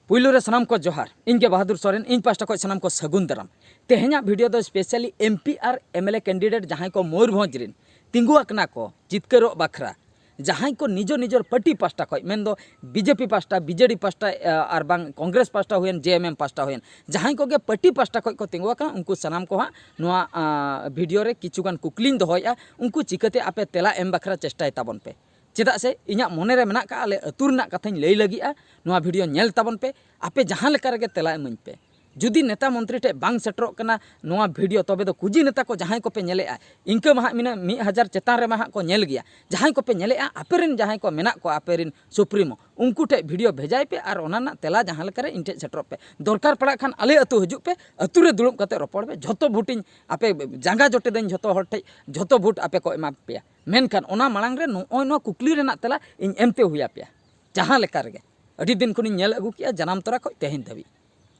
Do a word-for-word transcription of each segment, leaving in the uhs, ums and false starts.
ᱯᱩᱭᱞᱩ ᱨᱮ ᱥᱟᱱᱟᱢ ᱠᱚ ᱡᱚᱦᱟᱨ᱾ ᱤᱧ ᱜᱮ ᱵᱟᱦᱟᱫᱩᱨ ᱥᱚᱨᱮᱱ, ᱤᱧ ᱯᱟᱦᱴᱟ ᱠᱷᱚᱱ ᱥᱟᱱᱟᱢ ᱠᱚ ᱥᱟᱹᱜᱩᱱ ᱫᱟᱨᱟᱢ᱾ ᱛᱮᱦᱮᱧᱟᱜ ᱵᱷᱤᱰᱤᱭᱳ ᱫᱚ specially M P R M L A candidate ᱡᱟᱦᱟᱸᱭ ᱠᱚ ᱢᱚᱭᱩᱨᱵᱷᱚᱸᱡᱽ ᱨᱮᱱ ᱛᱤᱸᱜᱩ ᱟᱠᱟᱱᱟ ᱠᱚ ᱡᱤᱛᱠᱟᱹᱨᱚᱜ ᱵᱟᱠᱷᱨᱟ, ᱡᱟᱦᱟᱸᱭ ᱠᱚ ᱱᱤᱡᱚ ᱱᱤᱡᱚᱨ ᱯᱟᱨᱴᱤ ᱯᱟᱦᱴᱟ ᱠᱷᱚᱱ, ᱢᱮᱱᱫᱚ ᱵᱤᱡᱮᱯᱤ ᱯᱟᱦᱴᱟ, ᱵᱤᱡᱮᱰᱤ ᱯᱟᱦᱴᱟ, ᱮ, ᱟᱨ ᱵᱟᱝ ᱠᱚᱝᱜᱨᱮᱥ ᱯᱟᱦᱴᱟ ᱦᱩᱭᱮᱱ, ᱡᱮ ᱮᱢ ᱮᱢ ᱯᱟᱦᱴᱟ ᱦᱩᱭᱮᱱ, ᱡᱟᱦᱟᱸᱭ ᱠᱚᱜᱮ ᱯᱟᱨᱴᱤ ᱯᱟᱦᱴᱟ ᱠᱷᱚᱱ ᱠᱚ ᱛᱤᱸᱜᱩ ᱟᱠᱟᱱᱟ, ᱩᱱᱠᱩ ᱥᱟᱱᱟᱢ ᱠᱚ ᱦᱟᱸᱜ ᱱᱚᱣᱟ, ᱟ, ᱵᱷᱤᱰᱤᱭᱳ ᱨᱮ ᱠᱤᱪᱷᱩᱜᱟᱱ ᱠᱩᱠᱞᱤᱧ ᱫᱚᱦᱚᱭᱮᱫᱼᱟ, ᱩᱱᱠᱩ ᱪᱤᱠᱟᱹᱛᱮ ᱟᱯᱮ ᱛᱮᱞᱟ ᱮᱢ ᱵᱟᱠᱷᱨᱟ ᱪᱮᱥᱴᱟᱭ ᱛᱟᱵᱚᱱ ᱯᱮ᱾ ᱪᱮᱫᱟᱜ ᱥᱮ ᱤᱧᱟᱹᱜ ᱢᱚᱱᱮ ᱨᱮ ᱢᱮᱱᱟᱜ ᱠᱟᱜᱼᱟ, ᱟᱞᱮ ᱟᱹᱛᱩ ᱨᱮᱱᱟᱜ ᱠᱟᱛᱷᱟᱧ ᱞᱟᱹᱭ ᱞᱟᱹᱜᱤᱫᱼᱟ᱾ ᱱᱚᱣᱟ ᱵᱷᱤᱰᱤᱭᱳ ᱧᱮᱞ ᱛᱟᱵᱚᱱ ᱯᱮ, ᱟᱯᱮ ᱡᱟᱦᱟᱸ ᱞᱮᱠᱟ ᱨᱮᱜᱮ ᱛᱮᱞᱟ ᱤᱢᱟᱹᱧ ᱯᱮ᱾ ᱡᱩᱫᱤ ᱱᱮᱛᱟ ᱢᱚᱱᱛᱨᱤ ᱴᱷᱮᱱ ᱵᱟᱝ ᱥᱮᱴᱮᱨᱚᱜ ᱠᱟᱱᱟ ᱱᱚᱣᱟ ᱵᱷᱤᱰᱤᱭᱳ, ᱛᱚᱵᱮ ᱫᱚ ᱠᱩᱡᱤ ᱱᱮᱛᱟ ᱠᱚ ᱡᱟᱦᱟᱸᱭ ᱠᱚᱯᱮ ᱧᱮᱞᱮᱜᱼᱟ, ᱤᱱᱠᱟᱹ ᱢᱟ ᱦᱟᱸᱜ ᱢᱤᱱᱟᱹ ᱢᱤᱫ ᱦᱟᱡᱟᱨ ᱪᱮᱛᱟᱱ ᱨᱮᱢᱟ ᱦᱟᱸᱜ ᱠᱚ ᱧᱮᱞ ᱜᱮᱭᱟ᱾ ᱡᱟᱦᱟᱸᱭ ᱠᱚᱯᱮ ᱧᱮᱞᱮᱜᱼᱟ, ᱟᱯᱮ ᱨᱮᱱ ᱡᱟᱦᱟᱸᱭ ᱠᱚ ᱢᱮᱱᱟᱜ ᱠᱚᱣᱟ, ᱟᱯᱮ ᱨᱮᱱ ᱥᱩᱯᱨᱤᱢᱳ, ᱩᱱᱠᱩ ᱴᱷᱮᱱ ᱵᱷᱤᱰᱤᱭᱳ ᱵᱷᱮᱡᱟᱭ ᱯᱮ ᱟᱨ ᱚᱱᱟ ᱨᱮᱱᱟᱜ ᱛᱮᱞᱟ ᱡᱟᱦᱟᱸ ᱞᱮᱠᱟ ᱨᱮ ᱤᱧ ᱴᱷᱮᱱ ᱥᱮᱴᱮᱨᱚᱜ ᱯᱮ᱾ ᱫᱚᱨᱠᱟᱨ ᱯᱟᱲᱟᱜ ᱠᱷᱟᱱ ᱟᱞᱮ ᱟᱹᱛᱩ ᱦᱤᱡᱩᱜ ᱯᱮ, ᱟᱹᱛᱩ ᱨᱮ ᱫᱩᱲᱩᱵ ᱠᱟᱛᱮ ᱨᱚᱯᱚᱲ ᱯᱮ᱾ ᱡᱷᱚᱛᱚ ᱵᱷᱳᱴᱤᱧ ᱟᱯᱮ ᱡᱟᱸᱜᱟ ᱡᱚᱴᱮᱫᱟᱹᱧ ᱡᱷᱚᱛᱚ ᱦᱚᱲ ᱴᱷᱮᱱ, ᱡᱷᱚᱛᱚ ᱵᱷᱳᱴ ᱟᱯᱮ ᱠᱚ ᱮᱢᱟ ᱯᱮᱭᱟ᱾ ᱢᱮᱱᱠᱷᱟᱱ ᱚᱱᱟ ᱢᱟᱲᱟᱝ ᱨᱮ ᱱᱚᱜᱼᱚᱭ ᱱᱚᱣᱟ ᱠᱩᱠᱞᱤ ᱨᱮᱱᱟᱜ ᱛᱮᱞᱟ ᱤᱧ ᱮᱢᱛᱮ ᱦᱩᱭ ᱟᱯᱮᱭᱟ᱾ ᱡᱟᱦᱟᱸ ᱞᱮᱠᱟ ᱨᱮᱜᱮ ᱟᱹᱰᱤ ᱫᱤᱱ ᱠᱷᱚᱱᱤᱧ ᱧᱮᱞ ᱟᱹᱜᱩ ᱠᱮᱜᱼᱟ ᱡᱟᱱᱟᱢ ᱛᱚᱨᱟ ᱠᱷᱚᱱ ᱛᱮᱦᱮᱧ ᱫᱷᱟᱹᱵᱤᱡ᱾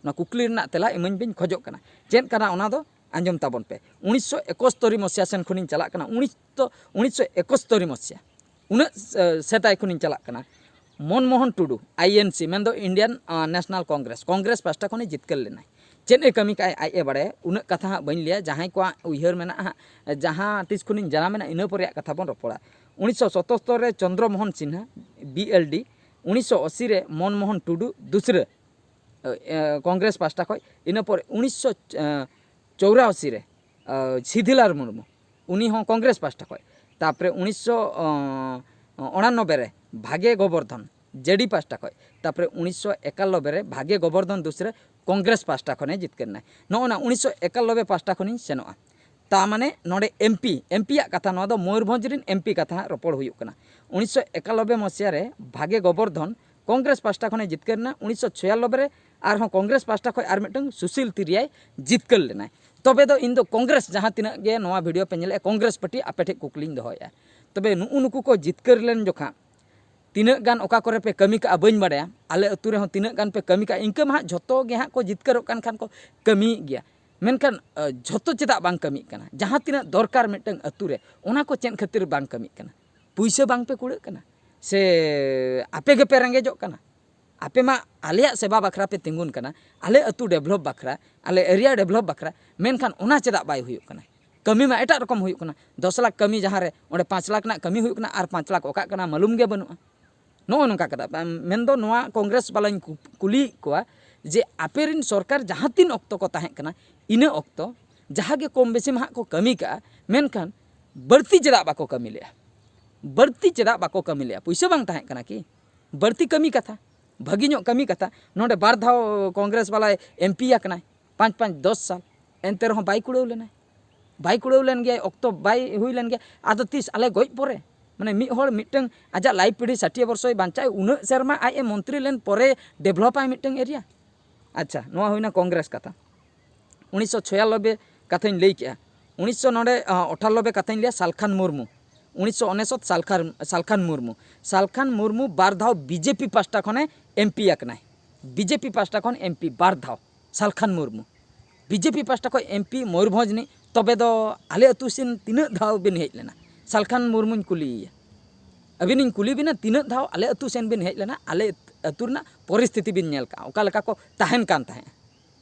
ᱱᱚᱣᱟ ᱠᱩᱠᱞᱤ ᱨᱮᱱᱟᱜ ᱛᱮᱞᱟ ᱤᱢᱟᱹᱧ ᱵᱤᱱ ᱠᱷᱚᱡᱚᱜ ᱠᱟᱱᱟ᱾ ᱪᱮᱫ ᱠᱟᱱᱟ ᱚᱱᱟ ᱫᱚ ᱟᱸᱡᱚᱢ ᱛᱟᱵᱚᱱ ᱯᱮ᱾ ᱩᱱᱤᱥᱥᱚ ᱮᱠᱚᱥᱛᱚᱨᱤ ᱢᱚᱥᱤᱭᱟ ᱥᱮᱱ ᱠᱷᱚᱱᱤᱧ ᱪᱟᱞᱟᱜ ᱠᱟᱱᱟ᱾ ᱩᱱᱤᱥ ᱛᱚ, ᱩᱱᱤᱥᱥᱚ ᱮᱠᱚᱥᱛᱚᱨᱤ ᱢᱚᱥᱤᱭᱟ, ᱩᱱᱟᱹᱜ, ᱮ, ᱥᱮᱫᱟᱭ ᱠᱷᱚᱱᱤᱧ ᱪᱟᱞᱟᱜ ᱠᱟᱱᱟ᱾ ᱢᱚᱱᱢᱳᱦᱚᱱ ᱴᱩᱰᱩ, ᱟᱭ ᱮᱱ ᱥᱤ, ᱢᱮᱱᱫᱚ ᱤᱱᱰᱤᱭᱟᱱ, ᱟ, ᱱᱮᱥᱱᱟᱞ ᱠᱚᱝᱜᱨᱮᱥ, ᱠᱚᱝᱜᱨᱮᱥ ᱯᱟᱦᱴᱟ ᱠᱷᱚᱱᱮ ᱡᱤᱛᱠᱟᱹᱨ ᱞᱮᱱᱟᱭ᱾ ᱪᱮᱫ ᱮ ᱠᱟᱹᱢᱤ ᱠᱟᱜᱼᱟᱭ ᱟᱡ ᱮ ᱵᱟᱲᱟᱭᱟ, ᱩᱱᱟᱹᱜ ᱠᱟᱛᱷᱟ ᱦᱟᱸᱜ ᱵᱟᱹᱧ ᱞᱟᱹᱭᱟ᱾ ᱡᱟᱦᱟᱸᱭ ᱠᱚᱣᱟᱜ ᱩᱭᱦᱟᱹᱨ ᱢᱮᱱᱟᱜᱼᱟ ᱦᱟᱸᱜ, ᱡᱟᱦᱟᱸ ᱛᱤᱥ ᱠᱷᱚᱱᱤᱧ ᱡᱟᱱᱟᱢ ᱮᱱᱟ, ᱤᱱᱟᱹ ᱯᱚᱨᱮᱭᱟᱜ ᱠᱟᱛᱷᱟ ᱵᱚᱱ ᱨᱚᱯᱚᱲᱟ᱾ ᱩᱱᱤᱥᱥᱚ ᱥᱚᱛᱛᱚᱨ ᱨᱮ ᱪᱚᱱᱫᱨᱚ ᱢᱳᱦᱚᱱ ᱥᱤᱱᱦᱟ, ᱵᱤ ᱮᱞ ᱰᱤ, ᱩᱱᱤᱥᱥᱚ ᱟᱥᱤ ᱨᱮ ᱢᱚᱱᱢᱳᱦᱚᱱ ᱴᱩᱰᱩ ᱫᱩᱥᱨᱟᱹ, ᱮ, ᱠᱚᱝᱜᱨᱮᱥ ᱯᱟᱦᱴᱟ ᱠᱷᱚᱱ᱾ ᱤᱱᱟᱹ ᱯᱚᱨᱮ ᱩᱱᱤᱥᱥᱚ ᱪᱚᱣᱨᱟᱥᱤ ᱨᱮ, ᱮ, ᱥᱤᱫᱷᱤᱞᱟᱞ ᱢᱩᱨᱢᱩ, ᱩᱱᱤ ᱦᱚᱸ ᱠᱚᱝᱜᱨᱮᱥ ᱯᱟᱦᱴᱟ ᱠᱷᱚᱱ᱾ ᱛᱟᱨᱯᱚᱨᱮ ᱩᱱᱤᱥᱥᱚ ᱩᱱᱟᱱᱱᱚᱵᱵᱳᱭ ᱨᱮ ᱵᱷᱟᱜᱮ ᱜᱳᱵᱚᱨᱫᱷᱚᱱ, ᱡᱮ ᱰᱤ ᱯᱟᱦᱴᱟ ᱠᱷᱚᱱ᱾ ᱛᱟᱨᱯᱚᱨᱮ ᱩᱱᱤᱥᱥᱚ ᱮᱠᱟᱱᱱᱚᱵᱵᱳᱭ ᱨᱮ ᱵᱷᱟᱜᱮ ᱜᱳᱵᱚᱨᱫᱷᱚᱱ ᱫᱩᱥᱨᱟᱹ, ᱠᱚᱝᱜᱨᱮᱥ ᱯᱟᱦᱴᱟ ᱠᱷᱚᱱᱮ ᱡᱤᱛᱠᱟᱹᱨ ᱮᱱᱟᱭ᱾ ᱱᱚᱜᱼᱚ ᱱᱟ ᱩᱱᱤᱥᱥᱚ ᱮᱠᱟᱱᱱᱚᱵᱵᱳᱭ ᱯᱟᱦᱴᱟ ᱠᱷᱚᱱᱤᱧ ᱥᱮᱱᱚᱜᱼᱟ᱾ ᱛᱟ ᱢᱟᱱᱮ ᱱᱚᱰᱮ ᱮᱢ ᱯᱤ, ᱮᱢ ᱯᱤ ᱭᱟᱜ ᱠᱟᱛᱷᱟ ᱱᱚᱣᱟ ᱫᱚ, ᱢᱚᱭᱩᱨᱵᱷᱚᱸᱡᱽ ᱨᱮᱱ ᱮᱢ ᱯᱤ ᱠᱟᱛᱷᱟ ᱦᱟᱸᱜ ᱨᱚᱯᱚᱲ ᱦᱩᱭᱩᱜ ᱠᱟᱱᱟ᱾ ᱩᱱᱤᱥᱥᱚ ᱮᱠᱟᱱᱱᱚᱵᱵᱳᱭ ᱢᱚᱥᱤᱭᱟ ᱨᱮ ᱵᱷᱟᱜᱮ ᱜᱳᱵᱚᱨᱫᱷᱚᱱ ᱠᱚᱝᱜᱨᱮᱥ ᱯᱟᱦᱴᱟ ᱠᱷᱚᱱᱮ ᱡᱤᱛᱠᱟᱹᱨ ᱮᱱᱟ᱾ ᱩᱱᱤᱥᱥᱚ ᱪᱷᱤᱭᱟᱱᱱᱚᱵᱵᱳᱭ ᱨᱮ ᱟᱨᱦᱚᱸ ᱠᱚᱝᱜᱨᱮᱥ ᱯᱟᱦᱴᱟ ᱠᱷᱚᱱ ᱟᱨ ᱢᱤᱫᱴᱟᱝ ᱥᱩᱥᱤᱞ ᱛᱤᱨᱤᱭᱟᱭ ᱡᱤᱛᱠᱟᱹᱨ ᱞᱮᱱᱟᱭ᱾ ᱛᱚᱵᱮ ᱫᱚ ᱤᱧ ᱫᱚ ᱠᱚᱝᱜᱨᱮᱥ, ᱡᱟᱦᱟᱸ ᱛᱤᱱᱟᱹᱜ ᱜᱮ ᱱᱚᱣᱟ ᱵᱷᱤᱰᱤᱭᱳ ᱯᱮ ᱧᱮᱞᱮᱫᱼᱟ, ᱠᱚᱝᱜᱨᱮᱥ ᱯᱟᱨᱴᱤ ᱟᱯᱮ ᱴᱷᱮᱱ ᱠᱩᱠᱞᱤᱧ ᱫᱚᱦᱚᱭᱮᱫᱼᱟ᱾ ᱛᱚᱵᱮ ᱱᱩᱜᱼᱩ ᱱᱩᱠᱩ ᱠᱚ ᱡᱤᱛᱠᱟᱹᱨ ᱞᱮᱱ ᱡᱚᱠᱷᱟᱜ ᱛᱤᱱᱟᱹᱜ ᱜᱟᱱ ᱚᱠᱟ ᱠᱚᱨᱮ ᱯᱮ ᱠᱟᱹᱢᱤ ᱠᱟᱜᱼᱟ ᱵᱟᱹᱧ ᱵᱟᱲᱟᱭᱟ, ᱟᱞᱮ ᱟᱹᱛᱩ ᱨᱮᱦᱚᱸ ᱛᱤᱱᱟᱹᱜ ᱜᱟᱱ ᱯᱮ ᱠᱟᱹᱢᱤ ᱠᱟᱜᱼᱟ, ᱤᱱᱠᱟᱹ ᱢᱟ ᱦᱟᱸᱜ ᱡᱷᱚᱛᱚ ᱜᱮ ᱦᱟᱸᱜ ᱠᱚ ᱡᱤᱛᱠᱟᱹᱨᱚᱜ ᱠᱟᱱ ᱠᱷᱟᱱ ᱠᱚ ᱠᱟᱹᱢᱤᱭᱮᱫ ᱜᱮᱭᱟ᱾ ᱢᱮᱱᱠᱷᱟᱱ, ᱟ, ᱡᱷᱚᱛᱚ ᱪᱮᱫᱟᱜ ᱵᱟᱝ ᱠᱟᱹᱢᱤᱜ ᱠᱟᱱᱟ? ᱡᱟᱦᱟᱸ ᱛᱤᱱᱟᱹᱜ ᱫᱚᱨᱠᱟᱨ ᱢᱤᱫᱴᱟᱝ ᱟᱹᱛᱩ ᱨᱮ, ᱚᱱᱟ ᱠᱚ ᱪᱮᱫ ᱠᱷᱟᱹᱛᱤᱨ ᱵᱟᱝ ᱠᱟᱹᱢᱤᱜ ᱠᱟᱱᱟ? ᱯᱩᱭᱥᱟᱹ ᱵᱟᱝ ᱯᱮ ᱠᱩᱲᱟᱹᱜ ᱠᱟᱱᱟ? ᱥᱮ ᱟᱯᱮ ᱜᱮᱯᱮ ᱨᱮᱸᱜᱮᱡᱚᱜ ᱠᱟᱱᱟ? ᱟᱯᱮ ᱢᱟ ᱟᱞᱮᱭᱟᱜ ᱥᱮᱵᱟ ᱵᱟᱠᱷᱨᱟ ᱯᱮ ᱛᱤᱸᱜᱩᱱ ᱠᱟᱱᱟ, ᱟᱞᱮ ᱟᱹᱛᱩ develop ᱵᱟᱠᱷᱨᱟ, ᱟᱞᱮ area develop ᱵᱟᱠᱷᱨᱟ, ᱢᱮᱱᱠᱷᱟᱱ ᱚᱱᱟ ᱪᱮᱫᱟᱜ ᱵᱟᱭ ᱦᱩᱭᱩᱜ ᱠᱟᱱᱟ? ᱠᱟᱹᱢᱤ ᱢᱟ ᱮᱴᱟᱜ ᱨᱚᱠᱚᱢ ᱦᱩᱭᱩᱜ ᱠᱟᱱᱟ᱾ ᱫᱚᱥ ᱞᱟᱠᱷ ᱠᱟᱹᱢᱤ ᱡᱟᱦᱟᱸ ᱨᱮ ᱚᱸᱰᱮ ᱯᱟᱸᱪ ᱞᱟᱠᱷ ᱨᱮᱱᱟᱜ ᱠᱟᱹᱢᱤ ᱦᱩᱭᱩᱜ ᱠᱟᱱᱟ ᱟᱨ ᱯᱟᱸᱪ ᱞᱟᱠᱷ ᱚᱠᱟᱜ ᱠᱟᱱᱟ ᱢᱟᱞᱩᱢ ᱜᱮ ᱵᱟᱹᱱᱩᱜᱼᱟ᱾ ᱱᱚᱜᱼᱚ ᱱᱚᱝᱠᱟ ᱠᱟᱛᱷᱟ᱾ ᱢᱮᱱᱫᱚ ᱱᱚᱣᱟ ᱠᱚᱝᱜᱨᱮᱥ ᱵᱟᱞᱟᱧ ᱠᱩ-, ᱠᱩᱞᱤᱭᱮᱫ ᱠᱚᱣᱟ ᱡᱮ ᱟᱯᱮ ᱨᱮᱱ ᱥᱚᱨᱠᱟᱨ ᱡᱟᱦᱟᱸ ᱛᱤᱱ ᱚᱠᱛᱚ ᱠᱚ ᱛᱟᱦᱮᱸ ᱠᱟᱱᱟ, ᱤᱱᱟᱹ ᱚᱠᱛᱚ ᱡᱟᱦᱟᱸ ᱜᱮ ᱠᱚᱢ ᱵᱮᱥᱤ ᱢᱟ ᱦᱟᱸᱜ ᱠᱚ ᱠᱟᱹᱢᱤ ᱠᱟᱜᱼᱟ, ᱢᱮᱱᱠᱷᱟᱱ ᱵᱟᱹᱲᱛᱤ ᱪᱮᱫᱟᱜ ᱵᱟᱠᱚ ᱠᱟᱹᱢᱤ ᱞᱮᱜᱼᱟ? ᱵᱟᱹᱲᱛᱤ ᱪᱮᱫᱟᱜ ᱵᱟᱠᱚ ᱠᱟᱹᱢᱤ ᱞᱮᱜᱼᱟ? ᱯᱩᱭᱥᱟᱹ ᱵᱟᱝ ᱛᱟᱦᱮᱸ ᱠᱟᱱᱟ ᱠᱤ? ᱵᱟᱹᱲᱛᱤ ᱠᱟᱹᱢᱤ ᱠᱟᱛᱷᱟ, ᱵᱷᱟᱹᱜᱤ ᱧᱚᱜ ᱠᱟᱹᱢᱤ ᱠᱟᱛᱷᱟ᱾ ᱱᱚᱰᱮ ᱵᱟᱨ ᱫᱷᱟᱣ ᱠᱚᱝᱜᱨᱮᱥ ᱵᱟᱞᱟᱭ MP ᱟᱠᱟᱱᱟᱭ, ᱯᱟᱸᱪ ᱯᱟᱸᱪ ᱫᱚᱥ ᱥᱟᱞ, ᱮᱱᱛᱮ ᱨᱮᱦᱚᱸ ᱵᱟᱭ ᱠᱩᱲᱟᱹᱣ ᱞᱮᱱᱟᱭ᱾ ᱵᱟᱭ ᱠᱩᱲᱟᱹᱣ ᱞᱮᱱ ᱜᱮᱭᱟᱭ, ᱚᱠᱛᱚ ᱵᱟᱭ ᱦᱩᱭ ᱞᱮᱱ ᱜᱮᱭᱟ᱾ ᱟᱫᱚ ᱛᱤᱥ ᱟᱞᱮ ᱜᱚᱡ ᱯᱚᱨᱮ? ᱢᱟᱱᱮ ᱢᱤᱫ ᱦᱚᱲ ᱢᱤᱫᱴᱟᱝ ᱟᱡᱟᱜ life ᱯᱤᱲᱦᱤ ᱥᱟᱴᱤᱭᱟ ᱵᱚᱨᱥᱚᱭ ᱵᱟᱧᱪᱟᱜᱼᱟ, ᱩᱱᱟᱹᱜ ᱥᱮᱨᱢᱟ ᱟᱡ ᱮ ᱢᱚᱱᱛᱨᱤ ᱞᱮᱱ ᱯᱚᱨᱮ developᱟᱭ ᱢᱤᱫᱴᱟᱝ area? ᱟᱪᱪᱷᱟ, ᱱᱚᱣᱟ ᱦᱩᱭᱱᱟ ᱠᱚᱝᱜᱨᱮᱥ ᱠᱟᱛᱷᱟ᱾ ᱩᱱᱤᱥᱥᱚ ᱪᱷᱚᱭᱟᱱᱚᱵᱵᱳᱭ ᱠᱟᱛᱷᱟᱧ ᱞᱟᱹᱭ ᱠᱮᱜᱼᱟ, ᱩᱱᱤᱥᱥᱚ ᱱᱚᱰᱮ, ᱟᱸ, ᱟᱴᱷᱟᱱᱚᱵᱵᱳᱭ ᱠᱟᱛᱷᱟᱧ ᱞᱟᱹᱭᱟ, ᱥᱟᱞᱠᱷᱟᱱ ᱢᱩᱨᱢᱩ, ᱩᱱᱤᱥᱥᱚ ᱩᱱᱩᱥᱚᱛ ᱥᱟᱞᱠᱷᱟᱱ, ᱥᱟᱞᱠᱷᱟᱱ ᱢᱩᱨᱢᱩ, ᱥᱟᱞᱠᱷᱟᱱ ᱢᱩᱨᱢᱩ ᱵᱟᱨ ᱫᱷᱟᱣ BJP ᱯᱟᱥᱴᱟ ᱠᱷᱚᱱᱮ MP ᱟᱠᱟᱱᱟᱭ᱾ BJP ᱯᱟᱥᱴᱟ ᱠᱷᱚᱱ MP ᱵᱟᱨ ᱫᱷᱟᱣ, ᱥᱟᱞᱠᱷᱟᱱ ᱢᱩᱨᱢᱩ᱾ BJP ᱯᱟᱥᱴᱟ ᱠᱷᱚᱱ MP ᱢᱚᱭᱩᱨᱵᱷᱚᱸᱡᱽ ᱨᱤᱱᱤᱡ᱾ ᱛᱚᱵᱮ ᱫᱚ ᱟᱞᱮ ᱟᱹᱛᱩ ᱥᱮᱱ ᱛᱤᱱᱟᱹᱜ ᱫᱷᱟᱣ ᱵᱤᱱ ᱦᱮᱡ ᱞᱮᱱᱟ? ᱥᱟᱞᱠᱷᱟᱱ ᱢᱩᱨᱢᱩᱧ ᱠᱩᱞᱤᱭᱮᱭᱟ, ᱟᱹᱵᱤᱱᱤᱧ ᱠᱩᱞᱤ ᱵᱤᱱᱟ, ᱛᱤᱱᱟᱹᱜ ᱫᱷᱟᱣ ᱟᱞᱮ ᱟᱹᱛᱩ ᱥᱮᱱ ᱵᱤᱱ ᱦᱮᱡ ᱞᱮᱱᱟ? ᱟᱞᱮ ᱟᱹᱛᱩ ᱨᱮᱱᱟᱜ ᱯᱚᱨᱤᱥᱛᱷᱤᱛᱤ ᱵᱤᱱ ᱧᱮᱞ ᱠᱟᱜᱼᱟ, ᱚᱠᱟ ᱞᱮᱠᱟ ᱠᱚ ᱛᱟᱦᱮᱱ ᱠᱟᱱ ᱛᱟᱦᱮᱸᱫ?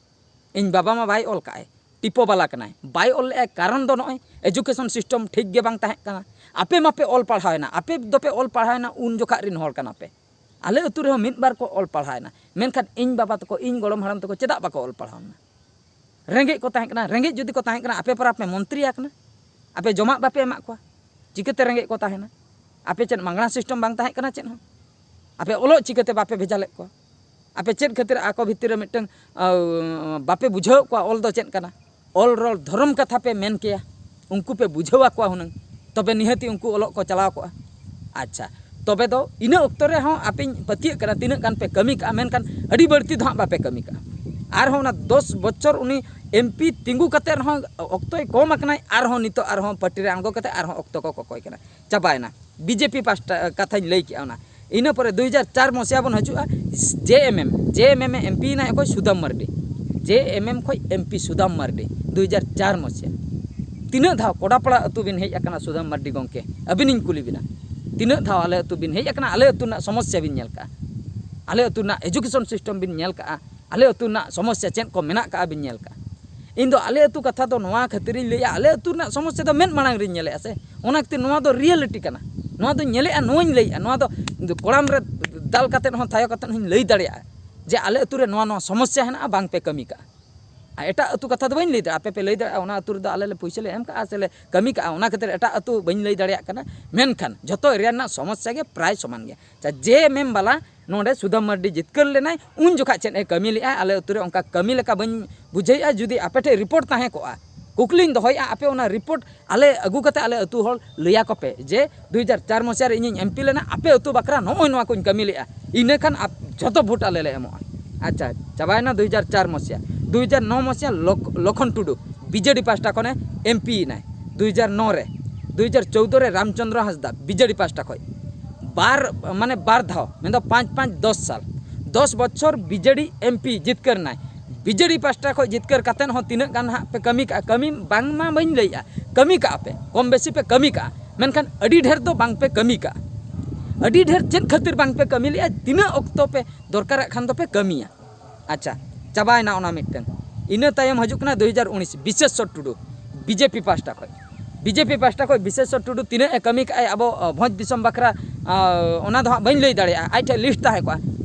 ᱤᱧ ᱵᱟᱵᱟ ᱢᱟ ᱵᱟᱭ ᱚᱞ ᱠᱟᱜᱼᱟᱭ, ᱴᱤᱯᱳ ᱵᱟᱞᱟ ᱠᱟᱱᱟᱭ, ᱵᱟᱭ ᱚᱞ ᱞᱮᱜᱼᱟᱭ᱾ ᱠᱟᱨᱚᱱ ᱫᱚ ᱱᱚᱜᱼᱚᱭ education system ᱴᱷᱤᱠ ᱜᱮ ᱵᱟᱝ ᱛᱟᱦᱮᱸ ᱠᱟᱱᱟ᱾ ᱟᱯᱮ ᱢᱟᱯᱮ ᱚᱞ ᱯᱟᱲᱦᱟᱣᱮᱱᱟ, ᱟᱯᱮ ᱫᱚᱯᱮ ᱚᱞ ᱯᱟᱲᱦᱟᱣᱮᱱᱟ, ᱩᱱ ᱡᱚᱠᱷᱟᱜ ᱨᱤᱱ ᱦᱚᱲ ᱠᱟᱱᱟ ᱯᱮ᱾ ᱟᱞᱮ ᱟᱹᱛᱩ ᱨᱮᱦᱚᱸ ᱢᱤᱫ ᱵᱟᱨ ᱠᱚ ᱚᱞ ᱯᱟᱲᱦᱟᱣᱮᱱᱟ, ᱢᱮᱱᱠᱷᱟᱱ ᱤᱧ ᱵᱟᱵᱟ ᱛᱟᱠᱚ, ᱤᱧ ᱜᱚᱲᱚᱢ ᱦᱟᱲᱟᱢ ᱛᱟᱠᱚ ᱪᱮᱫᱟᱜ ᱵᱟᱠᱚ ᱚᱞ ᱯᱟᱲᱦᱟᱣᱮᱱᱟ? ᱨᱮᱸᱜᱮᱡ ᱠᱚ ᱛᱟᱦᱮᱸ ᱠᱟᱱᱟ᱾ ᱨᱮᱸᱜᱮᱡ ᱡᱩᱫᱤ ᱠᱚ ᱛᱟᱦᱮᱸ ᱠᱟᱱᱟ, ᱟᱯᱮ ᱯᱟᱨᱟ ᱯᱮ ᱢᱚᱱᱛᱨᱤ ᱟᱠᱟᱱᱟ, ᱟᱯᱮ ᱡᱚᱢᱟᱜ ᱵᱟᱯᱮ ᱮᱢᱟᱜ ᱠᱚᱣᱟ, ᱪᱤᱠᱟᱹᱛᱮ ᱨᱮᱸᱜᱮᱡ ᱠᱚ ᱛᱟᱦᱮᱱᱟ? ᱟᱯᱮ ᱪᱮᱫ ᱢᱟᱜᱽᱱᱟ system ᱵᱟᱝ ᱛᱟᱦᱮᱸ ᱠᱟᱱᱟ ᱪᱮᱫ ᱦᱚᱸ? ᱟᱯᱮ ᱚᱞᱚᱜ ᱪᱤᱠᱟᱹᱛᱮ ᱵᱟᱯᱮ ᱵᱷᱮᱡᱟ ᱞᱮᱫ ᱠᱚᱣᱟ? ᱟᱯᱮ ᱪᱮᱫ ᱠᱷᱟᱹᱛᱤᱨ ᱟᱠᱚ ᱵᱷᱤᱛᱤᱨ ᱨᱮ ᱢᱤᱫᱴᱟᱝ, ᱟᱸ, ᱵᱟᱯᱮ ᱵᱩᱡᱷᱟᱹᱣᱮᱫ ᱠᱚᱣᱟ ᱚᱞ ᱫᱚ ᱪᱮᱫ ᱠᱟᱱᱟ? ᱚᱞ ᱨᱚᱲ ᱫᱷᱚᱨᱚᱢ ᱠᱟᱛᱷᱟ ᱯᱮ ᱢᱮᱱ ᱠᱮᱭᱟ, ᱩᱱᱠᱩ ᱯᱮ ᱵᱩᱡᱷᱟᱹᱣ ᱟᱠᱚᱣᱟ ᱦᱩᱱᱟᱹᱝ, ᱛᱚᱵᱮ ᱱᱤᱦᱟᱹᱛᱤ ᱩᱱᱠᱩ ᱚᱞᱚᱜ ᱠᱚ ᱪᱟᱞᱟᱣ ᱠᱚᱜᱼᱟ᱾ ᱟᱪᱪᱷᱟ, ᱛᱚᱵᱮ ᱫᱚ ᱤᱱᱟᱹ ᱚᱠᱛᱚ ᱨᱮᱦᱚᱸ ᱟᱯᱮᱧ ᱯᱟᱹᱛᱭᱟᱹᱜ ᱠᱟᱱᱟ ᱛᱤᱱᱟᱹᱜ ᱜᱟᱱ ᱯᱮ ᱠᱟᱹᱢᱤ ᱠᱟᱜᱼᱟ, ᱢᱮᱱᱠᱷᱟᱱ ᱟᱹᱰᱤ ᱵᱟᱹᱲᱛᱤ ᱫᱚ ᱦᱟᱸᱜ ᱵᱟᱯᱮ ᱠᱟᱹᱢᱤ ᱠᱟᱜᱼᱟ᱾ ᱟᱨᱦᱚᱸ ᱚᱱᱟ ᱫᱚᱥ ᱵᱚᱪᱷᱚᱨ ᱩᱱᱤ MP ᱛᱤᱸᱜᱩ ᱠᱟᱛᱮ ᱨᱮᱦᱚᱸ ᱚᱠᱛᱚᱭ ᱠᱚᱢ ᱟᱠᱟᱱᱟᱭ, ᱟᱨᱦᱚᱸ ᱱᱤᱛᱚᱜ ᱟᱨᱦᱚᱸ party ᱨᱮ ᱟᱬᱜᱚ ᱠᱟᱛᱮ ᱟᱨᱦᱚᱸ ᱚᱠᱛᱚ ᱠᱚ ᱠᱚᱠᱚᱭ ᱠᱟᱱᱟ᱾ ᱪᱟᱵᱟᱭᱮᱱᱟ᱾ BJP ᱯᱟᱥᱴᱟ ᱠᱟᱛᱷᱟᱧ ᱞᱟᱹᱭ ᱠᱮᱜᱼᱟ ᱚᱱᱟ᱾ ᱤᱱᱟᱹ ᱯᱚᱨᱮ ᱫᱩ ᱦᱟᱡᱟᱨ ᱪᱟᱨ ᱢᱚᱥᱤᱦᱟ ᱵᱚᱱ ᱦᱤᱡᱩᱜᱼᱟ, JMM, JMM MP ᱮᱱᱟᱭ ᱚᱠᱚᱭ? ᱥᱩᱫᱟᱢ ᱢᱟᱨᱰᱤ᱾ JMM ᱠᱷᱚᱡ MP ᱥᱩᱫᱟᱢ ᱢᱟᱨᱰᱤ, ᱫᱩ ᱦᱟᱡᱟᱨ ᱪᱟᱨ ᱢᱚᱥᱤᱦᱟ᱾ ᱛᱤᱱᱟᱹᱜ ᱫᱷᱟᱣ ᱠᱚᱰᱟᱯᱟᱲᱟ ᱟᱹᱛᱩ ᱵᱤᱱ ᱦᱮᱡ ᱟᱠᱟᱱᱟ ᱥᱩᱫᱟᱢ ᱢᱟᱨᱰᱤ ᱜᱚᱢᱠᱮ? ᱟᱹᱵᱤᱱᱤᱧ ᱠᱩᱞᱤ ᱵᱤᱱᱟ, ᱛᱤᱱᱟᱹᱜ ᱫᱷᱟᱣ ᱟᱞᱮ ᱟᱹᱛᱩ ᱵᱤᱱ ᱦᱮᱡ ᱟᱠᱟᱱᱟ, ᱟᱞᱮ ᱟᱹᱛᱩ ᱨᱮᱱᱟᱜ ᱥᱚᱢᱚᱥᱥᱟ ᱵᱤᱱ ᱧᱮᱞ ᱠᱟᱜᱼᱟ? ᱟᱞᱮ ᱟᱹᱛᱩ ᱨᱮᱱᱟᱜ education system ᱵᱤᱱ ᱧᱮᱞ ᱠᱟᱜᱼᱟ, ᱟᱞᱮ ᱟᱹᱛᱩ ᱨᱮᱱᱟᱜ ᱥᱚᱢᱚᱥᱥᱟ ᱪᱮᱫ ᱠᱚ ᱢᱮᱱᱟᱜ ᱠᱟᱜᱼᱟ ᱵᱤᱱ ᱧᱮᱞ ᱠᱟᱜᱼᱟ᱾ ᱤᱧ ᱫᱚ ᱟᱞᱮ ᱟᱹᱛᱩ ᱠᱟᱛᱷᱟ ᱫᱚ ᱱᱚᱣᱟ ᱠᱷᱟᱹᱛᱤᱨᱤᱧ ᱞᱟᱹᱭᱟ, ᱟᱞᱮ ᱟᱹᱛᱩ ᱨᱮᱱᱟᱜ ᱥᱚᱢᱚᱥᱥᱟ ᱫᱚ ᱢᱮᱫ ᱢᱟᱲᱟᱝ ᱨᱤᱧ ᱧᱮᱞᱮᱜᱼᱟ ᱥᱮ, ᱚᱱᱟ ᱠᱷᱟᱹᱛᱤᱨ ᱱᱚᱣᱟ ᱫᱚ reality ᱠᱟᱱᱟ᱾ ᱱᱚᱣᱟ ᱫᱚᱧ ᱧᱮᱞᱮᱜᱼᱟ, ᱱᱚᱣᱟᱧ ᱞᱟᱹᱭᱮᱜᱼᱟ, ᱱᱚᱣᱟ ᱫᱚ ᱤᱧ ᱫᱚ ᱠᱚᱲᱟᱢ ᱨᱮ ᱫᱟᱞ ᱠᱟᱛᱮᱫ ᱦᱚᱸ ᱛᱷᱟᱭᱚ ᱠᱟᱛᱮᱫ ᱦᱚᱸᱧ ᱞᱟᱹᱭ ᱫᱟᱲᱮᱭᱟᱜᱼᱟ ᱡᱮ ᱟᱞᱮ ᱟᱹᱛᱩ ᱨᱮ ᱱᱚᱣᱟ ᱱᱚᱣᱟ ᱥᱚᱢᱚᱥᱥᱟ ᱦᱮᱱᱟᱜᱼᱟ, ᱵᱟᱝ ᱯᱮ ᱠᱟᱹᱢᱤ ᱠᱟᱜᱼᱟ᱾ ᱟᱨ ᱮᱴᱟᱜ ᱟᱹᱛᱩ ᱠᱟᱛᱷᱟ ᱫᱚ ᱵᱟᱹᱧ ᱞᱟᱹᱭ ᱫᱟᱲᱮᱭᱟᱜᱼᱟ, ᱟᱯᱮ ᱯᱮ ᱞᱟᱹᱭ ᱫᱟᱲᱮᱭᱟᱜᱼᱟ ᱚᱱᱟ ᱟᱹᱛᱩ ᱨᱮᱫᱚ ᱟᱞᱮ ᱞᱮ ᱯᱩᱭᱥᱟᱹ ᱞᱮ ᱮᱢ ᱠᱟᱜᱼᱟ ᱥᱮ ᱞᱮ ᱠᱟᱹᱢᱤ ᱠᱟᱜᱼᱟ, ᱚᱱᱟ ᱠᱷᱟᱹᱛᱤᱨ ᱮᱴᱟᱜ ᱟᱹᱛᱩ ᱵᱟᱹᱧ ᱞᱟᱹᱭ ᱫᱟᱲᱮᱭᱟᱜ ᱠᱟᱱᱟ᱾ ᱢᱮᱱᱠᱷᱟᱱ ᱡᱷᱚᱛᱚ area ᱨᱮᱱᱟᱜ ᱥᱚᱢᱚᱥᱥᱟ ᱜᱮ ᱯᱨᱟᱭ ᱥᱚᱢᱟᱱ ᱜᱮᱭᱟ᱾ ᱟᱪᱪᱷᱟ, ᱡᱮ ᱢᱮᱢ ᱵᱟᱞᱟ ᱱᱚᱰᱮ ᱥᱩᱫᱟᱢ ᱢᱟᱨᱰᱤ ᱡᱤᱛᱠᱟᱹᱨ ᱞᱮᱱᱟᱭ, ᱩᱱ ᱡᱚᱠᱷᱟᱡ ᱪᱮᱫ ᱮ ᱠᱟᱹᱢᱤ ᱞᱮᱜᱼᱟ ᱟᱞᱮ ᱟᱹᱛᱩ ᱨᱮ, ᱚᱱᱠᱟ ᱠᱟᱹᱢᱤ ᱞᱮᱠᱟ ᱵᱟᱹᱧ ᱵᱩᱡᱷᱟᱹᱣᱮᱫᱼᱟ᱾ ᱡᱩᱫᱤ ᱟᱯᱮ ᱴᱷᱮᱱ report ᱛᱟᱦᱮᱸ ᱠᱚᱜᱼᱟ, ᱠᱩᱠᱞᱤᱧ ᱫᱚᱦᱚᱭᱮᱫᱼᱟ, ᱟᱯᱮ ᱚᱱᱟ report ᱟᱞᱮ ᱟᱹᱜᱩ ᱠᱟᱛᱮ ᱟᱞᱮ ᱟᱹᱛᱩ ᱦᱚᱲ ᱞᱟᱹᱭᱟᱠᱚ ᱯᱮ ᱡᱮ ᱫᱩ ᱦᱟᱡᱟᱨ ᱪᱟᱨ ᱢᱚᱥᱤᱦᱟ ᱨᱮ ᱤᱧᱤᱧ MP ᱞᱮᱱᱟ, ᱟᱯᱮ ᱟᱹᱛᱩ ᱵᱟᱠᱷᱨᱟ ᱱᱚᱜᱼᱚᱭ ᱱᱚᱣᱟ ᱠᱚᱧ ᱠᱟᱹᱢᱤ ᱞᱮᱜᱼᱟ, ᱤᱱᱟᱹ ᱠᱷᱟᱱ ᱟᱯ-, ᱡᱷᱚᱛᱚ vote ᱟᱞᱮ ᱞᱮ ᱮᱢᱚᱜᱼᱟ᱾ ᱟᱪᱪᱷᱟ, ᱪᱟᱵᱟᱭᱮᱱᱟ ᱫᱩ ᱦᱟᱡᱟᱨ ᱪᱟᱨ ᱢᱚᱥᱤᱦᱟ᱾ ᱫᱩ ᱦᱟᱡᱟᱨ ᱱᱚ ᱢᱚᱥᱤᱦᱟ ᱞᱚᱠ-, ᱞᱚᱠᱷᱚᱱ ᱴᱩᱰᱩ BJD ᱯᱟᱦᱴᱟ ᱠᱷᱚᱱᱮ MP ᱮᱱᱟᱭ ᱫᱩ ᱦᱟᱡᱟᱨ ᱱᱚ ᱨᱮ᱾ ᱫᱩ ᱦᱟᱡᱟᱨ ᱪᱳᱣᱫᱚ ᱨᱮ ᱨᱟᱢᱪᱚᱸᱫᱽᱨᱚ ᱦᱟᱸᱥᱫᱟ BJD ᱯᱟᱦᱴᱟ ᱠᱷᱚᱱ ᱵᱟᱨ, ᱢᱟᱱᱮ ᱵᱟᱨ ᱫᱷᱟᱣ, ᱢᱮᱱᱫᱚ ᱯᱟᱸᱪ ᱯᱟᱸᱪ ᱫᱚᱥ ᱥᱟᱞ, ᱫᱚᱥ ᱵᱚᱪᱷᱚᱨ BJD MP ᱡᱤᱛᱠᱟᱹᱨ ᱮᱱᱟᱭ᱾ BJD ᱯᱟᱦᱴᱟ ᱠᱷᱚᱱ ᱡᱤᱛᱠᱟᱹᱨ ᱠᱟᱛᱮᱫ ᱦᱚᱸ ᱛᱤᱱᱟᱹᱜ ᱜᱟᱱ ᱦᱟᱸᱜ ᱯᱮ ᱠᱟᱹᱢᱤ ᱠᱟᱜᱼᱟ? ᱠᱟᱹᱢᱤ ᱵᱟᱝ ᱢᱟ ᱵᱟᱹᱧ ᱞᱟᱹᱭᱮᱜᱼᱟ, ᱠᱟᱹᱢᱤ ᱠᱟᱜᱼᱟ ᱯᱮ, ᱠᱚᱢ ᱵᱮᱥᱤ ᱯᱮ ᱠᱟᱹᱢᱤ ᱠᱟᱜᱼᱟ, ᱢᱮᱱᱠᱷᱟᱱ ᱟᱹᱰᱤ ᱰᱷᱮᱨ ᱫᱚ ᱵᱟᱝ ᱯᱮ ᱠᱟᱹᱢᱤ ᱠᱟᱜᱼᱟ᱾ ᱟᱹᱰᱤ ᱰᱷᱮᱨ ᱪᱮᱫ ᱠᱷᱟᱹᱛᱤᱨ ᱵᱟᱝ ᱯᱮ ᱠᱟᱹᱢᱤ ᱞᱮᱜᱼᱟ? ᱛᱤᱱᱟᱹᱜ ᱚᱠᱛᱚ ᱯᱮ ᱫᱚᱨᱠᱟᱨᱟᱜ ᱠᱷᱟᱱ ᱫᱚᱯᱮ ᱠᱟᱹᱢᱤᱭᱟ᱾ ᱟᱪᱪᱷᱟ, ᱪᱟᱵᱟᱭᱮᱱᱟ ᱚᱱᱟ ᱢᱤᱫᱴᱟᱝ᱾ ᱤᱱᱟᱹ ᱛᱟᱭᱚᱢ ᱦᱤᱡᱩᱜ ᱠᱟᱱᱟ ᱫᱩ ᱦᱟᱡᱟᱨ ᱩᱱᱤᱥ, ᱵᱤᱥᱮᱥᱥᱚᱨ ᱴᱩᱰᱩ, BJP ᱯᱟᱦᱴᱟ ᱠᱷᱚᱱ᱾ BJP ᱯᱟᱦᱴᱟ ᱠᱷᱚᱱ ᱵᱤᱥᱮᱥᱥᱚᱨ ᱴᱩᱰᱩ ᱛᱤᱱᱟᱹᱜ ᱮ ᱠᱟᱹᱢᱤ ᱠᱟᱜᱼᱟᱭ ᱟᱵᱚ, ᱟᱸ, ᱵᱷᱚᱸᱡᱽ ᱫᱤᱥᱚᱢ ᱵᱟᱠᱷᱨᱟ, ᱟᱸ, ᱚᱱᱟ ᱫᱚ ᱦᱟᱸᱜ ᱵᱟᱹᱧ ᱞᱟᱹᱭ ᱫᱟᱲᱮᱭᱟᱜᱼᱟ, ᱟᱡ ᱴᱷᱮᱱ list ᱛᱟᱦᱮᱸ ᱠᱚᱜᱼᱟ᱾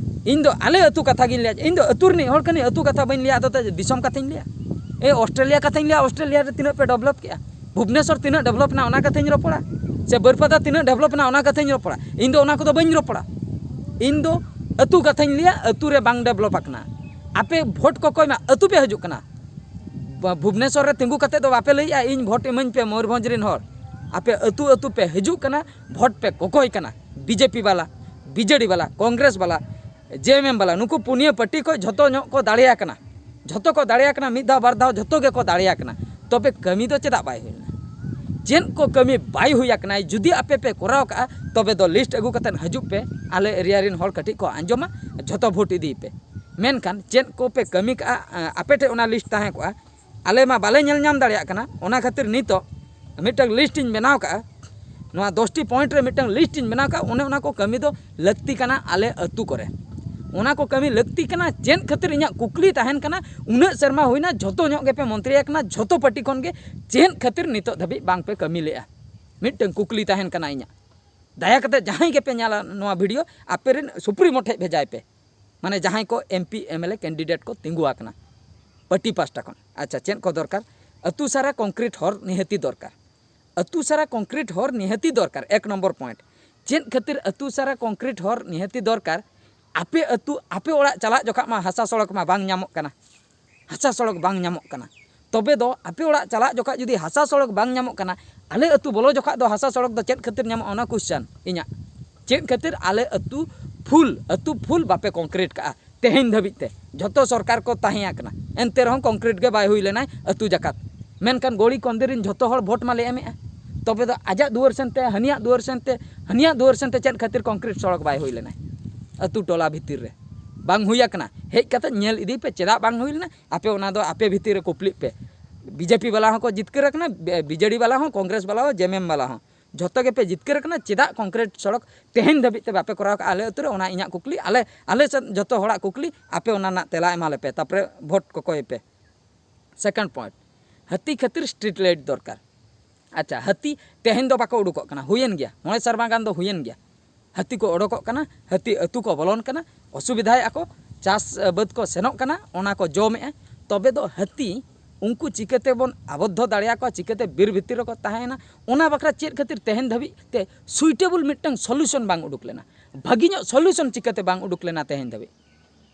ᱤᱧ ᱫᱚ ᱟᱞᱮ ᱟᱹᱛᱩ ᱠᱟᱛᱷᱟ ᱜᱤᱧ ᱞᱟᱹᱭᱟ, ᱤᱧ ᱫᱚ ᱟᱹᱛᱩ ᱨᱤᱱᱤᱡ ᱦᱚᱲ ᱠᱟᱹᱱᱟᱹᱧ, ᱟᱹᱛᱩ ᱠᱟᱛᱷᱟ ᱵᱟᱹᱧ ᱞᱟᱹᱭᱟ, ᱟᱫᱚ ᱛᱮ ᱫᱤᱥᱚᱢ ᱠᱟᱛᱷᱟᱧ ᱞᱟᱹᱭᱟ? ᱮ, ᱚᱥᱴᱨᱮᱞᱤᱭᱟ ᱠᱟᱛᱷᱟᱧ ᱞᱟᱹᱭᱟ, ᱚᱥᱴᱨᱮᱞᱤᱭᱟ ᱨᱮ ᱛᱤᱱᱟᱹᱜ ᱯᱮ develop ᱠᱮᱜᱼᱟ? ᱵᱷᱩᱵᱽᱱᱮᱥᱚᱨ ᱛᱤᱱᱟᱹᱜ develop ᱮᱱᱟ, ᱚᱱᱟ ᱠᱟᱛᱷᱟᱧ ᱨᱚᱯᱚᱲᱟ? ᱥᱮ ᱵᱟᱹᱨᱯᱟᱫᱟ ᱛᱤᱱᱟᱹᱜ develop ᱮᱱᱟ, ᱚᱱᱟ ᱠᱟᱛᱷᱟᱧ ᱨᱚᱯᱚᱲᱟ? ᱤᱧ ᱫᱚ ᱚᱱᱟ ᱠᱚᱫᱚ ᱵᱟᱹᱧ ᱨᱚᱯᱚᱲᱟ᱾ ᱤᱧ ᱫᱚ ᱟᱹᱛᱩ ᱠᱟᱛᱷᱟᱧ ᱞᱟᱹᱭᱟ, ᱟᱹᱛᱩ ᱨᱮ ᱵᱟᱝ develop ᱟᱠᱟᱱᱟ᱾ ᱟᱯᱮ vote ᱠᱚ ᱠᱚᱭ ᱢᱟ, ᱟᱹᱛᱩ ᱯᱮ ᱦᱤᱡᱩᱜ ᱠᱟᱱᱟ᱾ ᱵᱟ-, ᱵᱷᱩᱵᱽᱱᱮᱥᱚᱨ ᱨᱮ ᱛᱤᱸᱜᱩ ᱠᱟᱛᱮ ᱫᱚ ᱵᱟᱯᱮ ᱞᱟᱹᱭᱮᱜᱼᱟ, "ᱤᱧ vote ᱤᱢᱟᱹᱧ ᱯᱮ ᱢᱚᱭᱩᱨᱵᱷᱚᱸᱡᱽ ᱨᱤᱱ ᱦᱚᱲ"᱾ ᱟᱯᱮ ᱟᱹᱛᱩ ᱟᱹᱛᱩ ᱯᱮ ᱦᱤᱡᱩᱜ ᱠᱟᱱᱟ, vote ᱯᱮ ᱠᱚᱠᱚᱭ ᱠᱟᱱᱟ᱾ BJP ᱵᱟᱞᱟ, BJD ᱵᱟᱞᱟ, ᱠᱚᱝᱜᱨᱮᱥ ᱵᱟᱞᱟ, JMM ᱵᱟᱞᱟ, ᱱᱩᱠᱩ ᱯᱩᱱᱭᱟᱹ party ᱠᱚ ᱡᱷᱚᱛᱚ ᱧᱚᱜ ᱠᱚ ᱫᱟᱲᱮᱭᱟ ᱠᱟᱱᱟ᱾ ᱡᱷᱚᱛᱚ ᱠᱚ ᱫᱟᱲᱮᱭᱟ ᱠᱟᱱᱟ, ᱢᱤᱫ ᱫᱷᱟᱣ ᱵᱟᱨ ᱫᱷᱟᱣ ᱡᱷᱚᱛᱚ ᱜᱮᱠᱚ ᱫᱟᱲᱮᱭᱟ ᱠᱟᱱᱟ᱾ ᱛᱚᱵᱮ ᱠᱟᱹᱢᱤ ᱫᱚ ᱪᱮᱫᱟᱜ ᱵᱟᱭ ᱦᱩᱭ ᱞᱮᱱᱟ? ᱪᱮᱫ ᱠᱚ ᱠᱟᱹᱢᱤ ᱵᱟᱭ ᱦᱩᱭ ᱟᱠᱟᱱᱟ? ᱡᱩᱫᱤ ᱟᱯᱮ ᱯᱮ ᱠᱚᱨᱟᱣ ᱠᱟᱜᱼᱟ, ᱛᱚᱵᱮ ᱫᱚ list ᱟᱹᱜᱩ ᱠᱟᱛᱮᱫ ᱦᱤᱡᱩᱜ ᱯᱮ, ᱟᱞᱮ area ᱨᱤᱱ ᱦᱚᱲ ᱠᱟᱹᱴᱤᱡ ᱠᱚ ᱟᱸᱡᱚᱢᱟ, ᱡᱷᱚᱛᱚ vote ᱤᱫᱤᱭ ᱯᱮ᱾ ᱢᱮᱱᱠᱷᱟᱱ ᱪᱮᱫ ᱠᱚᱯᱮ ᱠᱟᱹᱢᱤ ᱠᱟᱜᱼᱟ, ᱟᱯᱮ ᱴᱷᱮᱱ ᱚᱱᱟ list ᱛᱟᱦᱮᱸ ᱠᱚᱜᱼᱟ, ᱟᱞᱮ ᱢᱟ ᱵᱟᱞᱮ ᱧᱮᱞ ᱧᱟᱢ ᱫᱟᱲᱮᱭᱟᱜ ᱠᱟᱱᱟ᱾ ᱚᱱᱟ ᱠᱷᱟᱹᱛᱤᱨ ᱱᱤᱛᱚᱜ ᱢᱤᱫᱴᱟᱝ list ᱤᱧ ᱵᱮᱱᱟᱣ ᱠᱟᱜᱼᱟ, ᱱᱚᱣᱟ ᱫᱚᱥᱴᱤ point ᱨᱮ ᱢᱤᱫᱴᱟᱝ list ᱤᱧ ᱵᱮᱱᱟᱣ ᱠᱟᱜᱼᱟ, ᱚᱱᱮ ᱚᱱᱟ ᱠᱚ ᱠᱟᱹᱢᱤ ᱫᱚ ᱞᱟᱹᱠᱛᱤ ᱠᱟᱱᱟ ᱟᱞᱮ ᱟᱹᱛᱩ ᱠᱚᱨᱮ᱾ ᱚᱱᱟ ᱠᱚ ᱠᱟᱹᱢᱤ ᱞᱟᱹᱠᱛᱤ ᱠᱟᱱᱟ᱾ ᱪᱮᱫ ᱠᱷᱟᱹᱛᱤᱨ, ᱤᱧᱟᱹᱜ ᱠᱩᱠᱞᱤ ᱛᱟᱦᱮᱱ ᱠᱟᱱᱟ, ᱩᱱᱟᱹᱜ ᱥᱮᱨᱢᱟ ᱦᱩᱭᱱᱟ, ᱡᱷᱚᱛᱚ ᱧᱚᱜ ᱜᱮᱯᱮ ᱢᱚᱱᱛᱨᱤ ᱟᱠᱟᱱᱟ, ᱡᱷᱚᱛᱚ ᱯᱟᱨᱴᱤ ᱠᱷᱚᱱ ᱜᱮ, ᱪᱮᱫ ᱠᱷᱟᱹᱛᱤᱨ ᱱᱤᱛᱚᱜ ᱫᱷᱟᱹᱵᱤᱡ ᱵᱟᱝ ᱯᱮ ᱠᱟᱹᱢᱤ ᱞᱮᱜᱼᱟ? ᱢᱤᱫᱴᱟᱝ ᱠᱩᱠᱞᱤ ᱛᱟᱦᱮᱱ ᱠᱟᱱᱟ ᱤᱧᱟᱹᱜ᱾ ᱫᱟᱭᱟ ᱠᱟᱛᱮ ᱡᱟᱦᱟᱸᱭ ᱜᱮᱯᱮ ᱧᱮᱞᱟ ᱱᱚᱣᱟ ᱵᱷᱤᱰᱤᱭᱳ, ᱟᱯᱮ ᱨᱮᱱ ᱥᱩᱯᱨᱤᱢᱳ ᱴᱷᱮᱡ ᱵᱷᱮᱡᱟᱭ ᱯᱮ, ᱢᱟᱱᱮ ᱡᱟᱦᱟᱸᱭ ᱠᱚ M P, M L A candidate ᱠᱚ ᱛᱤᱸᱜᱩ ᱟᱠᱟᱱᱟ ᱯᱟᱨᱴᱤ ᱯᱟᱥᱴᱟ ᱠᱷᱚᱱ᱾ ᱟᱪᱪᱷᱟ, ᱪᱮᱫ ᱠᱚ ᱫᱚᱨᱠᱟᱨ? ᱟᱹᱛᱩ ᱥᱟᱨᱟ ᱠᱚᱝᱠᱨᱤᱴ ᱦᱚᱨ ᱱᱤᱦᱟᱹᱛᱤ ᱫᱚᱨᱠᱟᱨ᱾ ᱟᱹᱛᱩ ᱥᱟᱨᱟ ᱠᱚᱝᱠᱨᱤᱴ ᱦᱚᱨ ᱱᱤᱦᱟᱹᱛᱤ ᱫᱚᱨᱠᱟᱨ, ᱮᱠ ᱱᱚᱢᱵᱚᱨ ᱯᱚᱭᱮᱱᱴ᱾ ᱪᱮᱫ ᱠᱷᱟᱹᱛᱤᱨ ᱟᱹᱛᱩ ᱥᱟᱨᱟ ᱠᱚᱝᱠᱨᱤᱴ ᱦᱚᱨ ᱱᱤᱦᱟᱹᱛᱤ ᱫᱚᱨᱠᱟᱨ? ᱟᱯᱮ ᱟᱹᱛᱩ, ᱟᱯᱮ ᱚᱲᱟᱜ ᱪᱟᱞᱟᱜ ᱡᱚᱠᱷᱟ ᱢᱟ ᱦᱟᱥᱟ ᱥᱚᱲᱚᱠ ᱢᱟ ᱵᱟᱝ ᱧᱟᱢᱚᱜ ᱠᱟᱱᱟ, ᱦᱟᱥᱟ ᱥᱚᱲᱚᱠ ᱵᱟᱝ ᱧᱟᱢᱚᱜ ᱠᱟᱱᱟ᱾ ᱛᱚᱵᱮ ᱫᱚ ᱟᱯᱮ ᱚᱲᱟᱜ ᱪᱟᱞᱟᱜ ᱡᱚᱠᱷᱟ ᱡᱩᱫᱤ ᱦᱟᱥᱟ ᱥᱚᱲᱚᱠ ᱵᱟᱝ ᱧᱟᱢᱚᱜ ᱠᱟᱱᱟ, ᱟᱞᱮ ᱟᱹᱛᱩ ᱵᱚᱞᱚ ᱡᱚᱠᱷᱟ ᱫᱚ ᱦᱟᱥᱟ ᱥᱚᱲᱚᱠ ᱫᱚ ᱪᱮᱫ ᱠᱷᱟᱹᱛᱤᱨ ᱧᱟᱢᱚᱜᱼᱟ? ᱚᱱᱟ ᱠᱩᱥᱪᱟᱱ ᱤᱧᱟᱹᱜ᱾ ᱪᱮᱫ ᱠᱷᱟᱹᱛᱤᱨ ᱟᱞᱮ ᱟᱹᱛᱩ ᱯᱷᱩᱞ, ᱟᱹᱛᱩ ᱯᱷᱩᱞ ᱵᱟᱯᱮ ᱠᱚᱝᱠᱨᱤᱴ ᱠᱟᱜᱼᱟ? ᱛᱮᱦᱮᱧ ᱫᱷᱟᱹᱵᱤᱡ ᱛᱮ ᱡᱷᱚᱛᱚ ᱥᱚᱨᱠᱟᱨ ᱠᱚ ᱛᱟᱦᱮᱸ ᱟᱠᱟᱱᱟ, ᱮᱱᱛᱮ ᱨᱮᱦᱚᱸ ᱠᱚᱝᱠᱨᱤᱴ ᱜᱮ ᱵᱟᱭ ᱦᱩᱭ ᱞᱮᱱᱟᱭ ᱟᱹᱛᱩ ᱡᱟᱠᱟᱛ᱾ ᱢᱮᱱᱠᱷᱟᱱ ᱜᱚᱲᱤ ᱠᱚᱸᱫᱮᱨᱤᱱ ᱡᱷᱚᱛᱚ ᱦᱚᱲ ᱵᱷᱳᱴ ᱢᱟᱞᱮ ᱮᱢᱮᱜᱼᱟ᱾ ᱛᱚᱵᱮ ᱫᱚ ᱟᱡᱟᱜ ᱫᱩᱣᱟᱹᱨ ᱥᱮᱱᱛᱮ, ᱦᱟᱹᱱᱤᱭᱟᱜ ᱫᱩᱣᱟᱹᱨ ᱥᱮᱱᱛᱮ, ᱦᱟᱹᱱᱤᱭᱟᱜ ᱫᱩᱣᱟᱹᱨ ᱥᱮᱱᱛᱮ ᱪᱮᱫ ᱠᱷᱟᱹᱛᱤᱨ ᱠᱚᱝᱠᱨᱤᱴ ᱥᱚᱲᱚᱠ ᱵᱟᱭ ᱦᱩᱭ ᱞᱮᱱᱟᱭ ᱟᱹᱛᱩ ᱴᱚᱞᱟ ᱵᱷᱤᱛᱤᱨ ᱨᱮ? ᱵᱟᱝ ᱦᱩᱭ ᱟᱠᱟᱱᱟ᱾ ᱦᱮᱡ ᱠᱟᱛᱮ ᱧᱮᱞ ᱤᱫᱤ ᱯᱮ, ᱪᱮᱫᱟᱜ ᱵᱟᱝ ᱦᱩᱭ ᱞᱮᱱᱟ? ᱟᱯᱮ ᱚᱱᱟ ᱫᱚ ᱟᱯᱮ ᱵᱷᱤᱛᱤᱨ ᱨᱮ ᱠᱩᱯᱞᱤᱜ ᱯᱮ᱾ ᱵᱤᱡᱮᱯᱤ ᱵᱟᱞᱟ ᱦᱚᱸᱠᱚ ᱡᱤᱛᱠᱟᱹᱨ ᱟᱠᱟᱱᱟ, ᱵᱤ-, ᱵᱤᱡᱮᱰᱤ ᱵᱟᱞᱟ ᱦᱚᱸ, ᱠᱚᱝᱜᱨᱮᱥ ᱵᱟᱞᱟ ᱦᱚᱸ, ᱡᱮᱢᱮᱢ ᱵᱟᱞᱟ ᱦᱚᱸ, ᱡᱷᱚᱛᱚ ᱜᱮᱯᱮ ᱡᱤᱛᱠᱟᱹᱨ ᱟᱠᱟᱱᱟ᱾ ᱪᱮᱫᱟᱜ ᱠᱚᱝᱠᱨᱤᱴ ᱥᱚᱲᱚᱠ ᱛᱮᱦᱮᱧ ᱫᱷᱟᱹᱵᱤᱡ ᱛᱮ ᱵᱟᱯᱮ ᱠᱚᱨᱟᱣ ᱠᱟᱜᱼᱟ ᱟᱞᱮ ᱟᱹᱛᱩ ᱨᱮ? ᱚᱱᱟ ᱤᱧᱟᱹᱜ ᱠᱩᱠᱞᱤ᱾ ᱟᱞᱮ, ᱟᱞᱮ ᱥᱮᱫ ᱡᱷᱚᱛᱚ ᱦᱚᱲᱟᱜ ᱠᱩᱠᱞᱤ, ᱟᱯᱮ ᱚᱱᱟ ᱨᱮᱱᱟᱜ ᱛᱮᱞᱟ ᱮᱢᱟ ᱞᱮᱯᱮ, ᱛᱟᱯᱚᱨᱮ ᱵᱷᱳᱴ ᱠᱚᱠᱚᱭ ᱯᱮ᱾ ᱥᱮᱠᱮᱱᱰ ᱯᱚᱭᱮᱱᱴ, ᱦᱟᱹᱛᱤ ᱠᱷᱟᱹᱛᱤᱨ ᱥᱴᱨᱤᱴ ᱞᱟᱭᱤᱴ ᱫᱚᱨᱠᱟᱨ᱾ ᱟᱪᱪᱷᱟ, ᱦᱟᱹᱛᱤ ᱛᱮᱦᱮᱧ ᱫᱚ ᱵᱟᱠᱚ ᱩᱰᱩᱠᱚᱜ ᱠᱟᱱᱟ, ᱦᱩᱭᱮᱱ ᱜᱮᱭᱟ, ᱢᱚᱬᱮ ᱥᱮᱨᱢᱟ ᱜᱟᱱ ᱫᱚ ᱦᱩᱭᱮᱱ ᱜᱮᱭᱟ᱾ ᱦᱟᱹᱛᱤ ᱠᱚ ᱚᱰᱚᱠᱚᱜ ᱠᱟᱱᱟ, ᱦᱟᱹᱛᱤ ᱟᱹᱛᱩ ᱠᱚ ᱵᱚᱞᱚᱱ ᱠᱟᱱᱟ, ᱚᱥᱩᱵᱤᱫᱷᱟᱭᱮᱫᱼᱟ ᱠᱚ, ᱪᱟᱥ, ᱟᱹ, ᱵᱟᱹᱫᱽ ᱠᱚ ᱥᱮᱱᱚᱜ ᱠᱟᱱᱟ, ᱚᱱᱟ ᱠᱚ ᱡᱚᱢᱮᱫᱼᱟ᱾ ᱛᱚᱵᱮ ᱫᱚ ᱦᱟᱹᱛᱤ ᱩᱱᱠᱩ ᱪᱤᱠᱟᱹ ᱛᱮᱵᱚᱱ ᱟᱵᱚᱫᱽᱫᱷᱚ ᱫᱟᱲᱮᱭᱟᱠᱚᱣᱟ, ᱪᱤᱠᱟᱹᱛᱮ ᱵᱤᱨ ᱵᱷᱤᱛᱤᱨ ᱨᱮᱠᱚ ᱛᱟᱦᱮᱸᱭᱮᱱᱟ? ᱚᱱᱟ ᱵᱟᱠᱷᱨᱟ ᱪᱮᱫ ᱠᱷᱟᱹᱛᱤᱨ ᱛᱮᱦᱮᱧ ᱫᱷᱟᱹᱵᱤᱡ ᱛᱮ ᱥᱩᱭᱴᱮᱵᱚᱞ ᱢᱤᱫᱴᱟᱝ ᱥᱚᱞᱩᱥᱚᱱ ᱵᱟᱝ ᱩᱰᱩᱠ ᱞᱮᱱᱟ? ᱵᱷᱟᱹᱜᱤ ᱧᱚᱜ ᱥᱚᱞᱩᱥᱚᱱ ᱪᱤᱠᱟᱹᱛᱮ ᱵᱟᱝ ᱩᱰᱩᱠ ᱞᱮᱱᱟ ᱛᱮᱦᱮᱧ ᱫᱷᱟᱹᱵᱤᱡ?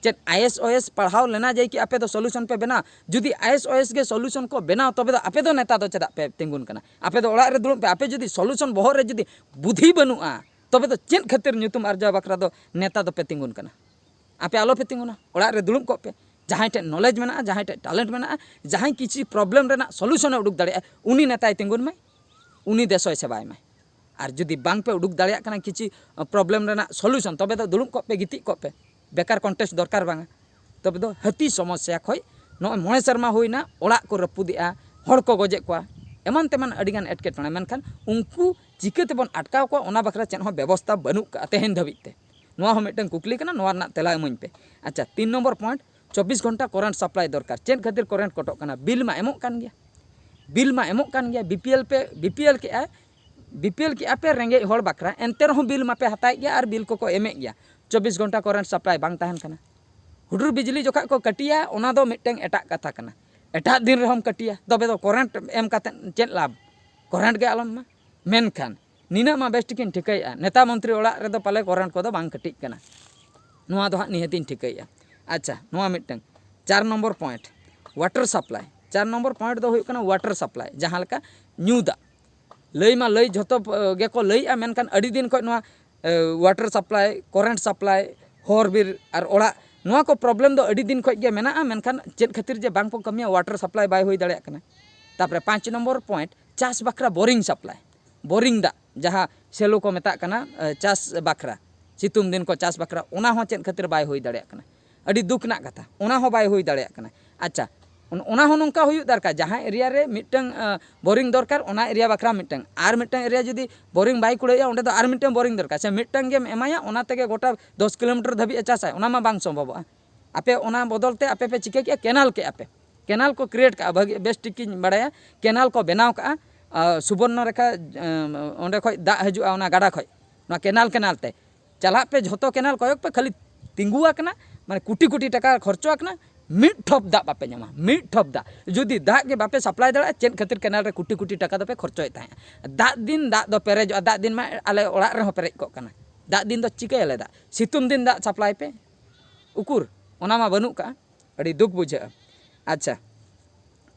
ᱪᱮᱫ ᱟᱭ ᱮᱥ ᱚᱭᱮᱥ ᱯᱟᱲᱦᱟᱣ ᱞᱮᱱᱟ ᱡᱮ ᱠᱤ ᱟᱯᱮ ᱫᱚ ᱥᱚᱞᱩᱥᱚᱱ ᱯᱮ ᱵᱮᱱᱟᱣ? ᱡᱩᱫᱤ ᱟᱭ ᱮᱥ ᱚᱭᱮᱥ ᱜᱮ ᱥᱚᱞᱩᱥᱚᱱ ᱠᱚ ᱵᱮᱱᱟᱣ, ᱛᱚᱵᱮ ᱫᱚ ᱟᱯᱮ ᱫᱚ ᱱᱮᱛᱟ ᱫᱚ ᱪᱮᱫᱟᱜ ᱯᱮ ᱛᱤᱸᱜᱩᱱ ᱠᱟᱱᱟ? ᱟᱯᱮ ᱫᱚ ᱚᱲᱟᱜ ᱨᱮ ᱫᱩᱲᱩᱵ ᱯᱮ᱾ ᱟᱯᱮ ᱡᱩᱫᱤ ᱥᱚᱞᱩᱥᱚᱱ ᱵᱚᱦᱚᱜ ᱨᱮ ᱡᱩᱫᱤ ᱵᱩᱫᱷᱤ ᱵᱟᱹᱱᱩᱜᱼᱟ, ᱛᱚᱵᱮ ᱫᱚ ᱪᱮᱫ ᱠᱷᱟᱹᱛᱤᱨ ᱧᱩᱛᱩᱢ ᱟᱨᱡᱟᱣ ᱵᱟᱠᱷᱨᱟ ᱫᱚ ᱱᱮᱛᱟ ᱫᱚᱯᱮ ᱛᱤᱸᱜᱩᱱ ᱠᱟᱱᱟ? ᱟᱯᱮ ᱟᱞᱚᱯᱮ ᱛᱤᱸᱜᱩᱱᱟ, ᱚᱲᱟᱜ ᱨᱮ ᱫᱩᱲᱩᱵ ᱠᱚᱜ ᱯᱮ᱾ ᱡᱟᱦᱟᱸᱭ ᱴᱷᱮᱱ ᱱᱚᱞᱮᱡᱽ ᱢᱮᱱᱟᱜᱼᱟ, ᱡᱟᱦᱟᱸᱭ ᱴᱷᱮᱱ ᱴᱮᱞᱮᱱᱴ ᱢᱮᱱᱟᱜᱼᱟ, ᱡᱟᱦᱟᱸᱭ ᱠᱤᱪᱷᱤ ᱯᱨᱚᱵᱞᱮᱢ ᱨᱮᱱᱟᱜ ᱥᱚᱞᱩᱥᱚᱱᱮ ᱩᱰᱩᱠ ᱫᱟᱲᱮᱭᱟᱜᱼᱟ, ᱩᱱᱤ ᱱᱮᱛᱟᱭ ᱛᱤᱸᱜᱩᱱ ᱢᱟᱭ, ᱩᱱᱤ ᱫᱮᱥᱚᱭ ᱥᱮᱵᱟᱭ ᱢᱟᱭ᱾ ᱟᱨ ᱡᱩᱫᱤ ᱵᱟᱝ ᱯᱮ ᱩᱰᱩᱠ ᱫᱟᱲᱮᱭᱟᱜ ᱠᱟᱱᱟ ᱠᱤᱪᱷᱤ ᱯᱨᱚᱵᱞᱮᱢ ᱨᱮᱱᱟᱜ ᱥᱚᱞᱩᱥᱚᱱ, ᱛᱚᱵᱮ ᱫᱚ ᱫᱩᱲᱩᱵ ᱠᱚᱜ ᱯᱮ, ᱜᱤᱛᱤᱡ ᱠᱚᱜ ᱯᱮ, ᱵᱮᱠᱟᱨ ᱠᱚᱱᱴᱮᱥᱴ ᱫᱚᱨᱠᱟᱨ ᱵᱟᱝᱟ᱾ ᱛᱚᱵᱮ ᱫᱚ ᱦᱟᱹᱛᱤ ᱥᱚᱢᱚᱥᱥᱟ ᱠᱷᱚᱡ ᱱᱚᱜᱼᱚᱭ ᱢᱚᱬᱮ ᱥᱮᱨᱢᱟ ᱦᱩᱭᱱᱟ, ᱚᱲᱟᱜ ᱠᱚ ᱨᱟᱹᱯᱩᱫᱮᱜᱼᱟ, ᱦᱚᱲ ᱠᱚ ᱜᱚᱡᱮᱫ ᱠᱚᱣᱟ, ᱮᱢᱟᱱ ᱛᱮᱢᱟᱱ ᱟᱹᱰᱤᱜᱟᱱ ᱮᱴᱠᱮᱴᱚᱬᱮ, ᱢᱮᱱᱠᱷᱟᱱ ᱩᱱᱠᱩ ᱪᱤᱠᱟᱹ ᱛᱮᱵᱚᱱ ᱟᱴᱠᱟᱣ ᱠᱚᱣᱟ, ᱚᱱᱟ ᱵᱟᱠᱷᱨᱟ ᱪᱮᱫ ᱦᱚᱸ ᱵᱮᱵᱚᱥᱛᱷᱟ ᱵᱟᱹᱱᱩᱜ ᱠᱟᱜᱼᱟ ᱛᱮᱦᱮᱧ ᱫᱷᱟᱹᱵᱤᱡ ᱛᱮ᱾ ᱱᱚᱣᱟ ᱦᱚᱸ ᱢᱤᱫᱴᱟᱝ ᱠᱩᱠᱞᱤ ᱠᱟᱱᱟ, ᱱᱚᱣᱟ ᱨᱮᱱᱟᱜ ᱛᱮᱞᱟ ᱮᱢᱟᱹᱧ ᱯᱮ᱾ ᱟᱪᱪᱷᱟ, ᱛᱤᱱ ᱱᱚᱢᱵᱚᱨ ᱯᱚᱭᱮᱱᱴ, ᱪᱚᱵᱵᱤᱥ ᱜᱷᱚᱱᱴᱟ ᱠᱚᱨᱮᱱᱴ ᱥᱟᱯᱞᱟᱭ ᱫᱚᱨᱠᱟᱨ᱾ ᱪᱮᱫ ᱠᱷᱟᱹᱛᱤᱨ ᱠᱚᱨᱮᱱᱴ ᱠᱚᱴᱚᱜ ᱠᱟᱱᱟ? ᱵᱤᱞ ᱢᱟ ᱮᱢᱚᱜ ᱠᱟᱱ ᱜᱮᱭᱟ, ᱵᱤᱞ ᱢᱟ ᱮᱢᱚᱜ ᱠᱟᱱ ᱜᱮᱭᱟ, ᱵᱤᱯᱤᱮᱞ ᱯᱮ, ᱵᱤᱯᱤᱮᱞ ᱠᱮᱜᱼᱟ, ᱵᱤᱯᱤᱮᱞ ᱠᱮᱜᱼᱟ ᱯᱮ ᱨᱮᱸᱜᱮᱡ ᱦᱚᱲ ᱵᱟᱠᱷᱨᱟ, ᱮᱱᱛᱮ ᱨᱮᱦᱚᱸ ᱵᱤᱞ ᱢᱟᱯᱮ ᱦᱟᱛᱟᱣᱮᱫ ᱜᱮᱭᱟ ᱟᱨ ᱵᱤᱞ ᱠᱚᱠᱚ ᱮᱢᱮᱫ ᱜᱮᱭᱟ᱾ ᱪᱚᱵᱵᱤᱥ ᱜᱷᱚᱱᱴᱟ ᱠᱚᱨᱮᱱᱴ ᱥᱟᱯᱞᱟᱭ ᱵᱟᱝ ᱛᱟᱦᱮᱱ ᱠᱟᱱᱟ᱾ ᱦᱩᱰᱩᱨ ᱵᱤᱡᱽᱞᱤ ᱡᱚᱠᱷᱟᱡ ᱠᱚ ᱠᱟᱹᱴᱤᱭᱟ, ᱚᱱᱟ ᱫᱚ ᱢᱤᱫᱴᱟᱝ ᱮᱴᱟᱜ ᱠᱟᱛᱷᱟ ᱠᱟᱱᱟ᱾ ᱮᱴᱟᱜ ᱫᱤᱱ ᱨᱮᱦᱚᱸᱢ ᱠᱟᱹᱴᱤᱭᱟ, ᱛᱚᱵᱮ ᱫᱚ ᱠᱚᱨᱮᱱᱴ ᱮᱢ ᱠᱟᱛᱮ ᱪᱮᱫ ᱞᱟᱵᱷ? ᱠᱚᱨᱮᱱᱴ ᱜᱮ ᱟᱞᱚᱢ ᱮᱢᱟ᱾ ᱢᱮᱱᱠᱷᱟᱱ ᱱᱤᱱᱟᱹᱜ ᱢᱟ ᱵᱮᱥ ᱴᱷᱤᱠᱤᱧ ᱴᱷᱤᱠᱟᱹᱭᱮᱫᱼᱟ, ᱱᱮᱛᱟ ᱢᱚᱱᱛᱨᱤ ᱚᱲᱟᱜ ᱨᱮᱫᱚ ᱯᱟᱞᱮ ᱠᱚᱨᱮᱱᱴ ᱠᱚᱫᱚ ᱵᱟᱝ ᱠᱟᱹᱴᱤᱡ ᱠᱟᱱᱟ᱾ ᱱᱚᱣᱟ ᱫᱚ ᱦᱟᱸᱜ ᱱᱤᱦᱟᱹᱛᱤᱧ ᱴᱷᱤᱠᱟᱹᱭᱮᱫᱼᱟ᱾ ᱟᱪᱪᱷᱟ, ᱱᱚᱣᱟ ᱢᱤᱫᱴᱟᱝ᱾ ᱪᱟᱨ ᱱᱚᱢᱵᱚᱨ ᱯᱚᱭᱮᱱᱴ, ᱣᱟᱴᱟᱨ ᱥᱟᱯᱞᱟᱭ᱾ ᱪᱟᱨ ᱱᱚᱢᱵᱚᱨ ᱯᱚᱭᱮᱱᱴ ᱫᱚ ᱦᱩᱭᱩᱜ ᱠᱟᱱᱟ ᱣᱟᱴᱟᱨ ᱥᱟᱯᱞᱟᱭ, ᱡᱟᱦᱟᱸ ᱞᱮᱠᱟ ᱧᱩ ᱫᱟᱜ᱾ ᱞᱟᱹᱭ ᱢᱟ ᱞᱟᱹᱭ ᱡᱷᱚᱛᱚ, ᱮ, ᱜᱮᱠᱚ ᱞᱟᱹᱭᱮᱫᱼᱟ, ᱢᱮᱱᱠᱷᱟᱱ ᱟᱹᱰᱤ ᱫᱤᱱ ᱠᱷᱚᱱ ᱱᱚᱣᱟ, ᱮ, ᱣᱟᱴᱟᱨ ᱥᱟᱯᱞᱟᱭ, ᱠᱚᱨᱮᱱᱴ ᱥᱟᱯᱞᱟᱭ, ᱦᱚᱨ ᱵᱤᱨ ᱟᱨ ᱚᱲᱟᱜ, ᱱᱚᱣᱟ ᱠᱚ ᱯᱨᱚᱵᱞᱮᱢ ᱫᱚ ᱟᱹᱰᱤ ᱫᱤᱱ ᱠᱷᱚᱱ ᱜᱮ ᱢᱮᱱᱟᱜᱼᱟ, ᱢᱮᱱᱠᱷᱟᱱ ᱪᱮᱫ ᱠᱷᱟᱹᱛᱤᱨ ᱡᱮ ᱵᱟᱝ ᱠᱚ ᱠᱟᱹᱢᱤᱭᱟ, ᱣᱟᱴᱟᱨ ᱥᱟᱯᱞᱟᱭ ᱵᱟᱭ ᱦᱩᱭ ᱫᱟᱲᱮᱭᱟᱜ ᱠᱟᱱᱟ᱾ ᱛᱟᱯᱚᱨᱮ ᱯᱟᱸᱪ ᱱᱚᱢᱵᱚᱨ ᱯᱚᱭᱮᱱᱴ, ᱪᱟᱥ ᱵᱟᱠᱷᱨᱟ ᱵᱳᱨᱤᱝ ᱥᱟᱯᱞᱟᱭ, ᱵᱳᱨᱤᱝ ᱫᱟᱜ, ᱡᱟᱦᱟᱸ ᱥᱮᱞᱳ ᱠᱚ ᱢᱮᱛᱟᱜ ᱠᱟᱱᱟ, ᱮ, ᱪᱟᱥ ᱵᱟᱠᱷᱨᱟ, ᱥᱤᱛᱩᱝ ᱫᱤᱱ ᱠᱚ ᱪᱟᱥ ᱵᱟᱠᱷᱨᱟ, ᱚᱱᱟ ᱦᱚᱸ ᱪᱮᱫ ᱠᱷᱟᱹᱛᱤᱨ ᱵᱟᱭ ᱦᱩᱭ ᱫᱟᱲᱮᱭᱟᱜ ᱠᱟᱱᱟ? ᱟᱹᱰᱤ ᱫᱩᱠ ᱨᱮᱱᱟᱜ ᱠᱟᱛᱷᱟ, ᱚᱱᱟ ᱦᱚᱸ ᱵᱟᱭ ᱦᱩᱭ ᱫᱟᱲᱮᱭᱟᱜ ᱠᱟᱱᱟ᱾ ᱟᱪᱪᱷᱟ, ᱚᱱ-, ᱚᱱᱟ ᱦᱚᱸ ᱱᱚᱝᱠᱟ ᱦᱩᱭᱩᱜ ᱫᱚᱨᱠᱟᱨ, ᱡᱟᱦᱟᱸ ᱮᱨᱤᱭᱟ ᱨᱮ ᱢᱤᱫᱴᱟᱝ, ᱮ, ᱵᱳᱨᱤᱝ ᱫᱚᱨᱠᱟᱨ, ᱚᱱᱟ ᱮᱨᱤᱭᱟ ᱵᱟᱠᱷᱨᱟ ᱢᱤᱫᱴᱟᱝ, ᱟᱨ ᱢᱤᱫᱴᱟᱝ ᱮᱨᱤᱭᱟ ᱡᱩᱫᱤ ᱵᱳᱨᱤᱝ ᱵᱟᱭ ᱠᱩᱲᱟᱹᱭᱟ, ᱚᱸᱰᱮ ᱫᱚ ᱟᱨ ᱢᱤᱫᱴᱟᱝ ᱵᱳᱨᱤᱝ ᱫᱚᱨᱠᱟᱨ᱾ ᱥᱮ ᱢᱤᱫᱴᱟᱝ ᱜᱮᱢ ᱮᱢᱟᱭᱟ, ᱚᱱᱟ ᱛᱮᱜᱮ ᱜᱚᱴᱟ ᱫᱚᱥ ᱠᱤᱞᱳᱢᱤᱴᱟᱨ ᱫᱷᱟᱹᱵᱤᱡ ᱮ ᱪᱟᱥᱟᱭ, ᱚᱱᱟ ᱢᱟ ᱵᱟᱝ ᱥᱚᱢᱵᱷᱚᱵᱚᱜᱼᱟ᱾ ᱟᱯᱮ ᱚᱱᱟ ᱵᱚᱫᱚᱞ ᱛᱮ ᱟᱯᱮ ᱯᱮ ᱪᱤᱠᱟᱹ ᱠᱮᱜᱼᱟ, ᱠᱮᱱᱟᱞ ᱠᱮᱜᱼᱟ ᱯᱮ, ᱠᱮᱱᱟᱞ ᱠᱚ ᱠᱨᱤᱭᱮᱴ ᱠᱟᱜᱼᱟ, ᱵᱷᱟᱹᱜᱤ ᱵᱮᱥ ᱴᱷᱤᱠ ᱤᱧ ᱵᱟᱲᱟᱭᱟ, ᱠᱮᱱᱟᱞ ᱠᱚ ᱵᱮᱱᱟᱣ ᱠᱟᱜᱼᱟ, ᱟᱨ ᱥᱩᱵᱚᱨᱱᱚ ᱨᱮᱠᱷᱟ, ᱮᱸ, ᱚᱸᱰᱮ ᱠᱷᱚᱡ ᱫᱟᱜ ᱦᱤᱡᱩᱜᱼᱟ ᱚᱱᱟ ᱜᱟᱰᱟ ᱠᱷᱚᱡ, ᱱᱚᱣᱟ ᱠᱮᱱᱟᱞ, ᱠᱮᱱᱟᱞ ᱛᱮ ᱪᱟᱞᱟᱜ ᱯᱮ, ᱡᱷᱚᱛᱚ ᱠᱮᱱᱟᱞ ᱠᱚᱭᱚᱜ ᱯᱮ, ᱠᱷᱟᱹᱞᱤ ᱛᱤᱸᱜᱩ ᱟᱠᱟᱱᱟ, ᱢᱟᱱᱮ ᱠᱳᱴᱤ ᱠᱳᱴᱤ ᱴᱟᱠᱟ ᱠᱷᱚᱨᱪᱚ ᱟᱠᱟᱱᱟ, ᱢᱤᱫ ᱴᱷᱚᱯ ᱫᱟᱜ ᱵᱟᱯᱮ ᱧᱟᱢᱟ, ᱢᱤᱫ ᱴᱷᱚᱯ ᱫᱟᱜ᱾ ᱡᱩᱫᱤ ᱫᱟᱜ ᱜᱮ ᱵᱟᱯᱮ ᱥᱟᱯᱞᱟᱭ ᱫᱟᱲᱮᱭᱟᱜᱼᱟ, ᱪᱮᱫ ᱠᱷᱟᱹᱛᱤᱨ ᱠᱮᱱᱟᱞ ᱨᱮ ᱠᱳᱴᱤ ᱠᱳᱴᱤ ᱴᱟᱠᱟ ᱫᱚᱯᱮ ᱠᱷᱚᱨᱪᱚᱭᱮᱫ ᱛᱟᱦᱮᱸᱫ? ᱫᱟᱜ ᱫᱤᱱ ᱫᱟᱜ ᱫᱚ ᱯᱮᱨᱮᱡᱚᱜᱼᱟ, ᱫᱟᱜ ᱫᱤᱱ ᱢᱟ ᱟᱞᱮ ᱚᱲᱟᱜ ᱨᱮᱦᱚᱸ ᱯᱮᱨᱮᱡ ᱠᱚᱜ ᱠᱟᱱᱟ᱾ ᱫᱟᱜ ᱫᱤᱱ ᱫᱚ ᱪᱤᱠᱟᱹᱭᱟᱞᱮ ᱫᱟᱜ? ᱥᱤᱛᱩᱝ ᱫᱤᱱ ᱫᱟᱜ ᱥᱟᱯᱞᱟᱭ ᱯᱮ, ᱩᱠᱩᱨ, ᱚᱱᱟ ᱢᱟ ᱵᱟᱹᱱᱩᱜ ᱠᱟᱜᱼᱟ᱾ ᱟᱹᱰᱤ ᱫᱩᱠ ᱵᱩᱡᱷᱟᱹᱜᱼᱟ᱾ ᱟᱪᱪᱷᱟ,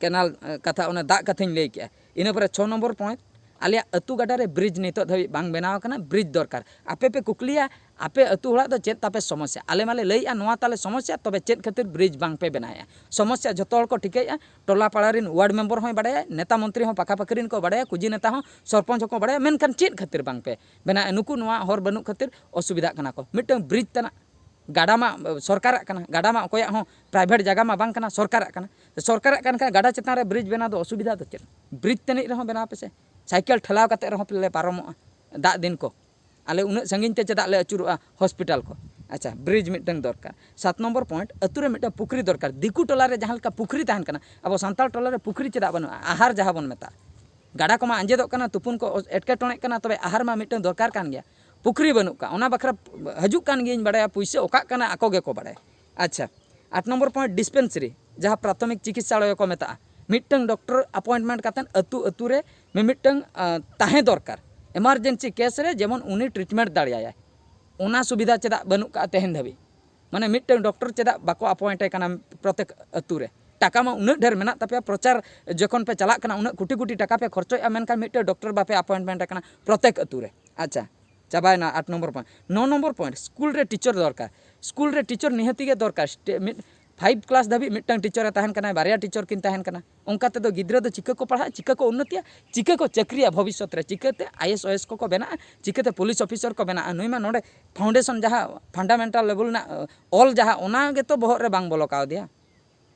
ᱠᱮᱱᱟᱞ, ᱮ, ᱠᱟᱛᱷᱟ, ᱚᱱᱟ ᱫᱟᱜ ᱠᱟᱛᱷᱟᱧ ᱞᱟᱹᱭ ᱠᱮᱜᱼᱟ᱾ ᱤᱱᱟᱹ ᱯᱚᱨᱮ ᱪᱷᱚ ᱱᱚᱢᱵᱚᱨ ᱯᱚᱭᱮᱱᱴ, ᱟᱞᱮᱭᱟᱜ ᱟᱹᱛᱩ ᱜᱟᱰᱟ ᱨᱮ ᱵᱨᱤᱡᱽ ᱱᱤᱛᱚᱜ ᱫᱷᱟᱹᱵᱤᱡ ᱵᱟᱝ ᱵᱮᱱᱟᱣ ᱟᱠᱟᱱᱟ, ᱵᱨᱤᱡᱽ ᱫᱚᱨᱠᱟᱨ᱾ ᱟᱯᱮ ᱯᱮ ᱠᱩᱠᱞᱤᱭᱟ, ᱟᱯᱮ ᱟᱹᱛᱩ ᱦᱚᱲᱟᱜ ᱫᱚ ᱪᱮᱫ ᱛᱟᱯᱮ ᱥᱚᱢᱚᱥᱥᱟ? ᱟᱞᱮ ᱢᱟᱞᱮ ᱞᱟᱹᱭᱮᱜᱼᱟ ᱱᱚᱣᱟ ᱛᱟᱞᱮ ᱥᱚᱢᱚᱥᱥᱟ, ᱛᱚᱵᱮ ᱪᱮᱫ ᱠᱷᱟᱹᱛᱤᱨ ᱵᱨᱤᱡᱽ ᱵᱟᱝ ᱯᱮ ᱵᱮᱱᱟᱣᱮᱜᱼᱟ? ᱥᱚᱢᱚᱥᱥᱟ ᱡᱷᱚᱛᱚ ᱦᱚᱲ ᱠᱚ ᱴᱷᱤᱠᱟᱹᱭᱮᱜᱼᱟ, ᱴᱚᱞᱟ ᱯᱟᱲᱟ ᱨᱮᱱ ᱣᱟᱨᱰ ᱢᱮᱢᱵᱚᱨ ᱦᱚᱸᱭ ᱵᱟᱲᱟᱭᱟ, ᱱᱮᱛᱟ ᱢᱚᱱᱛᱨᱤ ᱦᱚᱸ ᱯᱟᱠᱟ ᱯᱟᱠᱤ ᱨᱮᱱ ᱠᱚ ᱵᱟᱲᱟᱭᱟ, ᱠᱩᱡᱤ ᱱᱮᱛᱟ ᱦᱚᱸ, ᱥᱚᱨᱯᱚᱧᱪ ᱦᱚᱸᱠᱚ ᱵᱟᱲᱟᱭᱟ, ᱢᱮᱱᱠᱷᱟᱱ ᱪᱮᱫ ᱠᱷᱟᱹᱛᱤᱨ ᱵᱟᱝ ᱯᱮ ᱵᱮᱱᱟᱣᱮᱜᱼᱟ? ᱱᱩᱠᱩ ᱱᱚᱣᱟ ᱦᱚᱨ ᱵᱟᱹᱱᱩᱜ ᱠᱷᱟᱹᱛᱤᱨ ᱚᱥᱩᱵᱤᱫᱷᱟᱜ ᱠᱟᱱᱟ ᱠᱚ᱾ ᱢᱤᱫᱴᱟᱝ ᱵᱨᱤᱡᱽ ᱛᱟᱱᱟᱜ ᱜᱟᱰᱟ ᱢᱟ ᱥᱚᱨᱠᱟᱨᱟᱜ ᱠᱟᱱᱟ, ᱜᱟᱰᱟ ᱢᱟ ᱚᱠᱚᱭᱟᱜ ᱦᱚᱸ ᱯᱨᱟᱭᱵᱷᱮᱴ ᱡᱟᱭᱜᱟ ᱢᱟ ᱵᱟᱝ ᱠᱟᱱᱟ, ᱥᱚᱨᱠᱟᱨᱟᱜ ᱠᱟᱱᱟ᱾ ᱥᱚᱨᱠᱟᱨᱟᱜ ᱠᱟᱱ ᱠᱷᱟᱱ ᱜᱟᱰᱟ ᱪᱮᱛᱟᱱ ᱨᱮ ᱵᱨᱤᱡᱽ ᱵᱮᱱᱟᱣ ᱫᱚ ᱚᱥᱩᱵᱤᱫᱷᱟ ᱫᱚ ᱪᱮᱫ? ᱵᱨᱤᱡᱽ ᱛᱟᱹᱱᱤᱡ ᱨᱮᱦᱚᱸ ᱵᱮᱱᱟᱣ ᱯᱮᱥᱮ, ᱥᱟᱭᱠᱮᱞ ᱴᱷᱮᱞᱟᱣ ᱠᱟᱛᱮ ᱨᱮᱦᱚᱸ ᱞᱮ ᱯᱟᱨᱚᱢᱚᱜᱼᱟ ᱫᱟᱜ ᱫᱤᱱ ᱠᱚ᱾ ᱟᱞᱮ ᱩᱱᱟᱹᱜ ᱥᱟᱺᱜᱤᱧ ᱛᱮ ᱪᱮᱫᱟᱜ ᱞᱮ ᱟᱹᱪᱩᱨᱚᱜᱼᱟ ᱦᱚᱥᱯᱤᱴᱟᱞ ᱠᱚ? ᱟᱪᱪᱷᱟ, ᱵᱨᱤᱡᱽ ᱢᱤᱫᱴᱟᱝ ᱫᱚᱨᱠᱟᱨ᱾ ᱥᱟᱛ ᱱᱚᱢᱵᱚᱨ ᱯᱚᱭᱮᱱᱴ, ᱟᱹᱛᱩ ᱨᱮ ᱢᱤᱫᱴᱟᱝ ᱯᱩᱠᱷᱨᱤ ᱫᱚᱨᱠᱟᱨ᱾ ᱫᱤᱠᱩ ᱴᱚᱞᱟ ᱨᱮ ᱡᱟᱦᱟᱸ ᱞᱮᱠᱟ ᱯᱩᱠᱷᱨᱤ ᱛᱟᱦᱮᱱ ᱠᱟᱱᱟ, ᱟᱵᱚ ᱥᱟᱱᱛᱟᱲ ᱴᱚᱞᱟ ᱨᱮ ᱯᱩᱠᱷᱨᱤ ᱪᱮᱫᱟᱜ ᱵᱟᱹᱱᱩᱜᱼᱟ? ᱟᱦᱟᱨ ᱡᱟᱦᱟᱸ ᱵᱚᱱ ᱢᱮᱛᱟᱜᱼᱟ, ᱜᱟᱰᱟ ᱠᱚᱢᱟ ᱟᱸᱡᱮᱫᱚᱜ ᱠᱟᱱᱟ, ᱛᱩᱯᱩᱱ ᱠᱚ ᱮᱴᱠᱮᱴᱚᱬᱮᱜ ᱠᱟᱱᱟ, ᱛᱚᱵᱮ ᱟᱦᱟᱨ ᱢᱟ ᱢᱤᱫᱴᱟᱝ ᱫᱚᱨᱠᱟᱨ ᱠᱟᱱ ᱜᱮᱭᱟ᱾ ᱯᱩᱠᱷᱨᱤ ᱵᱟᱹᱱᱩᱜ ᱠᱟᱜ, ᱚᱱᱟ ᱵᱟᱠᱷᱨᱟ ᱦᱤᱡᱩᱜ ᱠᱟᱱ ᱜᱤᱭᱟᱹᱧ, ᱵᱟᱲᱟᱭᱟ, ᱯᱩᱭᱥᱟᱹ ᱚᱠᱟᱜ ᱠᱟᱱᱟ ᱟᱠᱚ ᱜᱮᱠᱚ ᱵᱟᱲᱟᱭᱟ᱾ ᱟᱪᱪᱷᱟ, ᱟᱴ ᱱᱚᱢᱵᱚᱨ ᱯᱚᱭᱮᱱᱴ, ᱰᱤᱥᱯᱮᱱᱥᱟᱨᱤ, ᱡᱟᱦᱟᱸ ᱯᱨᱟᱛᱷᱚᱢᱤᱠ ᱪᱤᱠᱤᱛᱥᱟᱞᱚᱭ ᱠᱚ ᱢᱮᱛᱟᱜᱼᱟ, ᱢᱤᱫᱴᱟᱝ ᱰᱚᱠᱴᱚᱨ ᱟᱯᱚᱭᱮᱱᱴᱢᱮᱱᱴ ᱠᱟᱛᱮᱫ ᱟᱹᱛᱩ ᱟᱹᱛᱩ ᱨᱮ ᱢᱤᱢᱤᱫᱴᱟᱝ ᱟᱸ, ᱛᱟᱦᱮᱸ ᱫᱚᱨᱠᱟᱨ᱾ ᱮᱢᱟᱨᱡᱮᱱᱥᱤ ᱠᱮᱥ ᱨᱮ ᱡᱮᱢᱚᱱ ᱩᱱᱤ ᱴᱨᱤᱴᱢᱮᱱᱴ ᱫᱟᱲᱮᱭᱟᱭᱟᱭ, ᱚᱱᱟ ᱥᱩᱵᱤᱫᱷᱟ ᱪᱮᱫᱟᱜ ᱵᱟᱹᱱᱩᱜ ᱠᱟᱜᱼᱟ ᱛᱮᱦᱮᱧ ᱫᱷᱟᱹᱵᱤᱡ? ᱢᱟᱱᱮ ᱢᱤᱫᱴᱟᱝ ᱰᱚᱠᱴᱚᱨ ᱪᱮᱫᱟᱜ ᱵᱟᱠᱚ ᱟᱯᱚᱭᱮᱱᱴ ᱮ ᱠᱟᱱᱟ ᱯᱨᱚᱛᱮᱠ ᱟᱹᱛᱩ ᱨᱮ? ᱴᱟᱠᱟ ᱢᱟ ᱩᱱᱟᱹᱜ ᱰᱷᱮᱨ ᱢᱮᱱᱟᱜ ᱛᱟᱯᱮᱭᱟ, ᱯᱨᱚᱪᱟᱨ ᱡᱚᱠᱷᱚᱱ ᱯᱮ ᱪᱟᱞᱟᱜ ᱠᱟᱱᱟ, ᱩᱱᱟᱹᱜ ᱠᱳᱴᱤ ᱠᱳᱴᱤ ᱴᱟᱠᱟ ᱯᱮ ᱠᱷᱚᱨᱪᱚᱭᱮᱫᱼᱟ, ᱢᱮᱱᱠᱷᱟᱱ ᱢᱤᱫᱴᱟᱝ ᱰᱚᱠᱴᱚᱨ ᱵᱟᱯᱮ ᱟᱯᱚᱭᱮᱱᱴᱢᱮᱱᱴ ᱮ ᱠᱟᱱᱟ ᱯᱨᱚᱛᱮᱠ ᱟᱹᱛᱩ ᱨᱮ᱾ ᱟᱪᱪᱷᱟ, ᱪᱟᱵᱟᱭᱮᱱᱟ ᱟᱴ ᱱᱚᱢᱵᱚᱨ ᱯᱚᱭᱮᱱᱴ᱾ ᱱᱚ ᱱᱚᱢᱵᱚᱨ ᱯᱚᱭᱮᱱᱴ, ᱥᱠᱩᱞ ᱨᱮ ᱴᱤᱪᱟᱨ ᱫᱚᱨᱠᱟᱨ᱾ ᱥᱠᱩᱞ ᱨᱮ ᱴᱤᱪᱟᱨ ᱱᱤᱦᱟᱹᱛᱤ ᱜᱮ ᱫᱚᱨᱠᱟᱨ᱾ ᱥᱴᱮ-, ᱢᱤᱫ ᱯᱷᱟᱭᱤᱵᱷ ᱠᱞᱟᱥ ᱫᱷᱟᱹᱵᱤᱡ ᱢᱤᱫᱴᱟᱝ ᱴᱤᱪᱟᱨ ᱮ ᱛᱟᱦᱮᱱ ᱠᱟᱱᱟᱭ, ᱵᱟᱨᱭᱟ ᱴᱤᱪᱟᱨ ᱠᱤᱱ ᱛᱟᱦᱮᱱ ᱠᱟᱱᱟ, ᱚᱱᱠᱟ ᱛᱮᱫᱚ ᱜᱤᱫᱽᱨᱟᱹ ᱫᱚ ᱪᱤᱠᱟᱹ ᱠᱚ ᱯᱟᱲᱦᱟᱜᱼᱟ, ᱪᱤᱠᱟᱹ ᱠᱚ ᱩᱱᱱᱚᱛᱤᱭᱟ, ᱪᱤᱠᱟᱹ ᱠᱚ ᱪᱟᱹᱠᱨᱤᱭᱟ ᱵᱷᱚᱵᱤᱥᱥᱚᱛ ᱨᱮ, ᱪᱤᱠᱟᱹᱛᱮ ᱟᱭᱮᱥ ᱳᱭᱮᱥ ᱠᱚᱠᱚ ᱵᱮᱱᱟᱜᱼᱟ, ᱪᱤᱠᱟᱹᱛᱮ ᱯᱩᱞᱤᱥ ᱚᱯᱷᱤᱥᱟᱨ ᱠᱚ ᱵᱮᱱᱟᱜᱼᱟ? ᱱᱩᱭ ᱢᱟ ᱱᱚᱰᱮ ᱯᱷᱟᱣᱩᱱᱰᱮᱥᱚᱱ ᱡᱟᱦᱟᱸ ᱯᱷᱟᱱᱰᱟᱢᱮᱱᱴᱟᱞ ᱞᱮᱵᱮᱞ ᱨᱮᱱᱟᱜ, ᱚᱞ ᱡᱟᱦᱟᱸ, ᱚᱱᱟ ᱜᱮᱛᱚ ᱵᱚᱦᱚᱜ ᱨᱮ ᱵᱟᱝ ᱵᱚᱞᱚ ᱠᱟᱣᱫᱮᱭᱟ᱾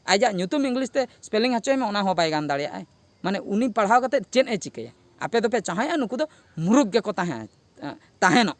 ᱟᱡᱟᱜ ᱧᱩᱛᱩᱢ ᱤᱝᱞᱤᱥ ᱛᱮ ᱥᱯᱮᱞᱤᱝ ᱦᱚᱪᱚᱭ ᱢᱮ, ᱚᱱᱟ ᱦᱚᱸ ᱵᱟᱭ ᱜᱟᱱ ᱫᱟᱲᱮᱭᱟᱜᱼᱟᱭ᱾ ᱢᱟᱱᱮ ᱩᱱᱤ ᱯᱟᱲᱦᱟᱣ ᱠᱟᱛᱮᱫ ᱪᱮᱫ ᱮ ᱪᱤᱠᱟᱹᱭᱟ? ᱟᱯᱮ ᱫᱚᱯᱮ ᱪᱟᱦᱟᱭᱟ ᱱᱩᱠᱩ ᱫᱚ ᱢᱩᱨᱩᱠ ᱜᱮᱠᱚ ᱛᱟᱦᱮᱸ, ᱛᱟᱦᱮᱱᱚᱜ᱾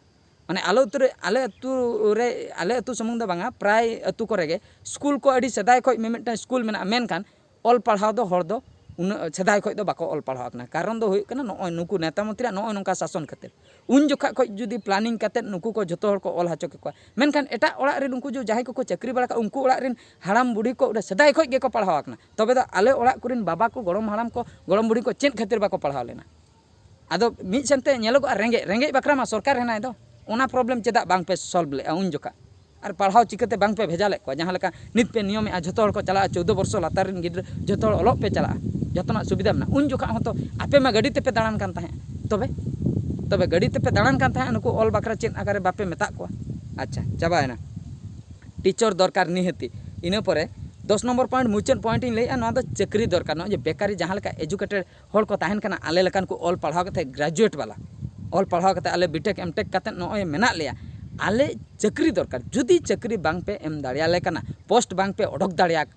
ᱢᱟᱱᱮ ᱟᱞᱮ ᱟᱹᱛᱩ ᱨᱮ, ᱟᱞᱮ ᱟᱹᱛᱩ ᱨᱮ, ᱟᱞᱮ ᱟᱹᱛᱩ ᱥᱩᱢᱩᱝ ᱫᱚ ᱵᱟᱝᱟ, ᱯᱨᱟᱭ ᱟᱹᱛᱩ ᱠᱚᱨᱮ ᱜᱮ ᱥᱠᱩᱞ ᱠᱚ ᱟᱹᱰᱤ ᱥᱮᱫᱟᱭ ᱠᱷᱚᱱ ᱢᱤᱢᱤᱫᱴᱟᱝ ᱥᱠᱩᱞ ᱢᱮᱱᱟᱜᱼᱟ, ᱢᱮᱱᱠᱷᱟᱱ ᱚᱞ ᱯᱟᱲᱦᱟᱣ ᱫᱚ ᱦᱚᱲ ᱫᱚ ᱩᱱᱟᱹᱜ ᱥᱮᱫᱟᱭ ᱠᱷᱚᱱ ᱫᱚ ᱵᱟᱠᱚ ᱚᱞ ᱯᱟᱲᱦᱟᱣ ᱟᱠᱟᱱᱟ᱾ ᱠᱟᱨᱚᱱ ᱫᱚ ᱦᱩᱭᱩᱜ ᱠᱟᱱᱟ ᱱᱚᱜᱼᱚᱭ ᱱᱩᱠᱩ ᱱᱮᱛᱟ ᱢᱚᱱᱛᱨᱤᱭᱟᱜ ᱱᱚᱜᱼᱚᱭ ᱱᱚᱝᱠᱟ ᱥᱟᱥᱚᱱ ᱠᱷᱟᱹᱛᱤᱨ᱾ ᱩᱱ ᱡᱚᱠᱷᱟ ᱠᱷᱚᱱ ᱡᱩᱫᱤ ᱯᱞᱟᱱᱤᱝ ᱠᱟᱛᱮᱫ ᱱᱩᱠᱩ ᱠᱚ ᱡᱷᱚᱛᱚ ᱦᱚᱲ ᱠᱚ ᱚᱞ ᱦᱚᱪᱚ ᱠᱮᱠᱚᱣᱟ, ᱢᱮᱱᱠᱷᱟᱱ ᱮᱴᱟᱜ ᱚᱲᱟᱜ ᱨᱮᱱ ᱩᱱᱠᱩ ᱡᱚ-, ᱡᱟᱦᱟᱸᱭ ᱠᱚᱠᱚ ᱪᱟᱹᱠᱨᱤ ᱵᱟᱲᱟ ᱠᱟᱜᱼᱟ, ᱩᱱᱠᱩ ᱚᱲᱟᱜ ᱨᱮᱱ ᱦᱟᱲᱟᱢ ᱵᱩᱲᱦᱤ ᱠᱚ ᱚᱸᱰᱮ ᱥᱮᱫᱟᱭ ᱠᱷᱚᱱ ᱜᱮᱠᱚ ᱯᱟᱲᱦᱟᱣ ᱟᱠᱟᱱᱟ᱾ ᱛᱚᱵᱮ ᱫᱚ ᱟᱞᱮ ᱚᱲᱟᱜ ᱠᱚᱨᱮᱱ ᱵᱟᱵᱟ ᱠᱚ, ᱜᱚᱲᱚᱢ ᱦᱟᱲᱟᱢ ᱠᱚ, ᱜᱚᱲᱚᱢ ᱵᱩᱲᱦᱤ ᱠᱚ ᱪᱮᱫ ᱠᱷᱟᱹᱛᱤᱨ ᱵᱟᱠᱚ ᱯᱟᱲᱦᱟᱣ ᱞᱮᱱᱟ? ᱟᱫᱚ ᱢᱤᱫ ᱥᱮᱱᱛᱮ ᱧᱮᱞᱚᱜᱚᱜᱼᱟ, ᱨᱮᱸᱜᱮᱡ, ᱨᱮᱸᱜᱮᱡ ᱵᱟᱠᱷᱨᱟ ᱢᱟ ᱥᱚᱨᱠᱟᱨ ᱦᱮᱱᱟᱭ ᱫᱚ᱾ ᱚᱱᱟ ᱯᱨᱚᱵᱞᱮᱢ ᱪᱮᱫᱟᱜ ᱵᱟᱝ ᱯᱮ ᱥᱚᱞᱵᱷ ᱞᱮᱜᱼᱟ ᱩᱱ ᱡᱚᱠᱷᱟ? ᱟᱨ ᱯᱟᱲᱦᱟᱣ ᱪᱤᱠᱟᱹᱛᱮ ᱵᱟᱝ ᱯᱮ ᱵᱷᱮᱡᱟ ᱞᱮᱫ ᱠᱚᱣᱟ? ᱡᱟᱦᱟᱸ ᱞᱮᱠᱟ ᱱᱤᱛ ᱯᱮ ᱱᱤᱭᱚᱢᱮᱜᱼᱟ, ᱡᱷᱚᱛᱚ ᱦᱚᱲ ᱠᱚ ᱪᱟᱞᱟᱜᱼᱟ, ᱪᱳᱫᱽᱫᱳ ᱵᱚᱨᱥᱚ ᱞᱟᱛᱟᱨ ᱨᱮᱱ ᱜᱤᱫᱽᱨᱟᱹ ᱡᱷᱚᱛᱚ ᱦᱚᱲ ᱚᱞᱚᱜ ᱯᱮ ᱪᱟᱞᱟᱜᱼᱟ, ᱡᱷᱚᱛᱚᱱᱟᱜ ᱥᱩᱵᱤᱫᱷᱟ ᱢᱮᱱᱟᱜᱼᱟ᱾ ᱩᱱ ᱡᱚᱠᱷᱟ ᱦᱚᱸᱛᱚ ᱟᱯᱮ ᱢᱟ ᱜᱟᱹᱰᱤ ᱛᱮᱯᱮ ᱫᱟᱬᱟᱱ ᱠᱟᱱ ᱛᱟᱦᱮᱸᱫ᱾ ᱛᱚᱵᱮ, ᱛᱚᱵᱮ ᱜᱟᱹᱰᱤ ᱛᱮᱯᱮ ᱫᱟᱬᱟᱱ ᱠᱟᱱ ᱛᱟᱦᱮᱸᱫ, ᱱᱩᱠᱩ ᱚᱞ ᱵᱟᱠᱷᱨᱟ ᱪᱮᱫ ᱟᱠᱟᱨᱮ ᱵᱟᱯᱮ ᱢᱮᱛᱟᱜ ᱠᱚᱣᱟ? ᱟᱪᱪᱷᱟ, ᱪᱟᱵᱟᱭᱮᱱᱟ᱾ ᱴᱤᱪᱟᱨ ᱫᱚᱨᱠᱟᱨ ᱱᱤᱦᱟᱹᱛᱤ᱾ ᱤᱱᱟᱹ ᱯᱚᱨᱮ ᱫᱚᱥ ᱱᱚᱢᱵᱚᱨ ᱯᱚᱭᱮᱱᱴ, ᱢᱩᱪᱟᱹᱫ ᱯᱚᱭᱮᱱᱴ ᱤᱧ ᱞᱟᱹᱭᱮᱫᱼᱟ, ᱱᱚᱣᱟ ᱫᱚ ᱪᱟᱹᱠᱨᱤ ᱫᱚᱨᱠᱟᱨ᱾ ᱱᱚᱜᱼᱚᱭ ᱡᱮ ᱵᱮᱠᱟᱨᱤ, ᱡᱟᱦᱟᱸ ᱞᱮᱠᱟ ᱮᱡᱩᱠᱮᱴᱮᱰ ᱦᱚᱲ ᱠᱚ ᱛᱟᱦᱮᱱ ᱠᱟᱱᱟ, ᱟᱞᱮ ᱞᱮᱠᱟᱱ ᱠᱚ ᱚᱞ ᱯᱟᱲᱦᱟᱣ ᱠᱟᱛᱮ, ᱜᱨᱮᱡᱩᱭᱮᱴ ᱵᱟᱞᱟ, ᱚᱞ ᱯᱟᱲᱦᱟᱣ ᱠᱟᱛᱮ ᱟᱞᱮ ᱵᱤᱴᱮᱠ ᱮᱢᱴᱮᱠ ᱠᱟᱛᱮ ᱱᱚᱜᱼᱚᱭ ᱢᱮᱱᱟᱜ ᱞᱮᱭᱟ, ᱟᱞᱮ ᱪᱟᱹᱠᱨᱤ ᱫᱚᱨᱠᱟᱨ᱾ ᱡᱩᱫᱤ ᱪᱟᱹᱠᱨᱤ ᱵᱟᱝ ᱯᱮ ᱮᱢ ᱫᱟᱲᱮᱭᱟᱞᱮ ᱠᱟᱱᱟ, ᱯᱳᱥᱴ ᱵᱟᱝ ᱯᱮ ᱚᱰᱚᱠ ᱫᱟᱲᱮᱭᱟᱜ,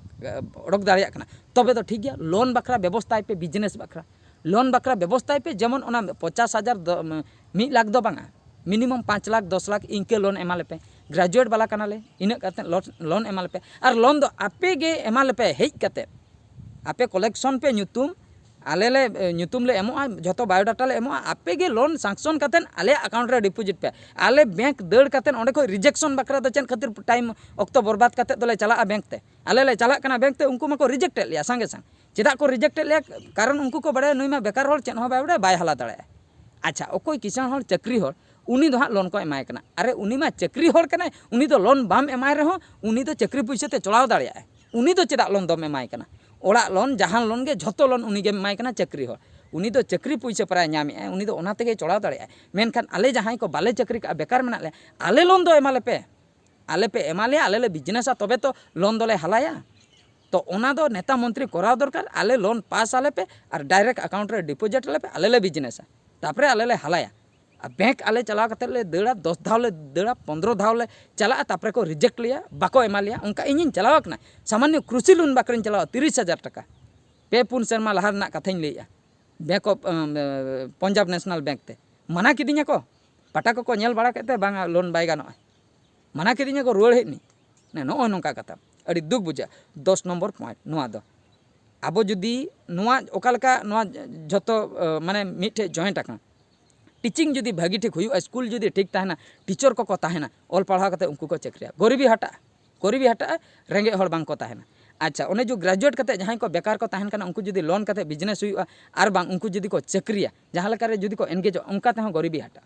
ᱚᱰᱚᱠ ᱫᱟᱲᱮᱭᱟᱜ ᱠᱟᱱᱟ, ᱛᱚᱵᱮ ᱫᱚ ᱴᱷᱤᱠ ᱜᱮᱭᱟ, ᱞᱳᱱ ᱵᱟᱠᱷᱨᱟ ᱵᱮᱵᱚᱥᱛᱷᱟᱭ ᱯᱮ, ᱵᱤᱡᱽᱱᱮᱥ ᱵᱟᱠᱷᱨᱟ ᱞᱳᱱ ᱵᱟᱠᱷᱨᱟ ᱵᱮᱵᱚᱥᱛᱷᱟᱭ ᱯᱮ, ᱡᱮᱢᱚᱱ ᱚᱱᱟ ᱯᱚᱧᱪᱟᱥ ᱦᱟᱡᱟᱨ ᱫᱚ, ᱢᱤᱫ ᱞᱟᱠᱷ ᱫᱚ ᱵᱟᱝᱟ, ᱢᱤᱱᱤᱢᱟᱢ ᱯᱟᱸᱪ ᱞᱟᱠᱷ ᱫᱚᱥ ᱞᱟᱠᱷ ᱤᱱᱠᱟᱹ ᱞᱳᱱ ᱮᱢᱟ ᱞᱮᱯᱮ᱾ ᱜᱨᱮᱡᱩᱭᱮᱴ ᱵᱟᱞᱟ ᱠᱟᱱᱟᱞᱮ, ᱤᱱᱟᱹᱜ ᱠᱟᱛᱮ ᱞᱳᱱ ᱮᱢᱟ ᱞᱮᱯᱮ᱾ ᱟᱨ ᱞᱳᱱ ᱫᱚ ᱟᱯᱮ ᱜᱮ ᱮᱢᱟ ᱞᱮᱯᱮ ᱦᱮᱡ ᱠᱟᱛᱮ, ᱟᱯᱮ ᱠᱚᱞᱮᱠᱥᱚᱱ ᱯᱮ ᱧᱩᱛᱩᱢ, ᱟᱞᱮ ᱞᱮ ᱧᱩᱛᱩᱢ ᱞᱮ ᱮᱢᱚᱜᱼᱟ, ᱡᱷᱚᱛᱚ ᱵᱟᱭᱳᱰᱟᱴᱟ ᱞᱮ ᱮᱢᱚᱜᱼᱟ, ᱟᱯᱮ ᱜᱮ ᱞᱳᱱ ᱥᱟᱝᱥᱚᱱ ᱠᱟᱛᱮ ᱟᱞᱮᱭᱟᱜ ᱟᱠᱟᱣᱩᱱᱴ ᱨᱮ ᱰᱤᱯᱚᱡᱤᱴ ᱯᱮ᱾ ᱟᱞᱮ ᱵᱮᱝᱠ ᱫᱟᱹᱲ ᱠᱟᱛᱮ ᱚᱸᱰᱮ ᱠᱷᱚᱱ ᱨᱤᱡᱮᱠᱥᱚᱱ ᱵᱟᱠᱷᱨᱟ ᱫᱚ ᱪᱮᱫ ᱠᱷᱟᱹᱛᱤᱨ ᱴᱟᱭᱤᱢ ᱚᱠᱛᱚ ᱵᱚᱨᱵᱟᱫ ᱠᱟᱛᱮ ᱫᱚᱞᱮ ᱪᱟᱞᱟᱜᱼᱟ ᱵᱮᱝᱠ ᱛᱮ? ᱟᱞᱮ ᱞᱮ ᱪᱟᱞᱟᱜ ᱠᱟᱱᱟ ᱵᱮᱝᱠ ᱛᱮ, ᱩᱱᱠᱩ ᱢᱟᱠᱚ ᱨᱤᱡᱮᱠᱴ ᱮᱫ ᱞᱮᱭᱟ ᱥᱟᱸᱜᱮ ᱥᱟᱝ᱾ ᱪᱮᱫᱟᱜ ᱠᱚ ᱨᱤᱡᱮᱠᱴ ᱮᱫ ᱞᱮᱭᱟ? ᱠᱟᱨᱚᱱ ᱩᱱᱠᱩ ᱠᱚ ᱵᱟᱲᱟᱭᱟ ᱱᱩᱭ ᱢᱟ ᱵᱮᱠᱟᱨ ᱦᱚᱲ, ᱪᱮᱫ ᱦᱚᱸ ᱵᱟᱭ ᱵᱟᱲᱟᱭᱟ, ᱵᱟᱭ ᱦᱟᱞᱟ ᱫᱟᱲᱮᱭᱟᱜᱼᱟ᱾ ᱟᱪᱪᱷᱟ, ᱚᱠᱚᱭ ᱠᱤᱥᱟᱹᱬ ᱦᱚᱲ, ᱪᱟᱹᱠᱨᱤ ᱦᱚᱲ, ᱩᱱᱤ ᱫᱚ ᱦᱟᱸᱜ ᱞᱳᱱ ᱠᱚ ᱮᱢᱟᱭ ᱠᱟᱱᱟ᱾ ᱟᱨᱮ, ᱩᱱᱤ ᱢᱟ ᱪᱟᱹᱠᱨᱤ ᱦᱚᱲ ᱠᱟᱱᱟᱭ, ᱩᱱᱤ ᱫᱚ ᱞᱳᱱ ᱵᱟᱢ ᱮᱢᱟᱭ ᱨᱮᱦᱚᱸ ᱩᱱᱤ ᱫᱚ ᱪᱟᱹᱠᱨᱤ ᱯᱩᱭᱥᱟᱹ ᱛᱮ ᱪᱚᱲᱟᱣ ᱫᱟᱲᱮᱭᱟᱜᱼᱟᱭ᱾ ᱩᱱᱤ ᱫᱚ ᱪᱮᱫᱟᱜ ᱞᱳᱱ ᱫᱚᱢ ᱮᱢᱟᱭ ᱠᱟᱱᱟ? ᱚᱲᱟᱜ ᱞᱳᱱ, ᱡᱟᱦᱟᱱ ᱞᱳᱱ ᱜᱮ, ᱡᱷᱚᱛᱚ ᱞᱳᱱ ᱩᱱᱤ ᱜᱮᱢ ᱮᱢᱟᱭ ᱠᱟᱱᱟ, ᱪᱟᱹᱠᱨᱤ ᱦᱚᱲ᱾ ᱩᱱᱤ ᱫᱚ ᱪᱟᱹᱠᱨᱤ ᱯᱩᱭᱥᱟᱹ ᱯᱨᱟᱭ ᱧᱟᱢᱮᱫᱼᱟᱭ, ᱩᱱᱤ ᱫᱚ ᱚᱱᱟ ᱛᱮᱜᱮ ᱪᱚᱲᱟᱣ ᱫᱟᱲᱮᱭᱟᱜᱼᱟᱭ᱾ ᱢᱮᱱᱠᱷᱟᱱ ᱟᱞᱮ ᱡᱟᱦᱟᱸᱭ ᱠᱚ ᱵᱟᱞᱮ ᱪᱟᱹᱠᱨᱤ ᱠᱟᱜᱼᱟ, ᱵᱮᱠᱟᱨ ᱢᱮᱱᱟᱜ ᱞᱮᱭᱟ, ᱟᱞᱮ ᱞᱳᱱ ᱫᱚ ᱮᱢᱟ ᱞᱮᱯᱮ᱾ ᱟᱞᱮ ᱯᱮ ᱮᱢᱟ ᱞᱮᱭᱟ, ᱟᱞᱮ ᱞᱮ ᱵᱤᱡᱽᱱᱮᱥᱟ, ᱛᱚᱵᱮ ᱛᱚ ᱞᱳᱱ ᱫᱚᱞᱮ ᱦᱟᱞᱟᱭᱟ᱾ ᱛᱚ ᱚᱱᱟ ᱫᱚ ᱱᱮᱛᱟ ᱢᱚᱱᱛᱨᱤ ᱠᱚᱨᱟᱣ ᱫᱚᱨᱠᱟᱨ, ᱟᱞᱮ ᱞᱳᱱ ᱯᱟᱥ ᱟᱞᱮ ᱯᱮ ᱟᱨ ᱰᱟᱭᱨᱮᱠᱴ ᱟᱠᱟᱣᱩᱱᱴ ᱨᱮ ᱰᱤᱯᱚᱡᱤᱴ ᱟᱞᱮ ᱯᱮ, ᱟᱞᱮ ᱞᱮ ᱵᱤᱡᱽᱱᱮᱥᱟ, ᱛᱟᱨᱯᱚᱨᱮ ᱟᱞᱮ ᱞᱮ ᱦᱟᱞᱟᱭᱟ᱾ ᱟᱨ ᱵᱮᱝᱠ ᱟᱞᱮ ᱪᱟᱞᱟᱣ ᱠᱟᱛᱮ ᱞᱮ ᱫᱟᱹᱲᱟ, ᱫᱚᱥ ᱫᱷᱟᱣ ᱞᱮ ᱫᱟᱹᱲᱟ, ᱯᱚᱱᱫᱽᱨᱚ ᱫᱷᱟᱣ ᱞᱮ ᱪᱟᱞᱟᱜᱼᱟ, ᱛᱟᱨᱯᱚᱨᱮ ᱠᱚ ᱨᱤᱡᱮᱠᱴ ᱞᱮᱭᱟ, ᱵᱟᱠᱚ ᱮᱢᱟ ᱞᱮᱭᱟ᱾ ᱚᱱᱠᱟ ᱤᱧᱤᱧ ᱪᱟᱞᱟᱣ ᱟᱠᱟᱱᱟ, ᱥᱟᱢᱟᱱᱱᱚ ᱠᱨᱩᱥᱤ ᱞᱳᱱ ᱵᱟᱠᱷᱨᱟᱧ ᱪᱟᱞᱟᱣᱟ, ᱛᱤᱨᱤᱥ ᱦᱟᱡᱟᱨ ᱴᱟᱠᱟ, ᱯᱮ ᱯᱩᱱ ᱥᱮᱨᱢᱟ ᱞᱟᱦᱟ ᱨᱮᱱᱟᱜ ᱠᱟᱛᱷᱟᱧ ᱞᱟᱹᱭᱮᱜᱼᱟ, bank of Punjab national bank ᱛᱮ᱾ ᱢᱟᱱᱟ ᱠᱤᱫᱤᱧᱟ ᱠᱚ, ᱯᱟᱴᱟ ᱠᱚᱠᱚ ᱧᱮᱞ ᱵᱟᱲᱟ ᱠᱮᱫ ᱛᱮ, ᱵᱟᱝᱟ, ᱞᱳᱱ ᱵᱟᱭ ᱜᱟᱱᱚᱜᱼᱟ᱾ ᱢᱟᱱᱟ ᱠᱤᱫᱤᱧᱟ ᱠᱚ, ᱨᱩᱣᱟᱹᱲ ᱦᱮᱡ ᱱᱤᱧ᱾ ᱱᱮ, ᱱᱚᱜᱼᱚᱭ ᱱᱚᱝᱠᱟ ᱠᱟᱛᱷᱟ, ᱟᱹᱰᱤ ᱫᱩᱠ ᱵᱩᱡᱷᱟᱹᱜᱼᱟ᱾ ᱫᱚᱥ ᱱᱚᱢᱵᱚᱨ ᱯᱚᱭᱮᱱᱴ ᱱᱚᱣᱟ ᱫᱚ, ᱟᱵᱚ ᱡᱩᱫᱤ ᱱᱚᱣᱟ ᱚᱠᱟ ᱞᱮᱠᱟ ᱱᱚᱣᱟ ᱡᱷᱚᱛᱚ, ᱟᱸ, ᱢᱟᱱᱮ ᱢᱤᱫᱴᱷᱮᱡ ᱡᱚᱭᱮᱱᱴ ᱟᱠᱟᱱ, ᱴᱤᱪᱤᱝ ᱡᱩᱫᱤ ᱵᱷᱟᱹᱜᱤ ᱴᱷᱤᱠ ᱦᱩᱭᱩᱜᱼᱟ, ᱥᱠᱩᱞ ᱡᱩᱫᱤ ᱴᱷᱤᱠ ᱛᱟᱦᱮᱱᱟ, ᱴᱤᱪᱟᱨ ᱠᱚᱠᱚ ᱛᱟᱦᱮᱱᱟ, ᱚᱞ ᱯᱟᱲᱦᱟᱣ ᱠᱟᱛᱮ ᱩᱱᱠᱩ ᱠᱚ ᱪᱟᱹᱠᱨᱤᱭᱟ, ᱜᱚᱨᱤᱵᱤ ᱦᱟᱴᱟᱜᱼᱟ, ᱜᱚᱨᱤᱵᱤ ᱦᱟᱴᱟᱜᱼᱟ, ᱨᱮᱸᱜᱮᱡ ᱦᱚᱲ ᱵᱟᱝ ᱠᱚ ᱛᱟᱦᱮᱱᱟ᱾ ᱟᱪᱪᱷᱟ, ᱚᱱᱮ ᱡᱮ ᱜᱨᱮᱡᱩᱭᱮᱴ ᱠᱟᱛᱮ ᱡᱟᱦᱟᱸᱭ ᱠᱚ ᱵᱮᱠᱟᱨ ᱠᱚ ᱛᱟᱦᱮᱱ ᱠᱟᱱᱟ, ᱩᱱᱠᱩ ᱡᱩᱫᱤ ᱞᱳᱱ ᱠᱟᱛᱮ ᱵᱤᱡᱽᱱᱮᱥ ᱦᱩᱭᱩᱜᱼᱟ, ᱟᱨ ᱵᱟᱝ ᱩᱱᱠᱩ ᱡᱩᱫᱤ ᱠᱚ ᱪᱟᱹᱠᱨᱤᱭᱟ, ᱡᱟᱦᱟᱸ ᱞᱮᱠᱟ ᱨᱮ ᱡᱩᱫᱤ ᱠᱚ ᱮᱱᱜᱮᱡᱚᱜᱼᱟ, ᱚᱱᱠᱟ ᱛᱮᱦᱚᱸ ᱜᱚᱨᱤᱵᱤ ᱦᱟᱴᱟᱜᱼᱟ᱾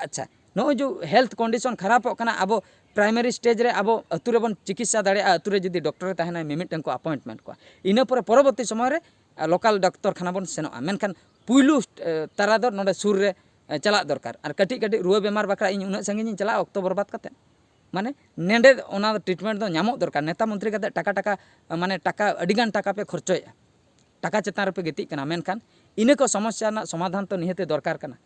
ᱟᱪᱪᱷᱟ, ᱱᱚᱜᱼᱚᱭ ᱡᱮ ᱦᱮᱞᱛᱷ ᱠᱚᱱᱰᱤᱥᱚᱱ ᱠᱷᱟᱨᱟᱯᱚᱜ ᱠᱟᱱᱟ, ᱟᱵᱚ ᱯᱨᱟᱭᱢᱟᱨᱤ ᱥᱴᱮᱡᱽ ᱨᱮ ᱟᱵᱚ ᱟᱹᱛᱩ ᱨᱮᱵᱚᱱ ᱪᱤᱠᱤᱛᱥᱟ ᱫᱟᱲᱮᱭᱟᱜᱼᱟ, ᱟᱹᱛᱩ ᱨᱮ ᱡᱩᱫᱤ ᱰᱚᱠᱴᱚᱨᱮ ᱛᱟᱦᱮᱱᱟᱭ, ᱢᱤᱢᱤᱫᱴᱟᱝ ᱠᱚ ᱟᱯᱚᱭᱮᱱᱴᱢᱮᱱᱴ ᱠᱚᱣᱟ, ᱤᱱᱟᱹ ᱯᱚᱨᱮ ᱯᱚᱨᱚᱵᱚᱨᱛᱤ ᱥᱚᱢᱚᱭ ᱨᱮ ᱞᱳᱠᱟᱞ ᱰᱟᱠᱛᱚᱨ ᱠᱷᱟᱱᱟ ᱵᱚᱱ ᱥᱮᱱᱚᱜᱼᱟ᱾ ᱢᱮᱱᱠᱷᱟᱱ ᱯᱩᱭᱞᱩ ᱮ, ᱛᱟᱨᱟ ᱫᱚ ᱱᱚᱰᱮ ᱥᱩᱨ ᱨᱮ ᱮ, ᱪᱟᱞᱟᱜ ᱫᱚᱨᱠᱟᱨ᱾ ᱟᱨ ᱠᱟᱹᱴᱤᱡ ᱠᱟᱹᱴᱤᱡ ᱨᱩᱣᱟᱹ ᱵᱮᱢᱟᱨ ᱵᱟᱠᱷᱨᱟ ᱤᱧ ᱩᱱᱟᱹᱜ ᱥᱟᱺᱜᱤᱧ ᱤᱧ ᱪᱟᱞᱟᱜᱼᱟ ᱚᱠᱛᱚ ᱵᱚᱨᱵᱟᱫ ᱠᱟᱛᱮ? ᱢᱟᱱᱮ ᱱᱮᱰᱮ ᱚᱱᱟ ᱴᱨᱤᱴᱢᱮᱱᱴ ᱫᱚ ᱧᱟᱢᱚᱜ ᱫᱚᱨᱠᱟᱨ᱾ ᱱᱮᱛᱟ ᱢᱚᱱᱛᱨᱤ ᱠᱟᱛᱮ ᱴᱟᱠᱟ ᱴᱟᱠᱟ, ᱢᱟᱱᱮ ᱴᱟᱠᱟ, ᱟᱹᱰᱤᱜᱟᱱ ᱴᱟᱠᱟ ᱯᱮ ᱠᱷᱚᱨᱪᱚᱭᱮᱫᱼᱟ, ᱴᱟᱠᱟ ᱪᱮᱛᱟᱱ ᱨᱮᱯᱮ ᱜᱤᱛᱤᱡ ᱠᱟᱱᱟ, ᱢᱮᱱᱠᱷᱟᱱ ᱤᱱᱟᱹ ᱠᱚ ᱥᱚᱢᱚᱥᱥᱟ ᱨᱮᱱᱟᱜ ᱥᱚᱢᱟᱫᱷᱟᱱ ᱛᱚ ᱱᱤᱦᱟᱹᱛ ᱫᱚᱨᱠᱟᱨ ᱠᱟᱱᱟ᱾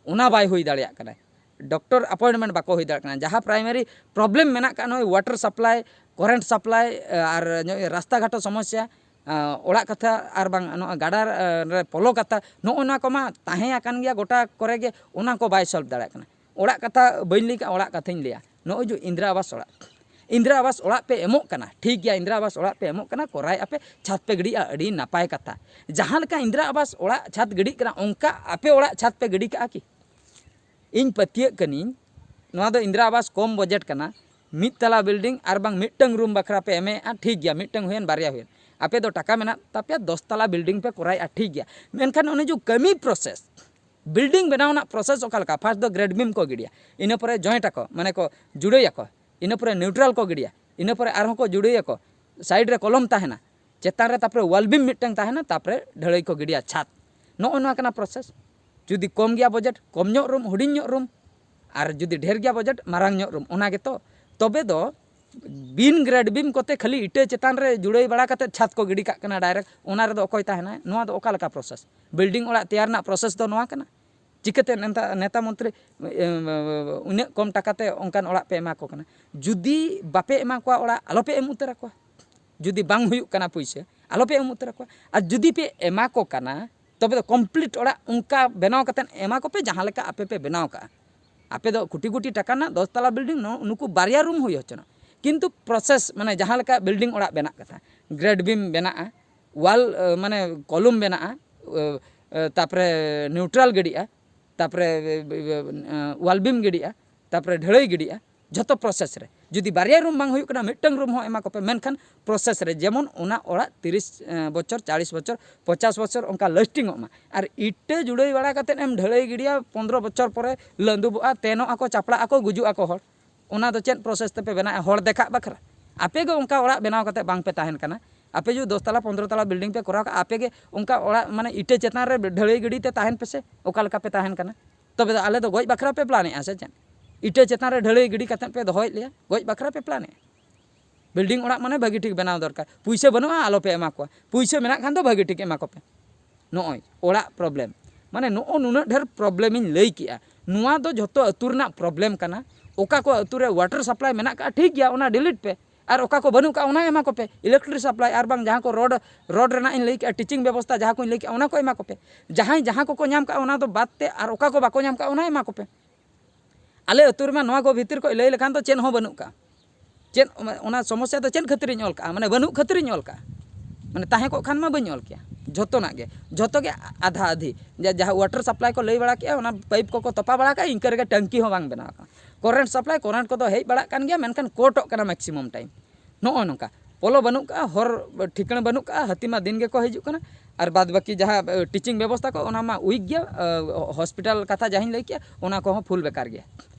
ᱚᱱᱟ ᱵᱟᱭ ᱦᱩᱭ ᱫᱟᱲᱮᱭᱟᱜ ᱠᱟᱱᱟ, ᱰᱚᱠᱴᱚᱨ ᱟᱯᱚᱭᱮᱱᱴᱢᱮᱱᱴ ᱵᱟᱠᱚ ᱦᱩᱭ ᱫᱟᱲᱮᱭᱟᱜ ᱠᱟᱱᱟ᱾ ᱡᱟᱦᱟᱸ ᱯᱨᱟᱭᱢᱟᱨᱤ ᱯᱨᱚᱵᱞᱮᱢ ᱢᱮᱱᱟᱜ ᱠᱟᱜ, ᱱᱚᱜᱼᱚᱭ ᱣᱟᱴᱟᱨ ᱥᱟᱯᱞᱟᱭ, ᱠᱚᱨᱮᱱᱴ ᱥᱟᱯᱞᱟᱭ, ᱟᱨ ᱱᱚᱜᱼᱚᱭ ᱨᱟᱥᱛᱟ ᱜᱷᱟᱴ ᱥᱚᱢᱚᱥᱥᱟ, ᱚᱲᱟᱜ ᱠᱟᱛᱷᱟ ᱟᱨ ᱵᱟᱝ ᱱᱚᱣᱟ ᱜᱟᱰᱟ ᱨᱮ ᱯᱚᱞᱚ ᱠᱟᱛᱷᱟ, ᱱᱚᱜᱼᱚ ᱱᱚᱣᱟ ᱠᱚᱢᱟ ᱛᱟᱦᱮᱸ ᱟᱠᱟᱱ ᱜᱮᱭᱟ ᱜᱚᱴᱟ ᱠᱚᱨᱮ ᱜᱮ, ᱚᱱᱟ ᱠᱚ ᱵᱟᱭ ᱥᱚᱞᱵᱷ ᱫᱟᱲᱮᱭᱟᱜ ᱠᱟᱱᱟ᱾ ᱚᱲᱟᱜ ᱠᱟᱛᱷᱟ ᱵᱟᱹᱧ ᱞᱟᱹᱭ ᱠᱟᱜᱼᱟ, ᱚᱲᱟᱜ ᱠᱟᱛᱷᱟᱧ ᱞᱟᱹᱭᱟ᱾ ᱱᱚᱜᱼᱚᱭ ᱡᱮ ᱤᱱᱫᱨᱟ ᱟᱵᱟᱥ ᱚᱲᱟᱜ, ᱤᱱᱫᱨᱟ ᱟᱵᱟᱥ ᱚᱲᱟᱜ ᱯᱮ ᱮᱢᱚᱜ ᱠᱟᱱᱟ, ᱴᱷᱤᱠ ᱜᱮᱭᱟ, ᱤᱱᱫᱨᱟ ᱟᱵᱟᱥ ᱚᱲᱟᱜ ᱯᱮ ᱮᱢᱚᱜ ᱠᱟᱱᱟ, ᱠᱚᱨᱟᱭ ᱟᱯᱮ, ᱪᱷᱟᱫᱽ ᱯᱮ ᱜᱤᱰᱤᱜᱼᱟ, ᱟᱹᱰᱤ ᱱᱟᱯᱟᱭ ᱠᱟᱛᱷᱟ᱾ ᱡᱟᱦᱟᱸ ᱞᱮᱠᱟ ᱤᱱᱫᱨᱟ ᱟᱵᱟᱥ ᱚᱲᱟᱜ ᱪᱷᱟᱫᱽ ᱜᱤᱰᱤᱜ ᱠᱟᱱᱟ, ᱚᱱᱠᱟ ᱟᱯᱮ ᱚᱲᱟᱜ ᱪᱷᱟᱫᱽ ᱯᱮ ᱜᱤᱰᱤ ᱠᱟᱜᱼᱟ ᱠᱤ? ᱤᱧ ᱯᱟᱹᱛᱭᱟᱹᱜ ᱠᱟᱹᱱᱟᱹᱧ, ᱱᱚᱣᱟ ᱫᱚ ᱤᱱᱫᱨᱟ ᱟᱵᱟᱥ ᱠᱚᱢ ᱵᱟᱡᱮᱴ ᱠᱟᱱᱟ, ᱢᱤᱫ ᱛᱟᱞᱟ ᱵᱤᱞᱰᱤᱝ ᱟᱨ ᱵᱟᱝ ᱢᱤᱫᱴᱟᱝ ᱨᱩᱢ ᱵᱟᱠᱷᱨᱟ ᱯᱮ ᱮᱢᱮᱜᱼᱟ, ᱴᱷᱤᱠ ᱜᱮᱭᱟ, ᱢᱤᱫᱴᱟᱝ ᱦᱩᱭᱮᱱ, ᱵᱟᱨᱭᱟ ᱦᱩᱭᱮᱱ, ᱟᱯᱮ ᱫᱚ ᱴᱟᱠᱟ ᱢᱮᱱᱟᱜ ᱛᱟᱯᱮᱭᱟ, ᱫᱚᱥ ᱛᱟᱞᱟ ᱵᱤᱞᱰᱤᱝ ᱯᱮ ᱠᱚᱨᱟᱣᱮᱜᱼᱟ, ᱴᱷᱤᱠ ᱜᱮᱭᱟ, ᱢᱮᱱᱠᱷᱟᱱ ᱚᱱᱮ ᱡᱮ ᱠᱟᱹᱢᱤ ᱯᱨᱚᱥᱮᱥ, ᱵᱤᱞᱰᱤᱝ ᱵᱮᱱᱟᱣ ᱨᱮᱱᱟᱜ ᱯᱨᱚᱥᱮᱥ ᱚᱠᱟ ᱞᱮᱠᱟ? ᱯᱷᱟᱥᱴ ᱫᱚ ᱜᱨᱮᱰ ᱵᱤᱢ ᱠᱚ ᱜᱤᱰᱤᱭᱟ, ᱤᱱᱟᱹ ᱯᱚᱨᱮ ᱡᱚᱭᱮᱱᱴ ᱟᱠᱚ, ᱢᱟᱱᱮ ᱠᱚ ᱡᱩᱲᱟᱹᱭᱟᱠᱚ, ᱤᱱᱟᱹ ᱯᱚᱨᱮ ᱱᱤᱭᱩᱴᱨᱟᱞ ᱠᱚ ᱜᱤᱰᱤᱭᱟ, ᱤᱱᱟᱹ ᱯᱚᱨᱮ ᱟᱨᱦᱚᱸ ᱠᱚ ᱡᱩᱲᱟᱹᱭᱟᱠᱚ, ᱥᱟᱭᱤᱰ ᱨᱮ ᱠᱚᱞᱚᱢ ᱛᱟᱦᱮᱱᱟ, ᱪᱮᱛᱟᱱ ᱨᱮ ᱛᱟᱨᱯᱚᱨᱮ ᱣᱟᱞ ᱵᱤᱢ ᱢᱤᱫᱴᱟᱝ ᱛᱟᱦᱮᱱᱟ, ᱛᱟᱨᱯᱚᱨᱮ ᱰᱷᱟᱹᱞᱟᱹᱭ ᱠᱚ ᱜᱤᱰᱤᱭᱟ ᱪᱷᱟᱫᱽ᱾ ᱱᱚᱜᱼᱚ ᱱᱚᱣᱟ ᱠᱟᱱᱟ ᱯᱨᱚᱥᱮᱥ᱾ ᱡᱩᱫᱤ ᱠᱚᱢ ᱜᱮᱭᱟ ᱵᱟᱡᱮᱴ, ᱠᱚᱢ ᱧᱚᱜ ᱨᱩᱢ, ᱦᱩᱰᱤᱧ ᱧᱚᱜ ᱨᱩᱢ, ᱟᱨ ᱡᱩᱫᱤ ᱰᱷᱮᱨ ᱜᱮᱭᱟ ᱵᱟᱡᱮᱴ, ᱢᱟᱨᱟᱝ ᱧᱚᱜ ᱨᱩᱢ, ᱚᱱᱟ ᱜᱮᱛᱚ᱾ ᱛᱚᱵᱮ ᱫᱚ ᱵᱤᱱ ᱜᱨᱮᱰ ᱵᱤᱢ ᱠᱚᱛᱮ ᱠᱷᱟᱹᱞᱤ ᱤᱴᱟᱹ ᱪᱮᱛᱟᱱ ᱨᱮ ᱡᱩᱲᱟᱹᱭ ᱵᱟᱲᱟ ᱠᱟᱛᱮ ᱪᱷᱟᱫᱽ ᱠᱚ ᱜᱤᱰᱤ ᱠᱟᱜ ᱠᱟᱱᱟ ᱰᱟᱭᱨᱮᱠᱴ, ᱚᱱᱟ ᱨᱮᱫᱚ ᱚᱠᱚᱭ ᱛᱟᱦᱮᱱᱟᱭ? ᱱᱚᱣᱟ ᱫᱚ ᱚᱠᱟ ᱞᱮᱠᱟ ᱯᱨᱚᱥᱮᱥ? ᱵᱤᱞᱰᱤᱝ ᱚᱲᱟᱜ ᱛᱮᱭᱟᱨ ᱨᱮᱱᱟᱜ ᱯᱨᱚᱥᱮᱥ ᱫᱚ ᱱᱚᱣᱟ ᱠᱟᱱᱟ? ᱪᱤᱠᱟᱹᱛᱮ ᱱᱮᱛᱟ, ᱱᱮᱛᱟ ᱢᱚᱱᱛᱨᱤ, ᱮ, ᱩᱱᱟᱹᱜ ᱠᱚᱢ ᱴᱟᱠᱟ ᱛᱮ ᱚᱱᱠᱟᱱ ᱚᱲᱟᱜ ᱯᱮ ᱮᱢᱟ ᱠᱚ ᱠᱟᱱᱟ? ᱡᱩᱫᱤ ᱵᱟᱯᱮ ᱮᱢᱟ ᱠᱚᱣᱟ ᱚᱲᱟᱜ, ᱟᱞᱚᱯᱮ ᱮᱢ ᱩᱛᱟᱹᱨ ᱟᱠᱚᱣᱟ᱾ ᱡᱩᱫᱤ ᱵᱟᱝ ᱦᱩᱭᱩᱜ ᱠᱟᱱᱟ ᱯᱩᱭᱥᱟᱹ, ᱟᱞᱚᱯᱮ ᱮᱢ ᱩᱛᱟᱹᱨ ᱟᱠᱚᱣᱟ᱾ ᱟᱨ ᱡᱩᱫᱤ ᱯᱮ ᱮᱢᱟ ᱠᱚ ᱠᱟᱱᱟ, ᱛᱚᱵᱮ ᱫᱚ ᱠᱚᱢᱯᱞᱤᱴ ᱚᱲᱟᱜ ᱚᱱᱠᱟ ᱵᱮᱱᱟᱣ ᱠᱟᱛᱮᱫ ᱮᱢᱟ ᱠᱚᱯᱮ, ᱡᱟᱦᱟᱸ ᱞᱮᱠᱟ ᱟᱯᱮ ᱯᱮ ᱵᱮᱱᱟᱣ ᱠᱟᱜᱼᱟ᱾ ᱟᱯᱮ ᱫᱚ ᱠᱳᱴᱤ ᱠᱳᱴᱤ ᱴᱟᱠᱟ ᱨᱮᱱᱟᱜ ᱫᱚᱥ ᱛᱟᱞᱟ ᱵᱤᱞᱰᱤᱝ, ᱱᱚ-, ᱱᱩᱠᱩ ᱵᱟᱨᱭᱟ ᱨᱩᱢ ᱦᱩᱭ ᱦᱚᱪᱚᱱᱟ, ᱠᱤᱱᱛᱩ ᱯᱨᱚᱥᱮᱥ, ᱢᱟᱱᱮ ᱡᱟᱦᱟᱸ ᱞᱮᱠᱟ ᱵᱤᱞᱰᱤᱝ ᱚᱲᱟᱜ ᱵᱮᱱᱟᱜ ᱠᱟᱛᱷᱟ, ᱜᱨᱮᱰ ᱵᱤᱢ ᱵᱮᱱᱟᱜᱼᱟ, ᱣᱟᱞ, ᱮ, ᱢᱟᱱᱮ ᱠᱚᱞᱩᱢ ᱵᱮᱱᱟᱜᱼᱟ, ᱮ, ᱮ, ᱛᱟᱨᱯᱚᱨᱮ ᱱᱤᱭᱩᱴᱨᱟᱞ ᱜᱤᱰᱤᱜᱼᱟ, ᱛᱟᱨᱯᱚᱨᱮ, ᱮ, ᱮ, ᱣᱟᱞ ᱵᱤᱢ ᱜᱤᱰᱤᱜᱼᱟ, ᱛᱟᱨᱯᱚᱨᱮ ᱰᱷᱟᱹᱞᱟᱹᱭ ᱜᱤᱰᱤᱜᱼᱟ, ᱡᱷᱚᱛᱚ ᱯᱨᱚᱥᱮᱥ ᱨᱮ᱾ ᱡᱩᱫᱤ ᱵᱟᱨᱭᱟ ᱨᱩᱢ ᱵᱟᱝ ᱦᱩᱭᱩᱜ ᱠᱟᱱᱟ, ᱢᱤᱫᱴᱟᱝ ᱨᱩᱢ ᱦᱚᱸ ᱮᱢᱟ ᱠᱚᱯᱮ, ᱢᱮᱱᱠᱷᱟᱱ ᱯᱨᱚᱥᱮᱥ ᱨᱮ, ᱡᱮᱢᱚᱱ ᱚᱱᱟ ᱚᱲᱟᱜ ᱛᱤᱨᱤᱥ, ᱮ, ᱵᱚᱪᱷᱚᱨ, ᱪᱟᱞᱤᱥ ᱵᱚᱪᱷᱚᱨ, ᱯᱚᱪᱟᱥ ᱵᱚᱪᱷᱚᱨ ᱚᱱᱠᱟ ᱞᱟᱥᱴᱤᱝ ᱚᱜ ᱢᱟ᱾ ᱟᱨ ᱤᱴᱟᱹ ᱡᱩᱲᱟᱹᱭ ᱵᱟᱲᱟ ᱠᱟᱛᱮᱫ ᱮᱢ ᱰᱷᱟᱹᱞᱟᱹᱭ ᱜᱤᱰᱤᱭᱟ, ᱯᱚᱱᱫᱽᱨᱚ ᱵᱚᱪᱷᱚᱨ ᱯᱚᱨᱮ ᱞᱟᱹᱫᱩᱵᱚᱜᱼᱟ, ᱛᱮᱱᱚᱜ ᱟᱠᱚ, ᱪᱟᱯᱲᱟᱜ ᱟᱠᱚ, ᱜᱩᱡᱩᱜ ᱟᱠᱚ ᱦᱚᱲ᱾ ᱚᱱᱟ ᱫᱚ ᱪᱮᱫ ᱯᱨᱚᱥᱮᱥ ᱛᱮᱯᱮ ᱵᱮᱱᱟᱣᱮᱫᱼᱟ ᱦᱚᱲ ᱫᱮᱠᱷᱟᱜ ᱵᱟᱠᱷᱨᱟ? ᱟᱯᱮ ᱜᱮ ᱚᱱᱠᱟ ᱚᱲᱟᱜ ᱵᱮᱱᱟᱣ ᱠᱟᱛᱮ ᱵᱟᱝ ᱯᱮ ᱛᱟᱦᱮᱱ ᱠᱟᱱᱟ᱾ ᱟᱯᱮ ᱡᱩᱫᱤ ᱫᱚᱥ ᱛᱟᱞᱟ, ᱯᱚᱱᱫᱽᱨᱚ ᱛᱟᱞᱟ ᱵᱤᱞᱰᱤᱝ ᱯᱮ ᱠᱚᱨᱟᱣ ᱠᱟᱜᱼᱟ, ᱟᱯᱮ ᱜᱮ ᱚᱱᱠᱟ ᱚᱲᱟᱜ, ᱢᱟᱱᱮ ᱤᱴᱟᱹ ᱪᱮᱛᱟᱱ ᱨᱮ ᱰᱷᱟᱹᱞᱟᱹᱭ ᱜᱤᱰᱤ ᱛᱮ ᱛᱟᱦᱮᱱ ᱯᱮᱥᱮ, ᱚᱠᱟ ᱞᱮᱠᱟ ᱯᱮ ᱛᱟᱦᱮᱱ ᱠᱟᱱᱟ? ᱛᱚᱵᱮ ᱫᱚ ᱟᱞᱮ ᱫᱚ ᱜᱚᱡ ᱵᱟᱠᱷᱨᱟ ᱯᱮ ᱯᱞᱟᱱᱮᱫᱼᱟ ᱥᱮ ᱪᱮᱫ? ᱤᱴᱟᱹ ᱪᱮᱛᱟᱱ ᱨᱮ ᱰᱷᱟᱹᱞᱟᱹᱭ ᱜᱤᱰᱤ ᱠᱟᱛᱮᱫ ᱯᱮ ᱫᱚᱦᱚᱭᱮᱫ ᱞᱮᱭᱟ, ᱜᱚᱡ ᱵᱟᱠᱷᱨᱟ ᱯᱮ ᱯᱞᱟᱱᱮᱫᱼᱟ? ᱵᱤᱞᱰᱤᱝ ᱚᱲᱟᱜ ᱢᱟᱱᱮ ᱵᱷᱟᱹᱜᱤ ᱴᱷᱤᱠ ᱵᱮᱱᱟᱣ ᱫᱚᱨᱠᱟᱨ᱾ ᱯᱩᱭᱥᱟᱹ ᱵᱟᱹᱱᱩᱜᱼᱟ, ᱟᱞᱚᱯᱮ ᱮᱢᱟ ᱠᱚᱣᱟ᱾ ᱯᱩᱭᱥᱟᱹ ᱢᱮᱱᱟᱜ ᱠᱷᱟᱱ ᱫᱚ ᱵᱷᱟᱹᱜᱤ ᱴᱷᱤᱠ ᱮᱢᱟ ᱠᱚᱯᱮ᱾ ᱱᱚᱜᱼᱚᱭ ᱚᱲᱟᱜ ᱯᱨᱚᱵᱞᱮᱢ, ᱢᱟᱱᱮ ᱱᱚᱜᱼᱚ ᱱᱩᱱᱟᱹᱜ ᱰᱷᱮᱨ ᱯᱨᱚᱵᱞᱮᱢ ᱤᱧ ᱞᱟᱹᱭ ᱠᱮᱜᱼᱟ, ᱱᱚᱣᱟ ᱫᱚ ᱡᱷᱚᱛᱚ ᱟᱹᱛᱩ ᱨᱮᱱᱟᱜ ᱯᱨᱚᱵᱞᱮᱢ ᱠᱟᱱᱟ᱾ ᱚᱠᱟ ᱠᱚ ᱟᱹᱛᱩ ᱨᱮ ᱣᱟᱴᱟᱨ ᱥᱟᱯᱞᱟᱭ ᱢᱮᱱᱟᱜ ᱠᱟᱜᱼᱟ, ᱴᱷᱤᱠ ᱜᱮᱭᱟ, ᱚᱱᱟ ᱰᱤᱞᱤᱴ ᱯᱮ᱾ ᱟᱨ ᱚᱠᱟ ᱠᱚ ᱵᱟᱹᱱᱩᱜ ᱠᱟᱜᱼᱟ, ᱚᱱᱟ ᱮᱢᱟ ᱠᱚᱯᱮ᱾ ᱤᱞᱮᱠᱴᱨᱤᱠ ᱥᱟᱯᱞᱟᱭ ᱟᱨ ᱵᱟᱝ ᱡᱟᱦᱟᱸ ᱠᱚ ᱨᱳᱰ, ᱨᱳᱰ ᱨᱮᱱᱟᱜ ᱤᱧ ᱞᱟᱹᱭ ᱠᱮᱜᱼᱟ, ᱴᱤᱪᱤᱝ ᱵᱮᱵᱚᱥᱛᱷᱟ ᱡᱟᱦᱟᱸ ᱠᱚᱧ ᱞᱟᱹᱭ ᱠᱮᱜᱼᱟ, ᱚᱱᱟ ᱠᱚ ᱮᱢᱟ ᱠᱚᱯᱮ᱾ ᱡᱟᱦᱟᱸᱭ ᱡᱟᱦᱟᱸ ᱠᱚᱠᱚ ᱧᱟᱢ ᱠᱟᱜᱼᱟ, ᱚᱱᱟ ᱫᱚ ᱵᱟᱫ ᱛᱮ ᱟᱨ ᱚᱠᱟ ᱠᱚ ᱵᱟᱠᱚ ᱧᱟᱢ ᱠᱟᱜᱼᱟ, ᱚᱱᱟ ᱮᱢᱟ ᱠᱚᱯᱮ᱾ ᱟᱞᱮ ᱟᱹᱛᱩ ᱨᱮᱢᱟ ᱱᱚᱣᱟ ᱠᱚ ᱵᱷᱤᱛᱤᱨ ᱠᱷᱚᱱ ᱞᱟᱹᱭ ᱞᱮᱠᱷᱟᱱ ᱫᱚ ᱪᱮᱫ ᱦᱚᱸ ᱵᱟᱹᱱᱩᱜ ᱠᱟᱜᱼᱟ᱾ ᱪᱮᱫ ᱚᱱᱟ ᱥᱚᱢᱚᱥᱥᱟ ᱫᱚ ᱪᱮᱫ ᱠᱷᱟᱹᱛᱤᱨᱤᱧ ᱚᱞ ᱠᱟᱜᱼᱟ? ᱢᱟᱱᱮ ᱵᱟᱹᱱᱩᱜ ᱠᱷᱟᱹᱛᱤᱨᱤᱧ ᱚᱞ ᱠᱟᱜᱼᱟ᱾ ᱢᱟᱱᱮ ᱛᱟᱦᱮᱸ ᱠᱚᱜ ᱠᱷᱟᱱ ᱢᱟ ᱵᱟᱹᱧ ᱚᱞ ᱠᱮᱭᱟ᱾ ᱡᱷᱚᱛᱚᱱᱟᱜ ᱜᱮ, ᱡᱷᱚᱛᱚ ᱜᱮ ᱟᱫᱷᱟ ᱟᱫᱷᱤ᱾ ᱡᱟ- ᱡᱟᱦᱟᱸ water supply ᱠᱚ ᱞᱟᱹᱭ ᱵᱟᱲᱟ ᱠᱮᱜᱼᱟ, ᱚᱱᱟ pipe ᱠᱚᱠᱚ ᱛᱚᱯᱟ ᱵᱟᱲᱟ ᱠᱟᱜᱼᱟ, ᱤᱱᱠᱟᱹ ᱨᱮᱜᱮ ᱴᱟᱝᱠᱤ ᱦᱚᱸ ᱵᱟᱝ ᱵᱮᱱᱟᱣ ᱟᱠᱟᱱᱟ᱾ Current supply, current ᱠᱚᱫᱚ ᱦᱮᱡ ᱵᱟᱲᱟᱜ ᱠᱟᱱ ᱜᱮᱭᱟ, ᱢᱮᱱᱠᱷᱟᱱ ᱠᱚᱴᱚᱜ ᱠᱟᱱᱟ maximum time᱾ ᱱᱚᱜᱼᱚᱭ ᱱᱚᱝᱠᱟ, ᱯᱚᱞᱚ ᱵᱟᱹᱱᱩᱜ ᱠᱟᱜᱼᱟ, ᱦᱚᱨ ᱴᱷᱤᱠᱟᱹᱬ ᱵᱟᱹᱱᱩᱜ ᱠᱟᱜᱼᱟ, ᱦᱟᱹᱛᱤ ᱢᱟ ᱫᱤᱱ ᱜᱮᱠᱚ ᱦᱤᱡᱩᱜ ᱠᱟᱱᱟ᱾ ᱟᱨ ᱵᱟᱫ ᱵᱟᱹᱠᱤ ᱡᱟᱦᱟᱸ, ᱮ, teaching ᱵᱮᱵᱚᱥᱛᱷᱟ ᱠᱚ, ᱚᱱᱟ ᱢᱟ weak ᱜᱮᱭᱟ᱾ ᱮ, hospital ᱠᱟᱛᱷᱟ ᱡᱟᱦᱟᱸᱧ ᱞᱟᱹᱭ ᱠᱮᱜᱼᱟ, ᱚᱱᱟ ᱠᱚᱦᱚᱸ full ᱵᱮᱠᱟᱨ ᱜᱮᱭᱟ᱾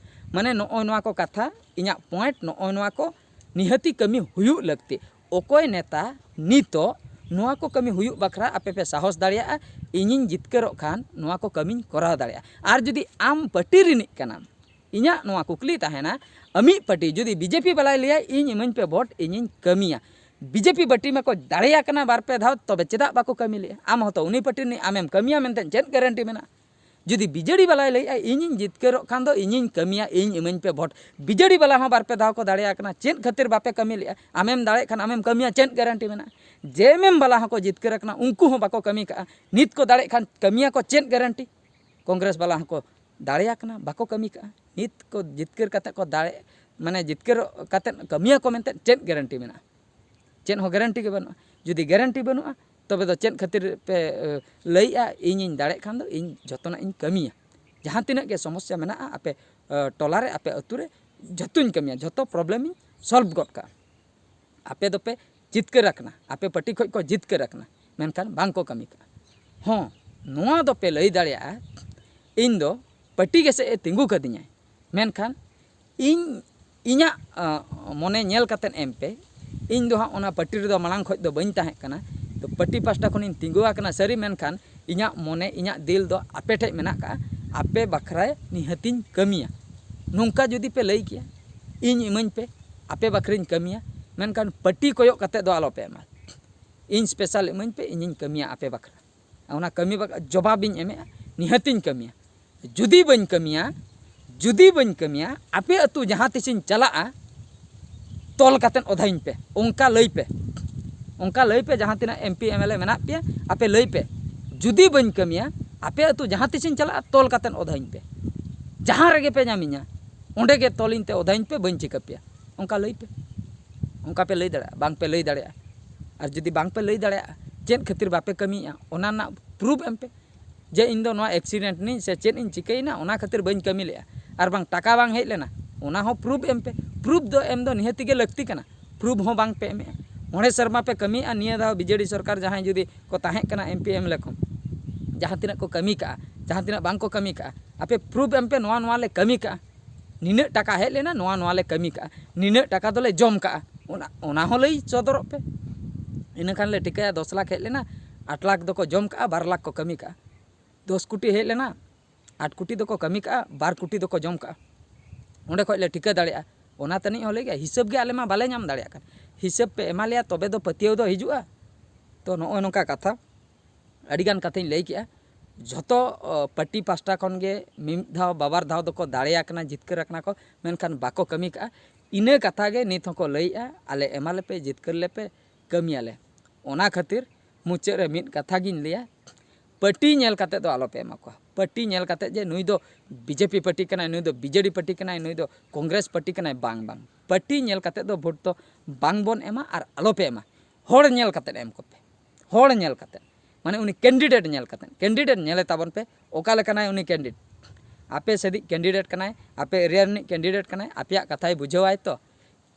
ᱢᱟᱱᱮ ᱱᱚᱜᱼᱚᱭ ᱱᱚᱣᱟ ᱠᱚ ᱠᱟᱛᱷᱟ, ᱤᱧᱟᱹᱜ point ᱱᱚᱜᱼᱚᱭ ᱱᱚᱣᱟ ᱠᱚ ᱱᱤᱦᱟᱹᱛᱤ ᱠᱟᱹᱢᱤ ᱦᱩᱭᱩᱜ ᱞᱟᱹᱠᱛᱤ᱾ ᱚᱠᱚᱭ ᱱᱮᱛᱟ ᱱᱤᱛᱚᱜ ᱱᱚᱣᱟ ᱠᱚ ᱠᱟᱹᱢᱤ ᱦᱩᱭᱩᱜ ᱵᱟᱠᱷᱨᱟ ᱟᱯᱮ ᱯᱮ ᱥᱟᱦᱚᱥ ᱫᱟᱲᱮᱭᱟᱜᱼᱟ, ᱤᱧᱤᱧ ᱡᱤᱛᱠᱟᱹᱨᱚᱜ ᱠᱷᱟᱱ ᱱᱚᱣᱟ ᱠᱚ ᱠᱟᱹᱢᱤᱧ ᱠᱚᱨᱟᱣ ᱫᱟᱲᱮᱭᱟᱜᱼᱟ? ᱟᱨ ᱡᱩᱫᱤ ᱟᱢ party ᱨᱤᱱᱤᱡ ᱠᱟᱱᱟᱢ, ᱤᱧᱟᱹᱜ ᱱᱚᱣᱟ ᱠᱩᱠᱞᱤ ᱛᱟᱦᱮᱱᱟ, ᱟᱢᱤᱡ party ᱡᱩᱫᱤ BJP ᱵᱟᱞᱟᱭ ᱞᱟᱹᱭᱟ, "ᱤᱧ ᱤᱢᱟᱹᱧ ᱯᱮ vote, ᱤᱧᱤᱧ ᱠᱟᱹᱢᱤᱭᱟ", BJP party ᱢᱟᱠᱚ ᱫᱟᱲᱮᱭᱟ ᱠᱟᱱᱟ ᱵᱟᱨ ᱯᱮ ᱫᱷᱟᱣ, ᱛᱚᱵᱮ ᱪᱮᱫᱟᱜ ᱵᱟᱠᱚ ᱠᱟᱹᱢᱤ ᱞᱮᱜᱼᱟ? ᱟᱢ ᱦᱚᱸᱛᱚ ᱩᱱᱤ party ᱨᱤᱱᱤᱡ ᱟᱢᱮᱢ ᱠᱟᱹᱢᱤᱭᱟ ᱢᱮᱱᱛᱮ ᱪᱮᱫ guarantee ᱢᱮᱱᱟᱜᱼᱟ? ᱡᱩᱫᱤ BJD ᱵᱟᱞᱟᱭ ᱞᱟᱹᱭᱮᱜᱼᱟ, "ᱤᱧᱤᱧ ᱡᱤᱛᱠᱟᱹᱨᱚᱜ ᱠᱷᱟᱱ ᱫᱚ ᱤᱧᱤᱧ ᱠᱟᱹᱢᱤᱭᱟ, ᱤᱧ ᱤᱢᱟᱹᱧ ᱯᱮ vote", BJD ᱵᱟᱞᱟ ᱦᱚᱸ ᱵᱟᱨ ᱯᱮ ᱫᱷᱟᱣ ᱠᱚ ᱫᱟᱲᱮᱭᱟ ᱠᱟᱱᱟ, ᱪᱮᱫ ᱠᱷᱟᱹᱛᱤᱨ ᱵᱟᱯᱮ ᱠᱟᱹᱢᱤ ᱞᱮᱜᱼᱟ? ᱟᱢᱮᱢ ᱫᱟᱲᱮᱭᱟᱜ ᱠᱷᱟᱱ ᱟᱢᱮᱢ ᱠᱟᱹᱢᱤᱭᱟ, ᱪᱮᱫ guarantee ᱢᱮᱱᱟᱜᱼᱟ? JMM ᱵᱟᱞᱟ ᱦᱚᱸᱠᱚ ᱡᱤᱛᱠᱟᱹᱨ ᱟᱠᱟᱱᱟ, ᱩᱱᱠᱩ ᱦᱚᱸ ᱵᱟᱠᱚ ᱠᱟᱹᱢᱤ ᱠᱟᱜᱼᱟ᱾ ᱱᱤᱛ ᱠᱚ ᱫᱟᱲᱮᱭᱟᱜ ᱠᱷᱟᱱ ᱠᱟᱹᱢᱤᱭᱟᱠᱚ, ᱪᱮᱫ guarantee? Congress ᱵᱟᱞᱟ ᱦᱚᱸᱠᱚ ᱫᱟᱲᱮᱭᱟ ᱠᱟᱱᱟ, ᱵᱟᱠᱚ ᱠᱟᱹᱢᱤ ᱠᱟᱜᱼᱟ᱾ ᱱᱤᱛ ᱠᱚ ᱡᱤᱛᱠᱟᱹᱨ ᱠᱟᱛᱮ ᱠᱚ ᱫᱟᱲᱮ, ᱢᱟᱱᱮ ᱡᱤᱛᱠᱟᱹᱨᱚᱜ ᱠᱟᱛᱮ ᱠᱟᱹᱢᱤᱭᱟᱠᱚ ᱢᱮᱱᱛᱮ ᱪᱮᱫ guarantee ᱢᱮᱱᱟᱜᱼᱟ? ᱪᱮᱫ ᱦᱚᱸ guarantee ᱜᱮ ᱵᱟᱹᱱᱩᱜᱼᱟ᱾ ᱡᱩᱫᱤ guarantee ᱵᱟᱹᱱᱩᱜᱼᱟ, ᱛᱚᱵᱮ ᱫᱚ ᱪᱮᱫ ᱠᱷᱟᱹᱛᱤᱨ ᱯᱮ, ᱮ, ᱞᱟᱹᱭᱮᱜᱼᱟ, "ᱤᱧᱤᱧ ᱫᱟᱲᱮᱜ ᱠᱷᱟᱱ ᱫᱚ ᱤᱧ ᱡᱚᱛᱚᱱᱟᱜ ᱤᱧ ᱠᱟᱹᱢᱤᱭᱟ"? ᱡᱟᱦᱟᱸ ᱛᱤᱱᱟᱹᱜ ᱜᱮ ᱥᱚᱢᱚᱥᱥᱟ ᱢᱮᱱᱟᱜᱼᱟ ᱟᱯᱮ, ᱮ, ᱴᱚᱞᱟ ᱨᱮ, ᱟᱯᱮ ᱟᱹᱛᱩ ᱨᱮ, ᱡᱷᱚᱛᱚᱧ ᱠᱟᱹᱢᱤᱭᱟ, ᱡᱷᱚᱛᱚ problem ᱤᱧ solve ᱜᱚᱫ ᱠᱟᱜᱼᱟ᱾ ᱟᱯᱮ ᱫᱚᱯᱮ ᱡᱤᱛᱠᱟᱹᱨ ᱟᱠᱟᱱᱟ, ᱟᱯᱮ party ᱠᱷᱚᱱ ᱠᱚ ᱡᱤᱛᱠᱟᱹᱨ ᱟᱠᱟᱱᱟ, ᱢᱮᱱᱠᱷᱟᱱ ᱵᱟᱝ ᱠᱚ ᱠᱟᱹᱢᱤ ᱠᱟᱜᱼᱟ᱾ ᱦᱚᱸ, ᱱᱚᱣᱟ ᱫᱚᱯᱮ ᱞᱟᱹᱭ ᱫᱟᱲᱮᱭᱟᱜᱼᱟ, ᱤᱧ ᱫᱚ party ᱜᱮᱥᱮ ᱮ ᱛᱤᱸᱜᱩ ᱠᱟᱹᱫᱤᱧᱟᱭ, ᱢᱮᱱᱠᱷᱟᱱ ᱤᱧ, ᱤᱧᱟᱹᱜ, ᱟ, ᱢᱚᱱᱮ ᱧᱮᱞ ᱠᱟᱛᱮᱫ ᱮᱢ ᱯᱮ᱾ ᱤᱧ ᱫᱚ ᱦᱟᱸᱜ ᱚᱱᱟ party ᱨᱮᱫᱚ ᱢᱟᱲᱟᱝ ᱠᱷᱚᱱ ᱫᱚ ᱵᱟᱹᱧ ᱛᱟᱦᱮᱸ ᱠᱟᱱᱟ, ᱛᱚ party ᱯᱟᱥᱴᱟ ᱠᱷᱚᱱᱤᱧ ᱛᱤᱸᱜᱩ ᱟᱠᱟᱱᱟ ᱥᱟᱹᱨᱤ, ᱢᱮᱱᱠᱷᱟᱱ ᱤᱧᱟᱹᱜ ᱢᱚᱱᱮ, ᱤᱧᱟᱹᱜ ᱫᱤᱞ ᱫᱚ ᱟᱯᱮ ᱴᱷᱮᱱ ᱢᱮᱱᱟᱜ ᱠᱟᱜᱼᱟ᱾ ᱟᱯᱮ ᱵᱟᱠᱷᱨᱟ ᱱᱤᱦᱟᱹᱛᱤᱧ ᱠᱟᱹᱢᱤᱭᱟ, ᱱᱚᱝᱠᱟ ᱡᱩᱫᱤ ᱯᱮ ᱞᱟᱹᱭ ᱠᱮᱭᱟ, "ᱤᱧ ᱤᱢᱟᱹᱧ ᱯᱮ, ᱟᱯᱮ ᱵᱟᱠᱷᱨᱟᱧ ᱠᱟᱹᱢᱤᱭᱟ", ᱢᱮᱱᱠᱷᱟᱱ party ᱠᱚᱭᱚᱜ ᱠᱟᱛᱮᱫ ᱫᱚ ᱟᱞᱚᱯᱮ ᱮᱢᱟ᱾ "ᱤᱧ special ᱤᱢᱟᱹᱧ ᱯᱮ, ᱤᱧᱤᱧ ᱠᱟᱹᱢᱤᱭᱟ ᱟᱯᱮ ᱵᱟᱠᱷᱨᱟ", ᱚᱱᱟ ᱠᱟᱹᱢᱤ ᱵᱟᱠᱷᱨᱟ ᱡᱚᱵᱟᱵᱤᱧ ᱮᱢᱮᱜᱼᱟ, ᱱᱤᱦᱟᱹᱛᱤᱧ ᱠᱟᱹᱢᱤᱭᱟ᱾ ᱡᱩᱫᱤ ᱵᱟᱹᱧ ᱠᱟᱹᱢᱤᱭᱟ, ᱡᱩᱫᱤ ᱵᱟᱹᱧ ᱠᱟᱹᱢᱤᱭᱟ, ᱟᱯᱮ ᱟᱹᱛᱩ ᱡᱟᱦᱟᱸ ᱛᱤᱥᱤᱧ ᱪᱟᱞᱟᱜᱼᱟ, ᱛᱚᱞ ᱠᱟᱛᱮᱫ ᱚᱫᱷᱟᱧ ᱯᱮ, ᱚᱱᱠᱟ ᱞᱟᱹᱭ ᱯᱮ᱾ ᱚᱱᱠᱟ ᱞᱟᱹᱭ ᱯᱮ, ᱡᱟᱦᱟᱸ ᱛᱤᱱᱟᱹᱜ MP MLA ᱢᱮᱱᱟᱜ ᱯᱮᱭᱟ, ᱟᱯᱮ ᱞᱟᱹᱭ ᱯᱮ, "ᱡᱩᱫᱤ ᱵᱟᱹᱧ ᱠᱟᱹᱢᱤᱭᱟ, ᱟᱯᱮ ᱟᱹᱛᱩ ᱡᱟᱦᱟᱸ ᱛᱤᱥᱤᱧ ᱪᱟᱞᱟᱜᱼᱟ, ᱛᱚᱞ ᱠᱟᱛᱮᱫ ᱚᱫᱷᱟᱧ ᱯᱮ, ᱡᱟᱦᱟᱸ ᱨᱮᱜᱮ ᱯᱮ ᱧᱟᱢᱤᱧᱟ, ᱚᱸᱰᱮ ᱜᱮ ᱛᱚᱞᱤᱧ ᱛᱮ ᱚᱫᱟᱧ ᱯᱮ, ᱵᱟᱹᱧ ᱪᱤᱠᱟᱹ ᱯᱮᱭᱟ᱾ ᱚᱱᱠᱟ ᱞᱟᱹᱭ ᱯᱮ, ᱚᱱᱠᱟ ᱯᱮ ᱞᱟᱹᱭ ᱫᱟᱲᱮᱭᱟᱜᱼᱟ᱾ ᱵᱟᱝ ᱯᱮ ᱞᱟᱹᱭ ᱫᱟᱲᱮᱭᱟᱜᱼᱟ, ᱟᱨ ᱡᱩᱫᱤ ᱵᱟᱝ ᱯᱮ ᱞᱟᱹᱭ ᱫᱟᱲᱮᱭᱟᱜᱼᱟ ᱪᱮᱫ ᱠᱷᱟᱹᱛᱤᱨ ᱵᱟᱯᱮ ᱠᱟᱹᱢᱤᱭᱮᱫᱼᱟ, ᱚᱱᱟ ᱨᱮᱱᱟᱜ ᱯᱨᱩᱯᱷ ᱮᱢ ᱯᱮ᱾ ᱡᱮ ᱤᱧ ᱫᱚ ᱱᱚᱣᱟ ᱮᱠᱥᱤᱰᱮᱱᱴ ᱱᱟᱹᱧ ᱥᱮ ᱪᱮᱫ ᱤᱧ ᱪᱤᱠᱟᱹᱭᱮᱱᱟ, ᱚᱱᱟ ᱠᱷᱟᱹᱛᱤᱨ ᱵᱟᱹᱧ ᱠᱟᱹᱢᱤ ᱞᱮᱫᱼᱟ, ᱟᱨ ᱵᱟᱝ ᱴᱟᱠᱟ ᱵᱟᱝ ᱦᱮᱡ ᱞᱮᱱᱟ, ᱚᱱᱟ ᱦᱚᱸ ᱯᱨᱩᱯᱷ ᱮᱢ ᱯᱮ᱾ ᱯᱨᱩᱯᱷ ᱫᱚ ᱮᱢ ᱫᱚ ᱱᱤᱦᱟᱹᱛᱤ ᱜᱮ ᱞᱟᱹᱠᱛᱤ ᱠᱟᱱᱟ, ᱯᱨᱩᱯᱷ ᱦᱚᱸ ᱵᱟᱝ ᱯᱮ ᱮᱢᱮᱜᱼᱟ᱾ ᱢᱚᱬᱮ ᱥᱮᱨᱢᱟ ᱯᱮ ᱠᱟᱹᱢᱤᱭᱮᱫᱼᱟ, ᱱᱤᱭᱟᱹ ᱫᱷᱟᱣ ᱵᱤᱡᱮᱰᱤ ᱥᱚᱨᱠᱟᱨ ᱡᱟᱦᱟᱸᱭ ᱡᱩᱫᱤ ᱠᱚ ᱛᱟᱦᱮᱸ ᱠᱟᱱᱟ M P M L A ᱠᱷᱚᱱ, ᱡᱟᱦᱟᱸ ᱛᱤᱱᱟᱹᱜ ᱠᱚ ᱠᱟᱹᱢᱤ ᱠᱟᱜᱼᱟ, ᱡᱟᱦᱟᱸ ᱛᱤᱱᱟᱹᱜ ᱵᱟᱝ ᱠᱚ ᱠᱟᱹᱢᱤ ᱠᱟᱜᱼᱟ, ᱟᱯᱮ ᱯᱨᱩᱯᱷ ᱮᱢ ᱯᱮ, ᱱᱚᱣᱟ ᱱᱚᱣᱟ ᱞᱮ ᱠᱟᱹᱢᱤ ᱠᱟᱜᱼᱟ, ᱱᱤᱱᱟᱹᱜ ᱴᱟᱠᱟ ᱦᱮᱡ ᱞᱮᱱᱟ, ᱱᱚᱣᱟ ᱱᱚᱣᱟ ᱞᱮ ᱠᱟᱹᱢᱤ ᱠᱟᱜᱼᱟ, ᱱᱤᱱᱟᱹᱜ ᱴᱟᱠᱟ ᱫᱚᱞᱮ ᱡᱚᱢ ᱠᱟᱜᱼᱟ, ᱚᱱᱟ ᱚᱱᱟ ᱦᱚᱸ ᱞᱟᱹᱭ ᱥᱚᱫᱚᱨᱚᱜ ᱯᱮ᱾ ᱤᱱᱟᱹ ᱠᱷᱟᱱ ᱞᱮ ᱴᱷᱤᱠᱟᱹᱭᱟ ᱫᱚᱥ ᱞᱟᱠᱷ ᱦᱮᱡ ᱞᱮᱱᱟ, ᱟᱴ ᱞᱟᱠᱷ ᱫᱚᱠᱚ ᱡᱚᱢ ᱠᱟᱜᱼᱟ, ᱵᱟᱨ ᱞᱟᱠᱷ ᱠᱚ ᱠᱟᱹᱢᱤ ᱠᱟᱜᱼᱟ᱾ ᱫᱚᱥ ᱠᱳᱴᱤ ᱦᱮᱡ ᱞᱮᱱᱟ, ᱟᱴ ᱠᱳᱴᱤ ᱫᱚᱠᱚ ᱠᱟᱹᱢᱤ ᱠᱟᱜᱼᱟ, ᱵᱟᱨ ᱠᱳᱴᱤ ᱫᱚᱠᱚ ᱡᱚᱢ ᱠᱟᱜᱼᱟ᱾ ᱚᱸᱰᱮ ᱠᱷᱚᱡ ᱞᱮ ᱴᱷᱤᱠᱟᱹ ᱫᱟᱲᱮᱭᱟᱜᱼᱟ᱾ ᱚᱱᱟ ᱛᱟᱹᱱᱤᱡ ᱦᱚᱸ ᱞᱟᱹᱭ ᱜᱮᱭᱟ, ᱦᱤᱥᱟᱹᱵ ᱜᱮ ᱟᱞᱮ ᱢᱟ ᱵᱟᱞᱮ ᱧᱟᱢ ᱫᱟᱲᱮᱭᱟᱜ ᱠᱟᱱ᱾ ᱦᱤᱥᱟᱹᱵ ᱯᱮ ᱮᱢᱟ ᱞᱮᱭᱟ, ᱛᱚᱵᱮ ᱫᱚ ᱯᱟᱹᱛᱭᱟᱹᱣ ᱫᱚ ᱦᱤᱡᱩᱜᱼᱟ᱾ ᱛᱚ, ᱱᱚᱜᱼᱚᱭ ᱱᱚᱝᱠᱟ ᱠᱟᱛᱷᱟ, ᱟᱹᱰᱤᱜᱟᱱ ᱠᱟᱛᱷᱟᱧ ᱞᱟᱹᱭ ᱠᱮᱜᱼᱟ᱾ ᱡᱷᱚᱛᱚ, ᱚ, ᱯᱟᱨᱴᱤ ᱯᱟᱥᱴᱟ ᱠᱷᱚᱱ ᱜᱮ ᱢᱤᱢᱤᱫ ᱫᱷᱟᱣ ᱵᱟᱵᱟᱨ ᱫᱷᱟᱣ ᱫᱚᱠᱚ ᱫᱟᱲᱮᱭᱟᱠᱟᱱᱟ, ᱡᱤᱛᱠᱟᱹᱨ ᱟᱠᱟᱱᱟ ᱠᱚ, ᱢᱮᱱᱠᱷᱟᱱ ᱵᱟᱠᱚ ᱠᱟᱹᱢᱤ ᱠᱟᱜᱼᱟ᱾ ᱤᱱᱟᱹ ᱠᱟᱛᱷᱟ ᱜᱮ ᱱᱤᱛ ᱦᱚᱸᱠᱚ ᱞᱟᱹᱭᱮᱜᱼᱟ, "ᱟᱞᱮ ᱮᱢᱟ ᱞᱮᱯᱮ, ᱡᱤᱛᱠᱟᱹᱨ ᱞᱮᱯᱮ, ᱠᱟᱹᱢᱤᱭᱟᱞᱮ᱾" ᱚᱱᱟ ᱠᱷᱟᱹᱛᱤᱨ ᱢᱩᱪᱟᱹᱫ ᱨᱮ ᱢᱤᱫ ᱠᱟᱛᱷᱟ ᱜᱤᱧ ᱞᱟᱹᱭᱟ, ᱯᱟᱹᱴᱤ ᱧᱮᱞ ᱠᱟᱛᱮ ᱫᱚ ᱟᱞᱚᱯᱮ ᱮᱢᱟ ᱠᱚᱣᱟ᱾ ᱯᱟᱹᱴᱤ ᱧᱮᱞ ᱠᱟᱛᱮ ᱡᱮ ᱱᱩᱭ ᱫᱚ ᱵᱤᱡᱮᱯᱤ ᱯᱟᱹᱴᱤ ᱠᱟᱱᱟᱭ, ᱱᱩᱭ ᱫᱚ ᱵᱤᱡᱮᱰᱤ ᱯᱟᱹᱴᱤ ᱠᱟᱱᱟᱭ, ᱱᱩᱭ ᱫᱚ ᱠᱚᱝᱜᱨᱮᱥ ᱯᱟᱹᱴᱤ ᱠᱟᱱᱟᱭ, ᱵᱟᱝ, ᱵᱟᱝ᱾ ᱯᱟᱹᱴᱤ ᱧᱮᱞ ᱠᱟᱛᱮ ᱫᱚ ᱵᱷᱳᱴ ᱫᱚ ᱵᱟᱝ ᱵᱚᱱ ᱮᱢᱟ ᱟᱨ ᱟᱞᱚᱯᱮ ᱮᱢᱟ᱾ ᱦᱚᱲ ᱧᱮᱞ ᱠᱟᱛᱮ ᱮᱢ ᱠᱚᱯᱮ, ᱦᱚᱲ ᱧᱮᱞ ᱠᱟᱛᱮ, ᱢᱟᱱᱮ ᱩᱱᱤ ᱠᱮᱱᱰᱤᱰᱮᱴ ᱧᱮᱞ ᱠᱟᱛᱮ᱾ ᱠᱮᱱᱰᱤᱰᱮᱴ ᱧᱮᱞᱮ ᱛᱟᱵᱚᱱ ᱯᱮ, ᱚᱠᱟ ᱞᱮᱠᱟᱱᱟᱭ ᱩᱱᱤ ᱠᱮᱱᱰᱤᱰᱮᱴ᱾ ᱟᱯᱮ ᱥᱮᱫᱤᱡ ᱠᱮᱱᱰᱤᱰᱮᱴ ᱠᱟᱱᱟᱭ, ᱟᱯᱮ ᱮᱨᱤᱭᱟ ᱨᱤᱱᱤᱡ ᱠᱮᱱᱰᱤᱰᱮᱴ ᱠᱟᱱᱟᱭ, ᱟᱯᱮᱭᱟᱜ ᱠᱟᱛᱷᱟᱭ ᱵᱩᱡᱷᱟᱹᱣᱟᱭ ᱛᱚ᱾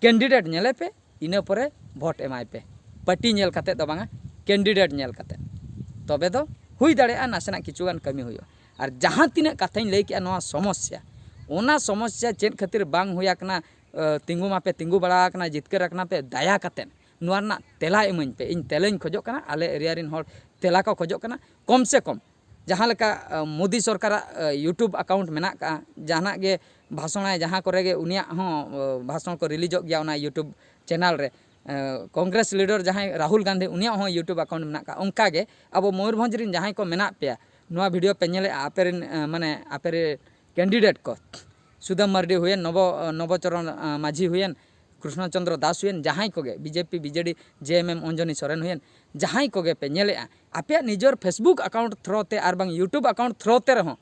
ᱠᱮᱱᱰᱤᱰᱮᱴ ᱧᱮᱞᱮ ᱯᱮ, ᱤᱱᱟᱹ ᱯᱚᱨᱮ ᱵᱷᱳᱴ ᱮᱢᱟᱭ ᱯᱮ᱾ ᱯᱟᱹᱴᱤ ᱧᱮᱞ ᱠᱟᱛᱮ ᱫᱚ ᱵᱟᱝᱟ, ᱠᱮᱱᱰᱤᱰᱮᱴ ᱧᱮᱞ ᱠᱟᱛᱮ᱾ ᱛᱚᱵᱮ ᱫᱚ ᱦᱩᱭ ᱫᱟᱲᱮᱭᱟᱜᱼᱟ ᱱᱟᱥᱮᱱᱟᱜ ᱠᱤᱪᱷᱩ ᱜᱟᱱ ᱠᱟᱹᱢᱤ ᱦᱩᱭᱩᱜᱼᱟ᱾ ᱟᱨ ᱡᱟᱦᱟᱸ ᱛᱤᱱᱟᱹᱜ ᱠᱟᱛᱷᱟᱧ ᱞᱟᱹᱭ ᱠᱮᱜᱼᱟ ᱱᱚᱣᱟ ᱥᱚᱢᱚᱥᱥᱟ, ᱚᱱᱟ ᱥᱚᱢᱚᱥᱥᱟ ᱪᱮᱫ ᱠᱷᱟᱹᱛᱤᱨ ᱵᱟᱝ ᱦᱩᱭ ᱟᱠᱟᱱᱟ, ᱟᱹ, ᱛᱤᱸᱜᱩ ᱢᱟᱯᱮ ᱛᱤᱸᱜᱩ ᱵᱟᱲᱟ ᱟᱠᱟᱱᱟ, ᱡᱤᱛᱠᱟᱹᱨ ᱟᱠᱟᱱᱟ ᱯᱮ, ᱫᱟᱭᱟ ᱠᱟᱛᱮ ᱱᱚᱣᱟ ᱨᱮᱱᱟᱜ ᱛᱮᱞᱟ ᱤᱢᱟᱹᱧ ᱯᱮ᱾ ᱤᱧ ᱛᱮᱞᱟᱧ ᱠᱷᱚᱡᱚᱜ ᱠᱟᱱᱟ, ᱟᱞᱮ ᱮᱨᱤᱭᱟ ᱨᱤᱱ ᱦᱚᱲ ᱛᱮᱞᱟ ᱠᱚ ᱠᱷᱚᱡᱚᱜ ᱠᱟᱱᱟ᱾ ᱠᱚᱢ ᱥᱮ ᱠᱚᱢ ᱡᱟᱦᱟᱸ ᱞᱮᱠᱟ, ᱟᱹ, ᱢᱳᱫᱤ ᱥᱚᱨᱠᱟᱨᱟᱜ, ᱟᱹ, YouTube ᱟᱠᱟᱣᱩᱱᱴ ᱢᱮᱱᱟᱜ ᱠᱟᱜᱼᱟ, ᱡᱟᱦᱟᱱᱟᱜ ᱜᱮ ᱵᱷᱟᱥᱚᱬᱟᱭ, ᱡᱟᱦᱟᱸ ᱠᱚᱨᱮ ᱜᱮ ᱩᱱᱤᱭᱟᱜ ᱦᱚᱸ, ᱟᱹ, ᱵᱷᱟᱥᱚᱬ ᱠᱚ ᱨᱤᱞᱤᱡᱚᱜ ᱜᱮᱭᱟ ᱚᱱᱟ YouTube ᱪᱮᱱᱮᱞ ᱨᱮ᱾ ᱟᱹ, ᱠᱚᱝᱜᱨᱮᱥ ᱞᱤᱰᱟᱨ ᱡᱟᱦᱟᱸᱭ ᱨᱟᱦᱩᱞ ᱜᱟᱱᱫᱷᱤ, ᱩᱱᱤᱭᱟᱜ ᱦᱚᱸ YouTube ᱟᱠᱟᱣᱩᱱᱴ ᱢᱮᱱᱟᱜ ᱠᱟᱜᱼᱟ᱾ ᱚᱱᱠᱟ ᱜᱮ ᱟᱵᱚ ᱢᱚᱭᱩᱨᱵᱷᱚᱸᱡᱽ ᱨᱤᱱ ᱡᱟᱦᱟᱸᱭ ᱠᱚ ᱢᱮᱱᱟᱜ ᱯᱮᱭᱟ, ᱱᱚᱣᱟ ᱵᱷᱤᱰᱤᱭᱳ ᱯᱮ ᱧᱮᱞᱮᱜᱼᱟ, ᱟᱯᱮ ᱨᱤᱱ, ᱟᱹ, ᱢᱟᱱᱮ ᱟᱯᱮ ᱨᱤᱱ ᱠᱮᱱᱰᱤᱰᱮᱴ ᱠᱚ, ᱥᱩᱫᱟᱢ ᱢᱟᱨᱰᱤ ᱦᱩᱭᱮᱱ, ᱱᱚᱵᱚ-, ᱱᱚᱵᱚᱪᱚᱨᱚᱱ, ᱟᱸ, ᱢᱟᱹᱡᱷᱤ ᱦᱩᱭᱮᱱ, ᱠᱨᱤᱥᱱᱚ ᱪᱚᱸᱫᱽᱨᱚ ᱫᱟᱥ ᱦᱩᱭᱮᱱ, ᱡᱟᱦᱟᱸᱭ ᱠᱚᱜᱮ, ᱵᱤᱡᱮᱯᱤ, ᱵᱤᱡᱮᱰᱤ, ᱡᱮ ᱮᱢ ᱮᱢ, ᱚᱧᱡᱚᱱᱤ ᱥᱚᱨᱮᱱ ᱦᱩᱭᱮᱱ, ᱡᱟᱦᱟᱸᱭ ᱠᱚᱜᱮ ᱯᱮ ᱧᱮᱞᱮᱜᱼᱟ, ᱟᱯᱮᱭᱟᱜ ᱱᱤᱡᱚᱨ Facebook ᱟᱠᱟᱣᱩᱱᱴ ᱛᱷᱨᱳ ᱛᱮ ᱟᱨ ᱵᱟᱝ YouTube ᱟᱠᱟᱣᱩᱱᱴ ᱛᱷᱨᱳ ᱛᱮ ᱨᱮᱦᱚᱸ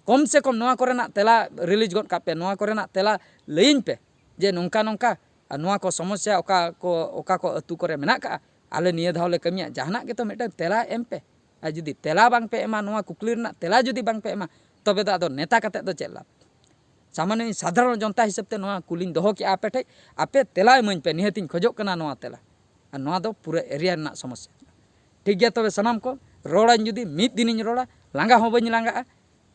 ᱠᱚᱢ ᱥᱮ ᱠᱚᱢ ᱱᱚᱣᱟ ᱠᱚᱨᱮᱱᱟᱜ ᱛᱮᱞᱟ ᱨᱤᱞᱤᱡᱽ ᱜᱚᱫ ᱠᱟᱜ ᱯᱮ, ᱱᱚᱣᱟ ᱠᱚᱨᱮᱱᱟᱜ ᱛᱮᱞᱟ ᱞᱟᱹᱭᱟᱹᱧ ᱯᱮ ᱡᱮ ᱱᱚᱝᱠᱟ ᱱᱚᱝᱠᱟ ᱟᱨ ᱱᱚᱣᱟ ᱠᱚ ᱥᱚᱢᱚᱥᱥᱟ ᱚᱠᱟ ᱠᱚ ᱚᱠᱟ ᱠᱚ ᱟᱹᱛᱩ ᱠᱚᱨᱮ ᱢᱮᱱᱟᱜ ᱠᱟᱜᱼᱟ, ᱟᱞᱮ ᱱᱤᱭᱟᱹ ᱫᱷᱟᱣ ᱞᱮ ᱠᱟᱹᱢᱤᱭᱟ, ᱡᱟᱦᱟᱱᱟᱜ ᱜᱮᱛᱚ ᱢᱤᱫᱴᱟᱝ ᱛᱮᱞᱟ ᱮᱢ ᱯᱮ᱾ ᱟᱨ ᱡᱩᱫᱤ ᱛᱮᱞᱟ ᱵᱟᱝ ᱯᱮ ᱮᱢᱟ, ᱱᱚᱣᱟ ᱠᱩᱠᱞᱤ ᱨᱮᱱᱟᱜ ᱛᱮᱞᱟ ᱡᱩᱫᱤ ᱵᱟᱝ ᱯᱮ ᱮᱢᱟ, ᱛᱚᱵᱮ ᱫᱚ ᱟᱫᱚ ᱱᱮᱛᱟ ᱠᱟᱛᱮᱫ ᱫᱚ ᱪᱮᱫ ᱞᱟᱵᱷ? ᱥᱟᱢᱟᱱᱱᱚ ᱤᱧ ᱥᱟᱫᱷᱟᱨᱚᱱ ᱡᱚᱱᱛᱟ ᱦᱤᱥᱟᱹᱵ ᱛᱮ ᱱᱚᱣᱟ ᱠᱩᱞᱤᱧ ᱫᱚᱦᱚ ᱠᱮᱜᱼᱟ ᱟᱯᱮ ᱴᱷᱮᱡ, ᱟᱯᱮ ᱛᱮᱞᱟ ᱤᱢᱟᱹᱧ ᱯᱮ, ᱱᱤᱦᱟᱹᱛᱤᱧ ᱠᱷᱚᱡᱚᱜ ᱠᱟᱱᱟ ᱱᱚᱣᱟ ᱛᱮᱞᱟ᱾ ᱟᱨ ᱱᱚᱣᱟ ᱫᱚ ᱯᱩᱨᱟᱹ ᱮᱨᱤᱭᱟ ᱨᱮᱱᱟᱜ ᱥᱚᱢᱚᱥᱥᱟ᱾ ᱴᱷᱤᱠ ᱜᱮᱭᱟ, ᱛᱚᱵᱮ ᱥᱟᱱᱟᱢ ᱠᱚ ᱨᱚᱲᱟᱹᱧ, ᱡᱩᱫᱤ ᱢᱤᱫ ᱫᱤᱱᱤᱧ ᱨᱚᱲᱟ, ᱞᱟᱸᱜᱟ ᱦᱚᱸ ᱵᱟᱹᱧ ᱞᱟᱸᱜᱟᱜᱼᱟ᱾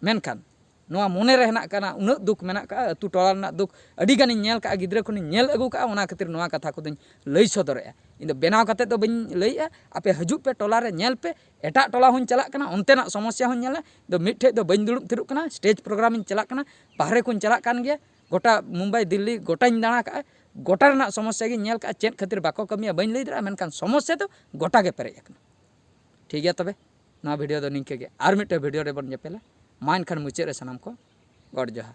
ᱢᱮᱱᱠᱷᱟᱱ ᱱᱚᱣᱟ ᱢᱚᱱᱮ ᱨᱮ ᱦᱮᱱᱟᱜ ᱠᱟᱱᱟ, ᱩᱱᱟᱹᱜ ᱫᱩᱠ ᱢᱮᱱᱟᱜ ᱠᱟᱜᱼᱟ, ᱟᱹᱛᱩ ᱴᱚᱞᱟ ᱨᱮᱱᱟᱜ ᱫᱩᱠ ᱟᱹᱰᱤ ᱜᱟᱱᱤᱧ ᱧᱮᱞ ᱠᱟᱜᱼᱟ, ᱜᱤᱫᱽᱨᱟᱹ ᱠᱷᱚᱱᱤᱧ ᱧᱮᱞ ᱟᱹᱜᱩ ᱠᱟᱜᱼᱟ, ᱚᱱᱟ ᱠᱷᱟᱹᱛᱤᱨ ᱱᱚᱣᱟ ᱠᱟᱛᱷᱟ ᱠᱚᱫᱚᱧ ᱞᱟᱹᱭ ᱥᱚᱫᱚᱨᱮᱜᱼᱟ᱾ ᱤᱧ ᱫᱚ ᱵᱮᱱᱟᱣ ᱠᱟᱛᱮᱫ ᱫᱚ ᱵᱟᱹᱧ ᱞᱟᱹᱭᱮᱜᱼᱟ, ᱟᱯᱮ ᱦᱤᱡᱩᱜ ᱯᱮ, ᱴᱚᱞᱟ ᱨᱮ ᱧᱮᱞ ᱯᱮ, ᱮᱴᱟᱜ ᱴᱚᱞᱟ ᱦᱚᱸᱧ ᱪᱟᱞᱟᱜ ᱠᱟᱱᱟ, ᱚᱱᱛᱮᱱᱟᱜ ᱥᱚᱢᱚᱥᱥᱟ ᱦᱚᱸᱧ ᱧᱮᱞᱟ᱾ ᱤᱧ ᱫᱚ ᱢᱤᱫ ᱴᱷᱮᱡ ᱫᱚ ᱵᱟᱹᱧ ᱫᱩᱲᱩᱵ ᱛᱷᱤᱨᱚᱜ ᱠᱟᱱᱟ, ᱥᱴᱮᱡᱽ ᱯᱨᱳᱜᱨᱟᱢ ᱤᱧ ᱪᱟᱞᱟᱜ ᱠᱟᱱᱟ, ᱵᱟᱦᱨᱮ ᱠᱚᱧ ᱪᱟᱞᱟᱜ ᱠᱟᱱ ᱜᱮᱭᱟ, ᱜᱚᱴᱟ ᱢᱩᱢᱵᱟᱭ, ᱫᱤᱞᱞᱤ, ᱜᱚᱴᱟᱧ ᱫᱟᱬᱟ ᱠᱟᱜᱼᱟ, ᱜᱚᱴᱟ ᱨᱮᱱᱟᱜ ᱥᱚᱢᱚᱥᱥᱟ ᱜᱤᱧ ᱧᱮᱞ ᱠᱟᱜᱼᱟ᱾ ᱪᱮᱫ ᱠᱷᱟᱹᱛᱤᱨ ᱵᱟᱠᱚ ᱠᱟᱹᱢᱤᱭᱟ ᱵᱟᱹᱧ ᱞᱟᱹᱭ ᱫᱟᱲᱮᱭᱟᱜᱼᱟ, ᱢᱮᱱᱠᱷᱟᱱ ᱥᱚᱢᱚᱥᱥᱟ ᱫᱚ ᱜᱚᱴᱟ ᱜᱮ ᱯᱮᱨᱮᱡ ᱟᱠᱟᱱᱟ᱾ ᱴᱷᱤᱠ ᱜᱮᱭᱟ, ᱛᱚᱵᱮ ᱱᱚᱣᱟ ᱵᱷᱤᱰᱤᱭᱳ ᱫᱚ ᱱᱤᱝᱠᱟᱹ ᱜᱮ, ᱟᱨ ᱢᱤᱫᱴᱮᱱ ᱵᱷᱤᱰᱤᱭᱳ ᱨᱮᱵᱚᱱ ᱧᱮᱯᱮᱞᱟ᱾ ᱢᱟ ᱮᱱᱠᱷᱟᱱ ᱢᱩᱪᱟᱹᱫ ᱨᱮ ᱥᱟᱱᱟᱢ ᱠᱚ ᱜᱚᱰ ᱡᱚᱦᱟᱨ᱾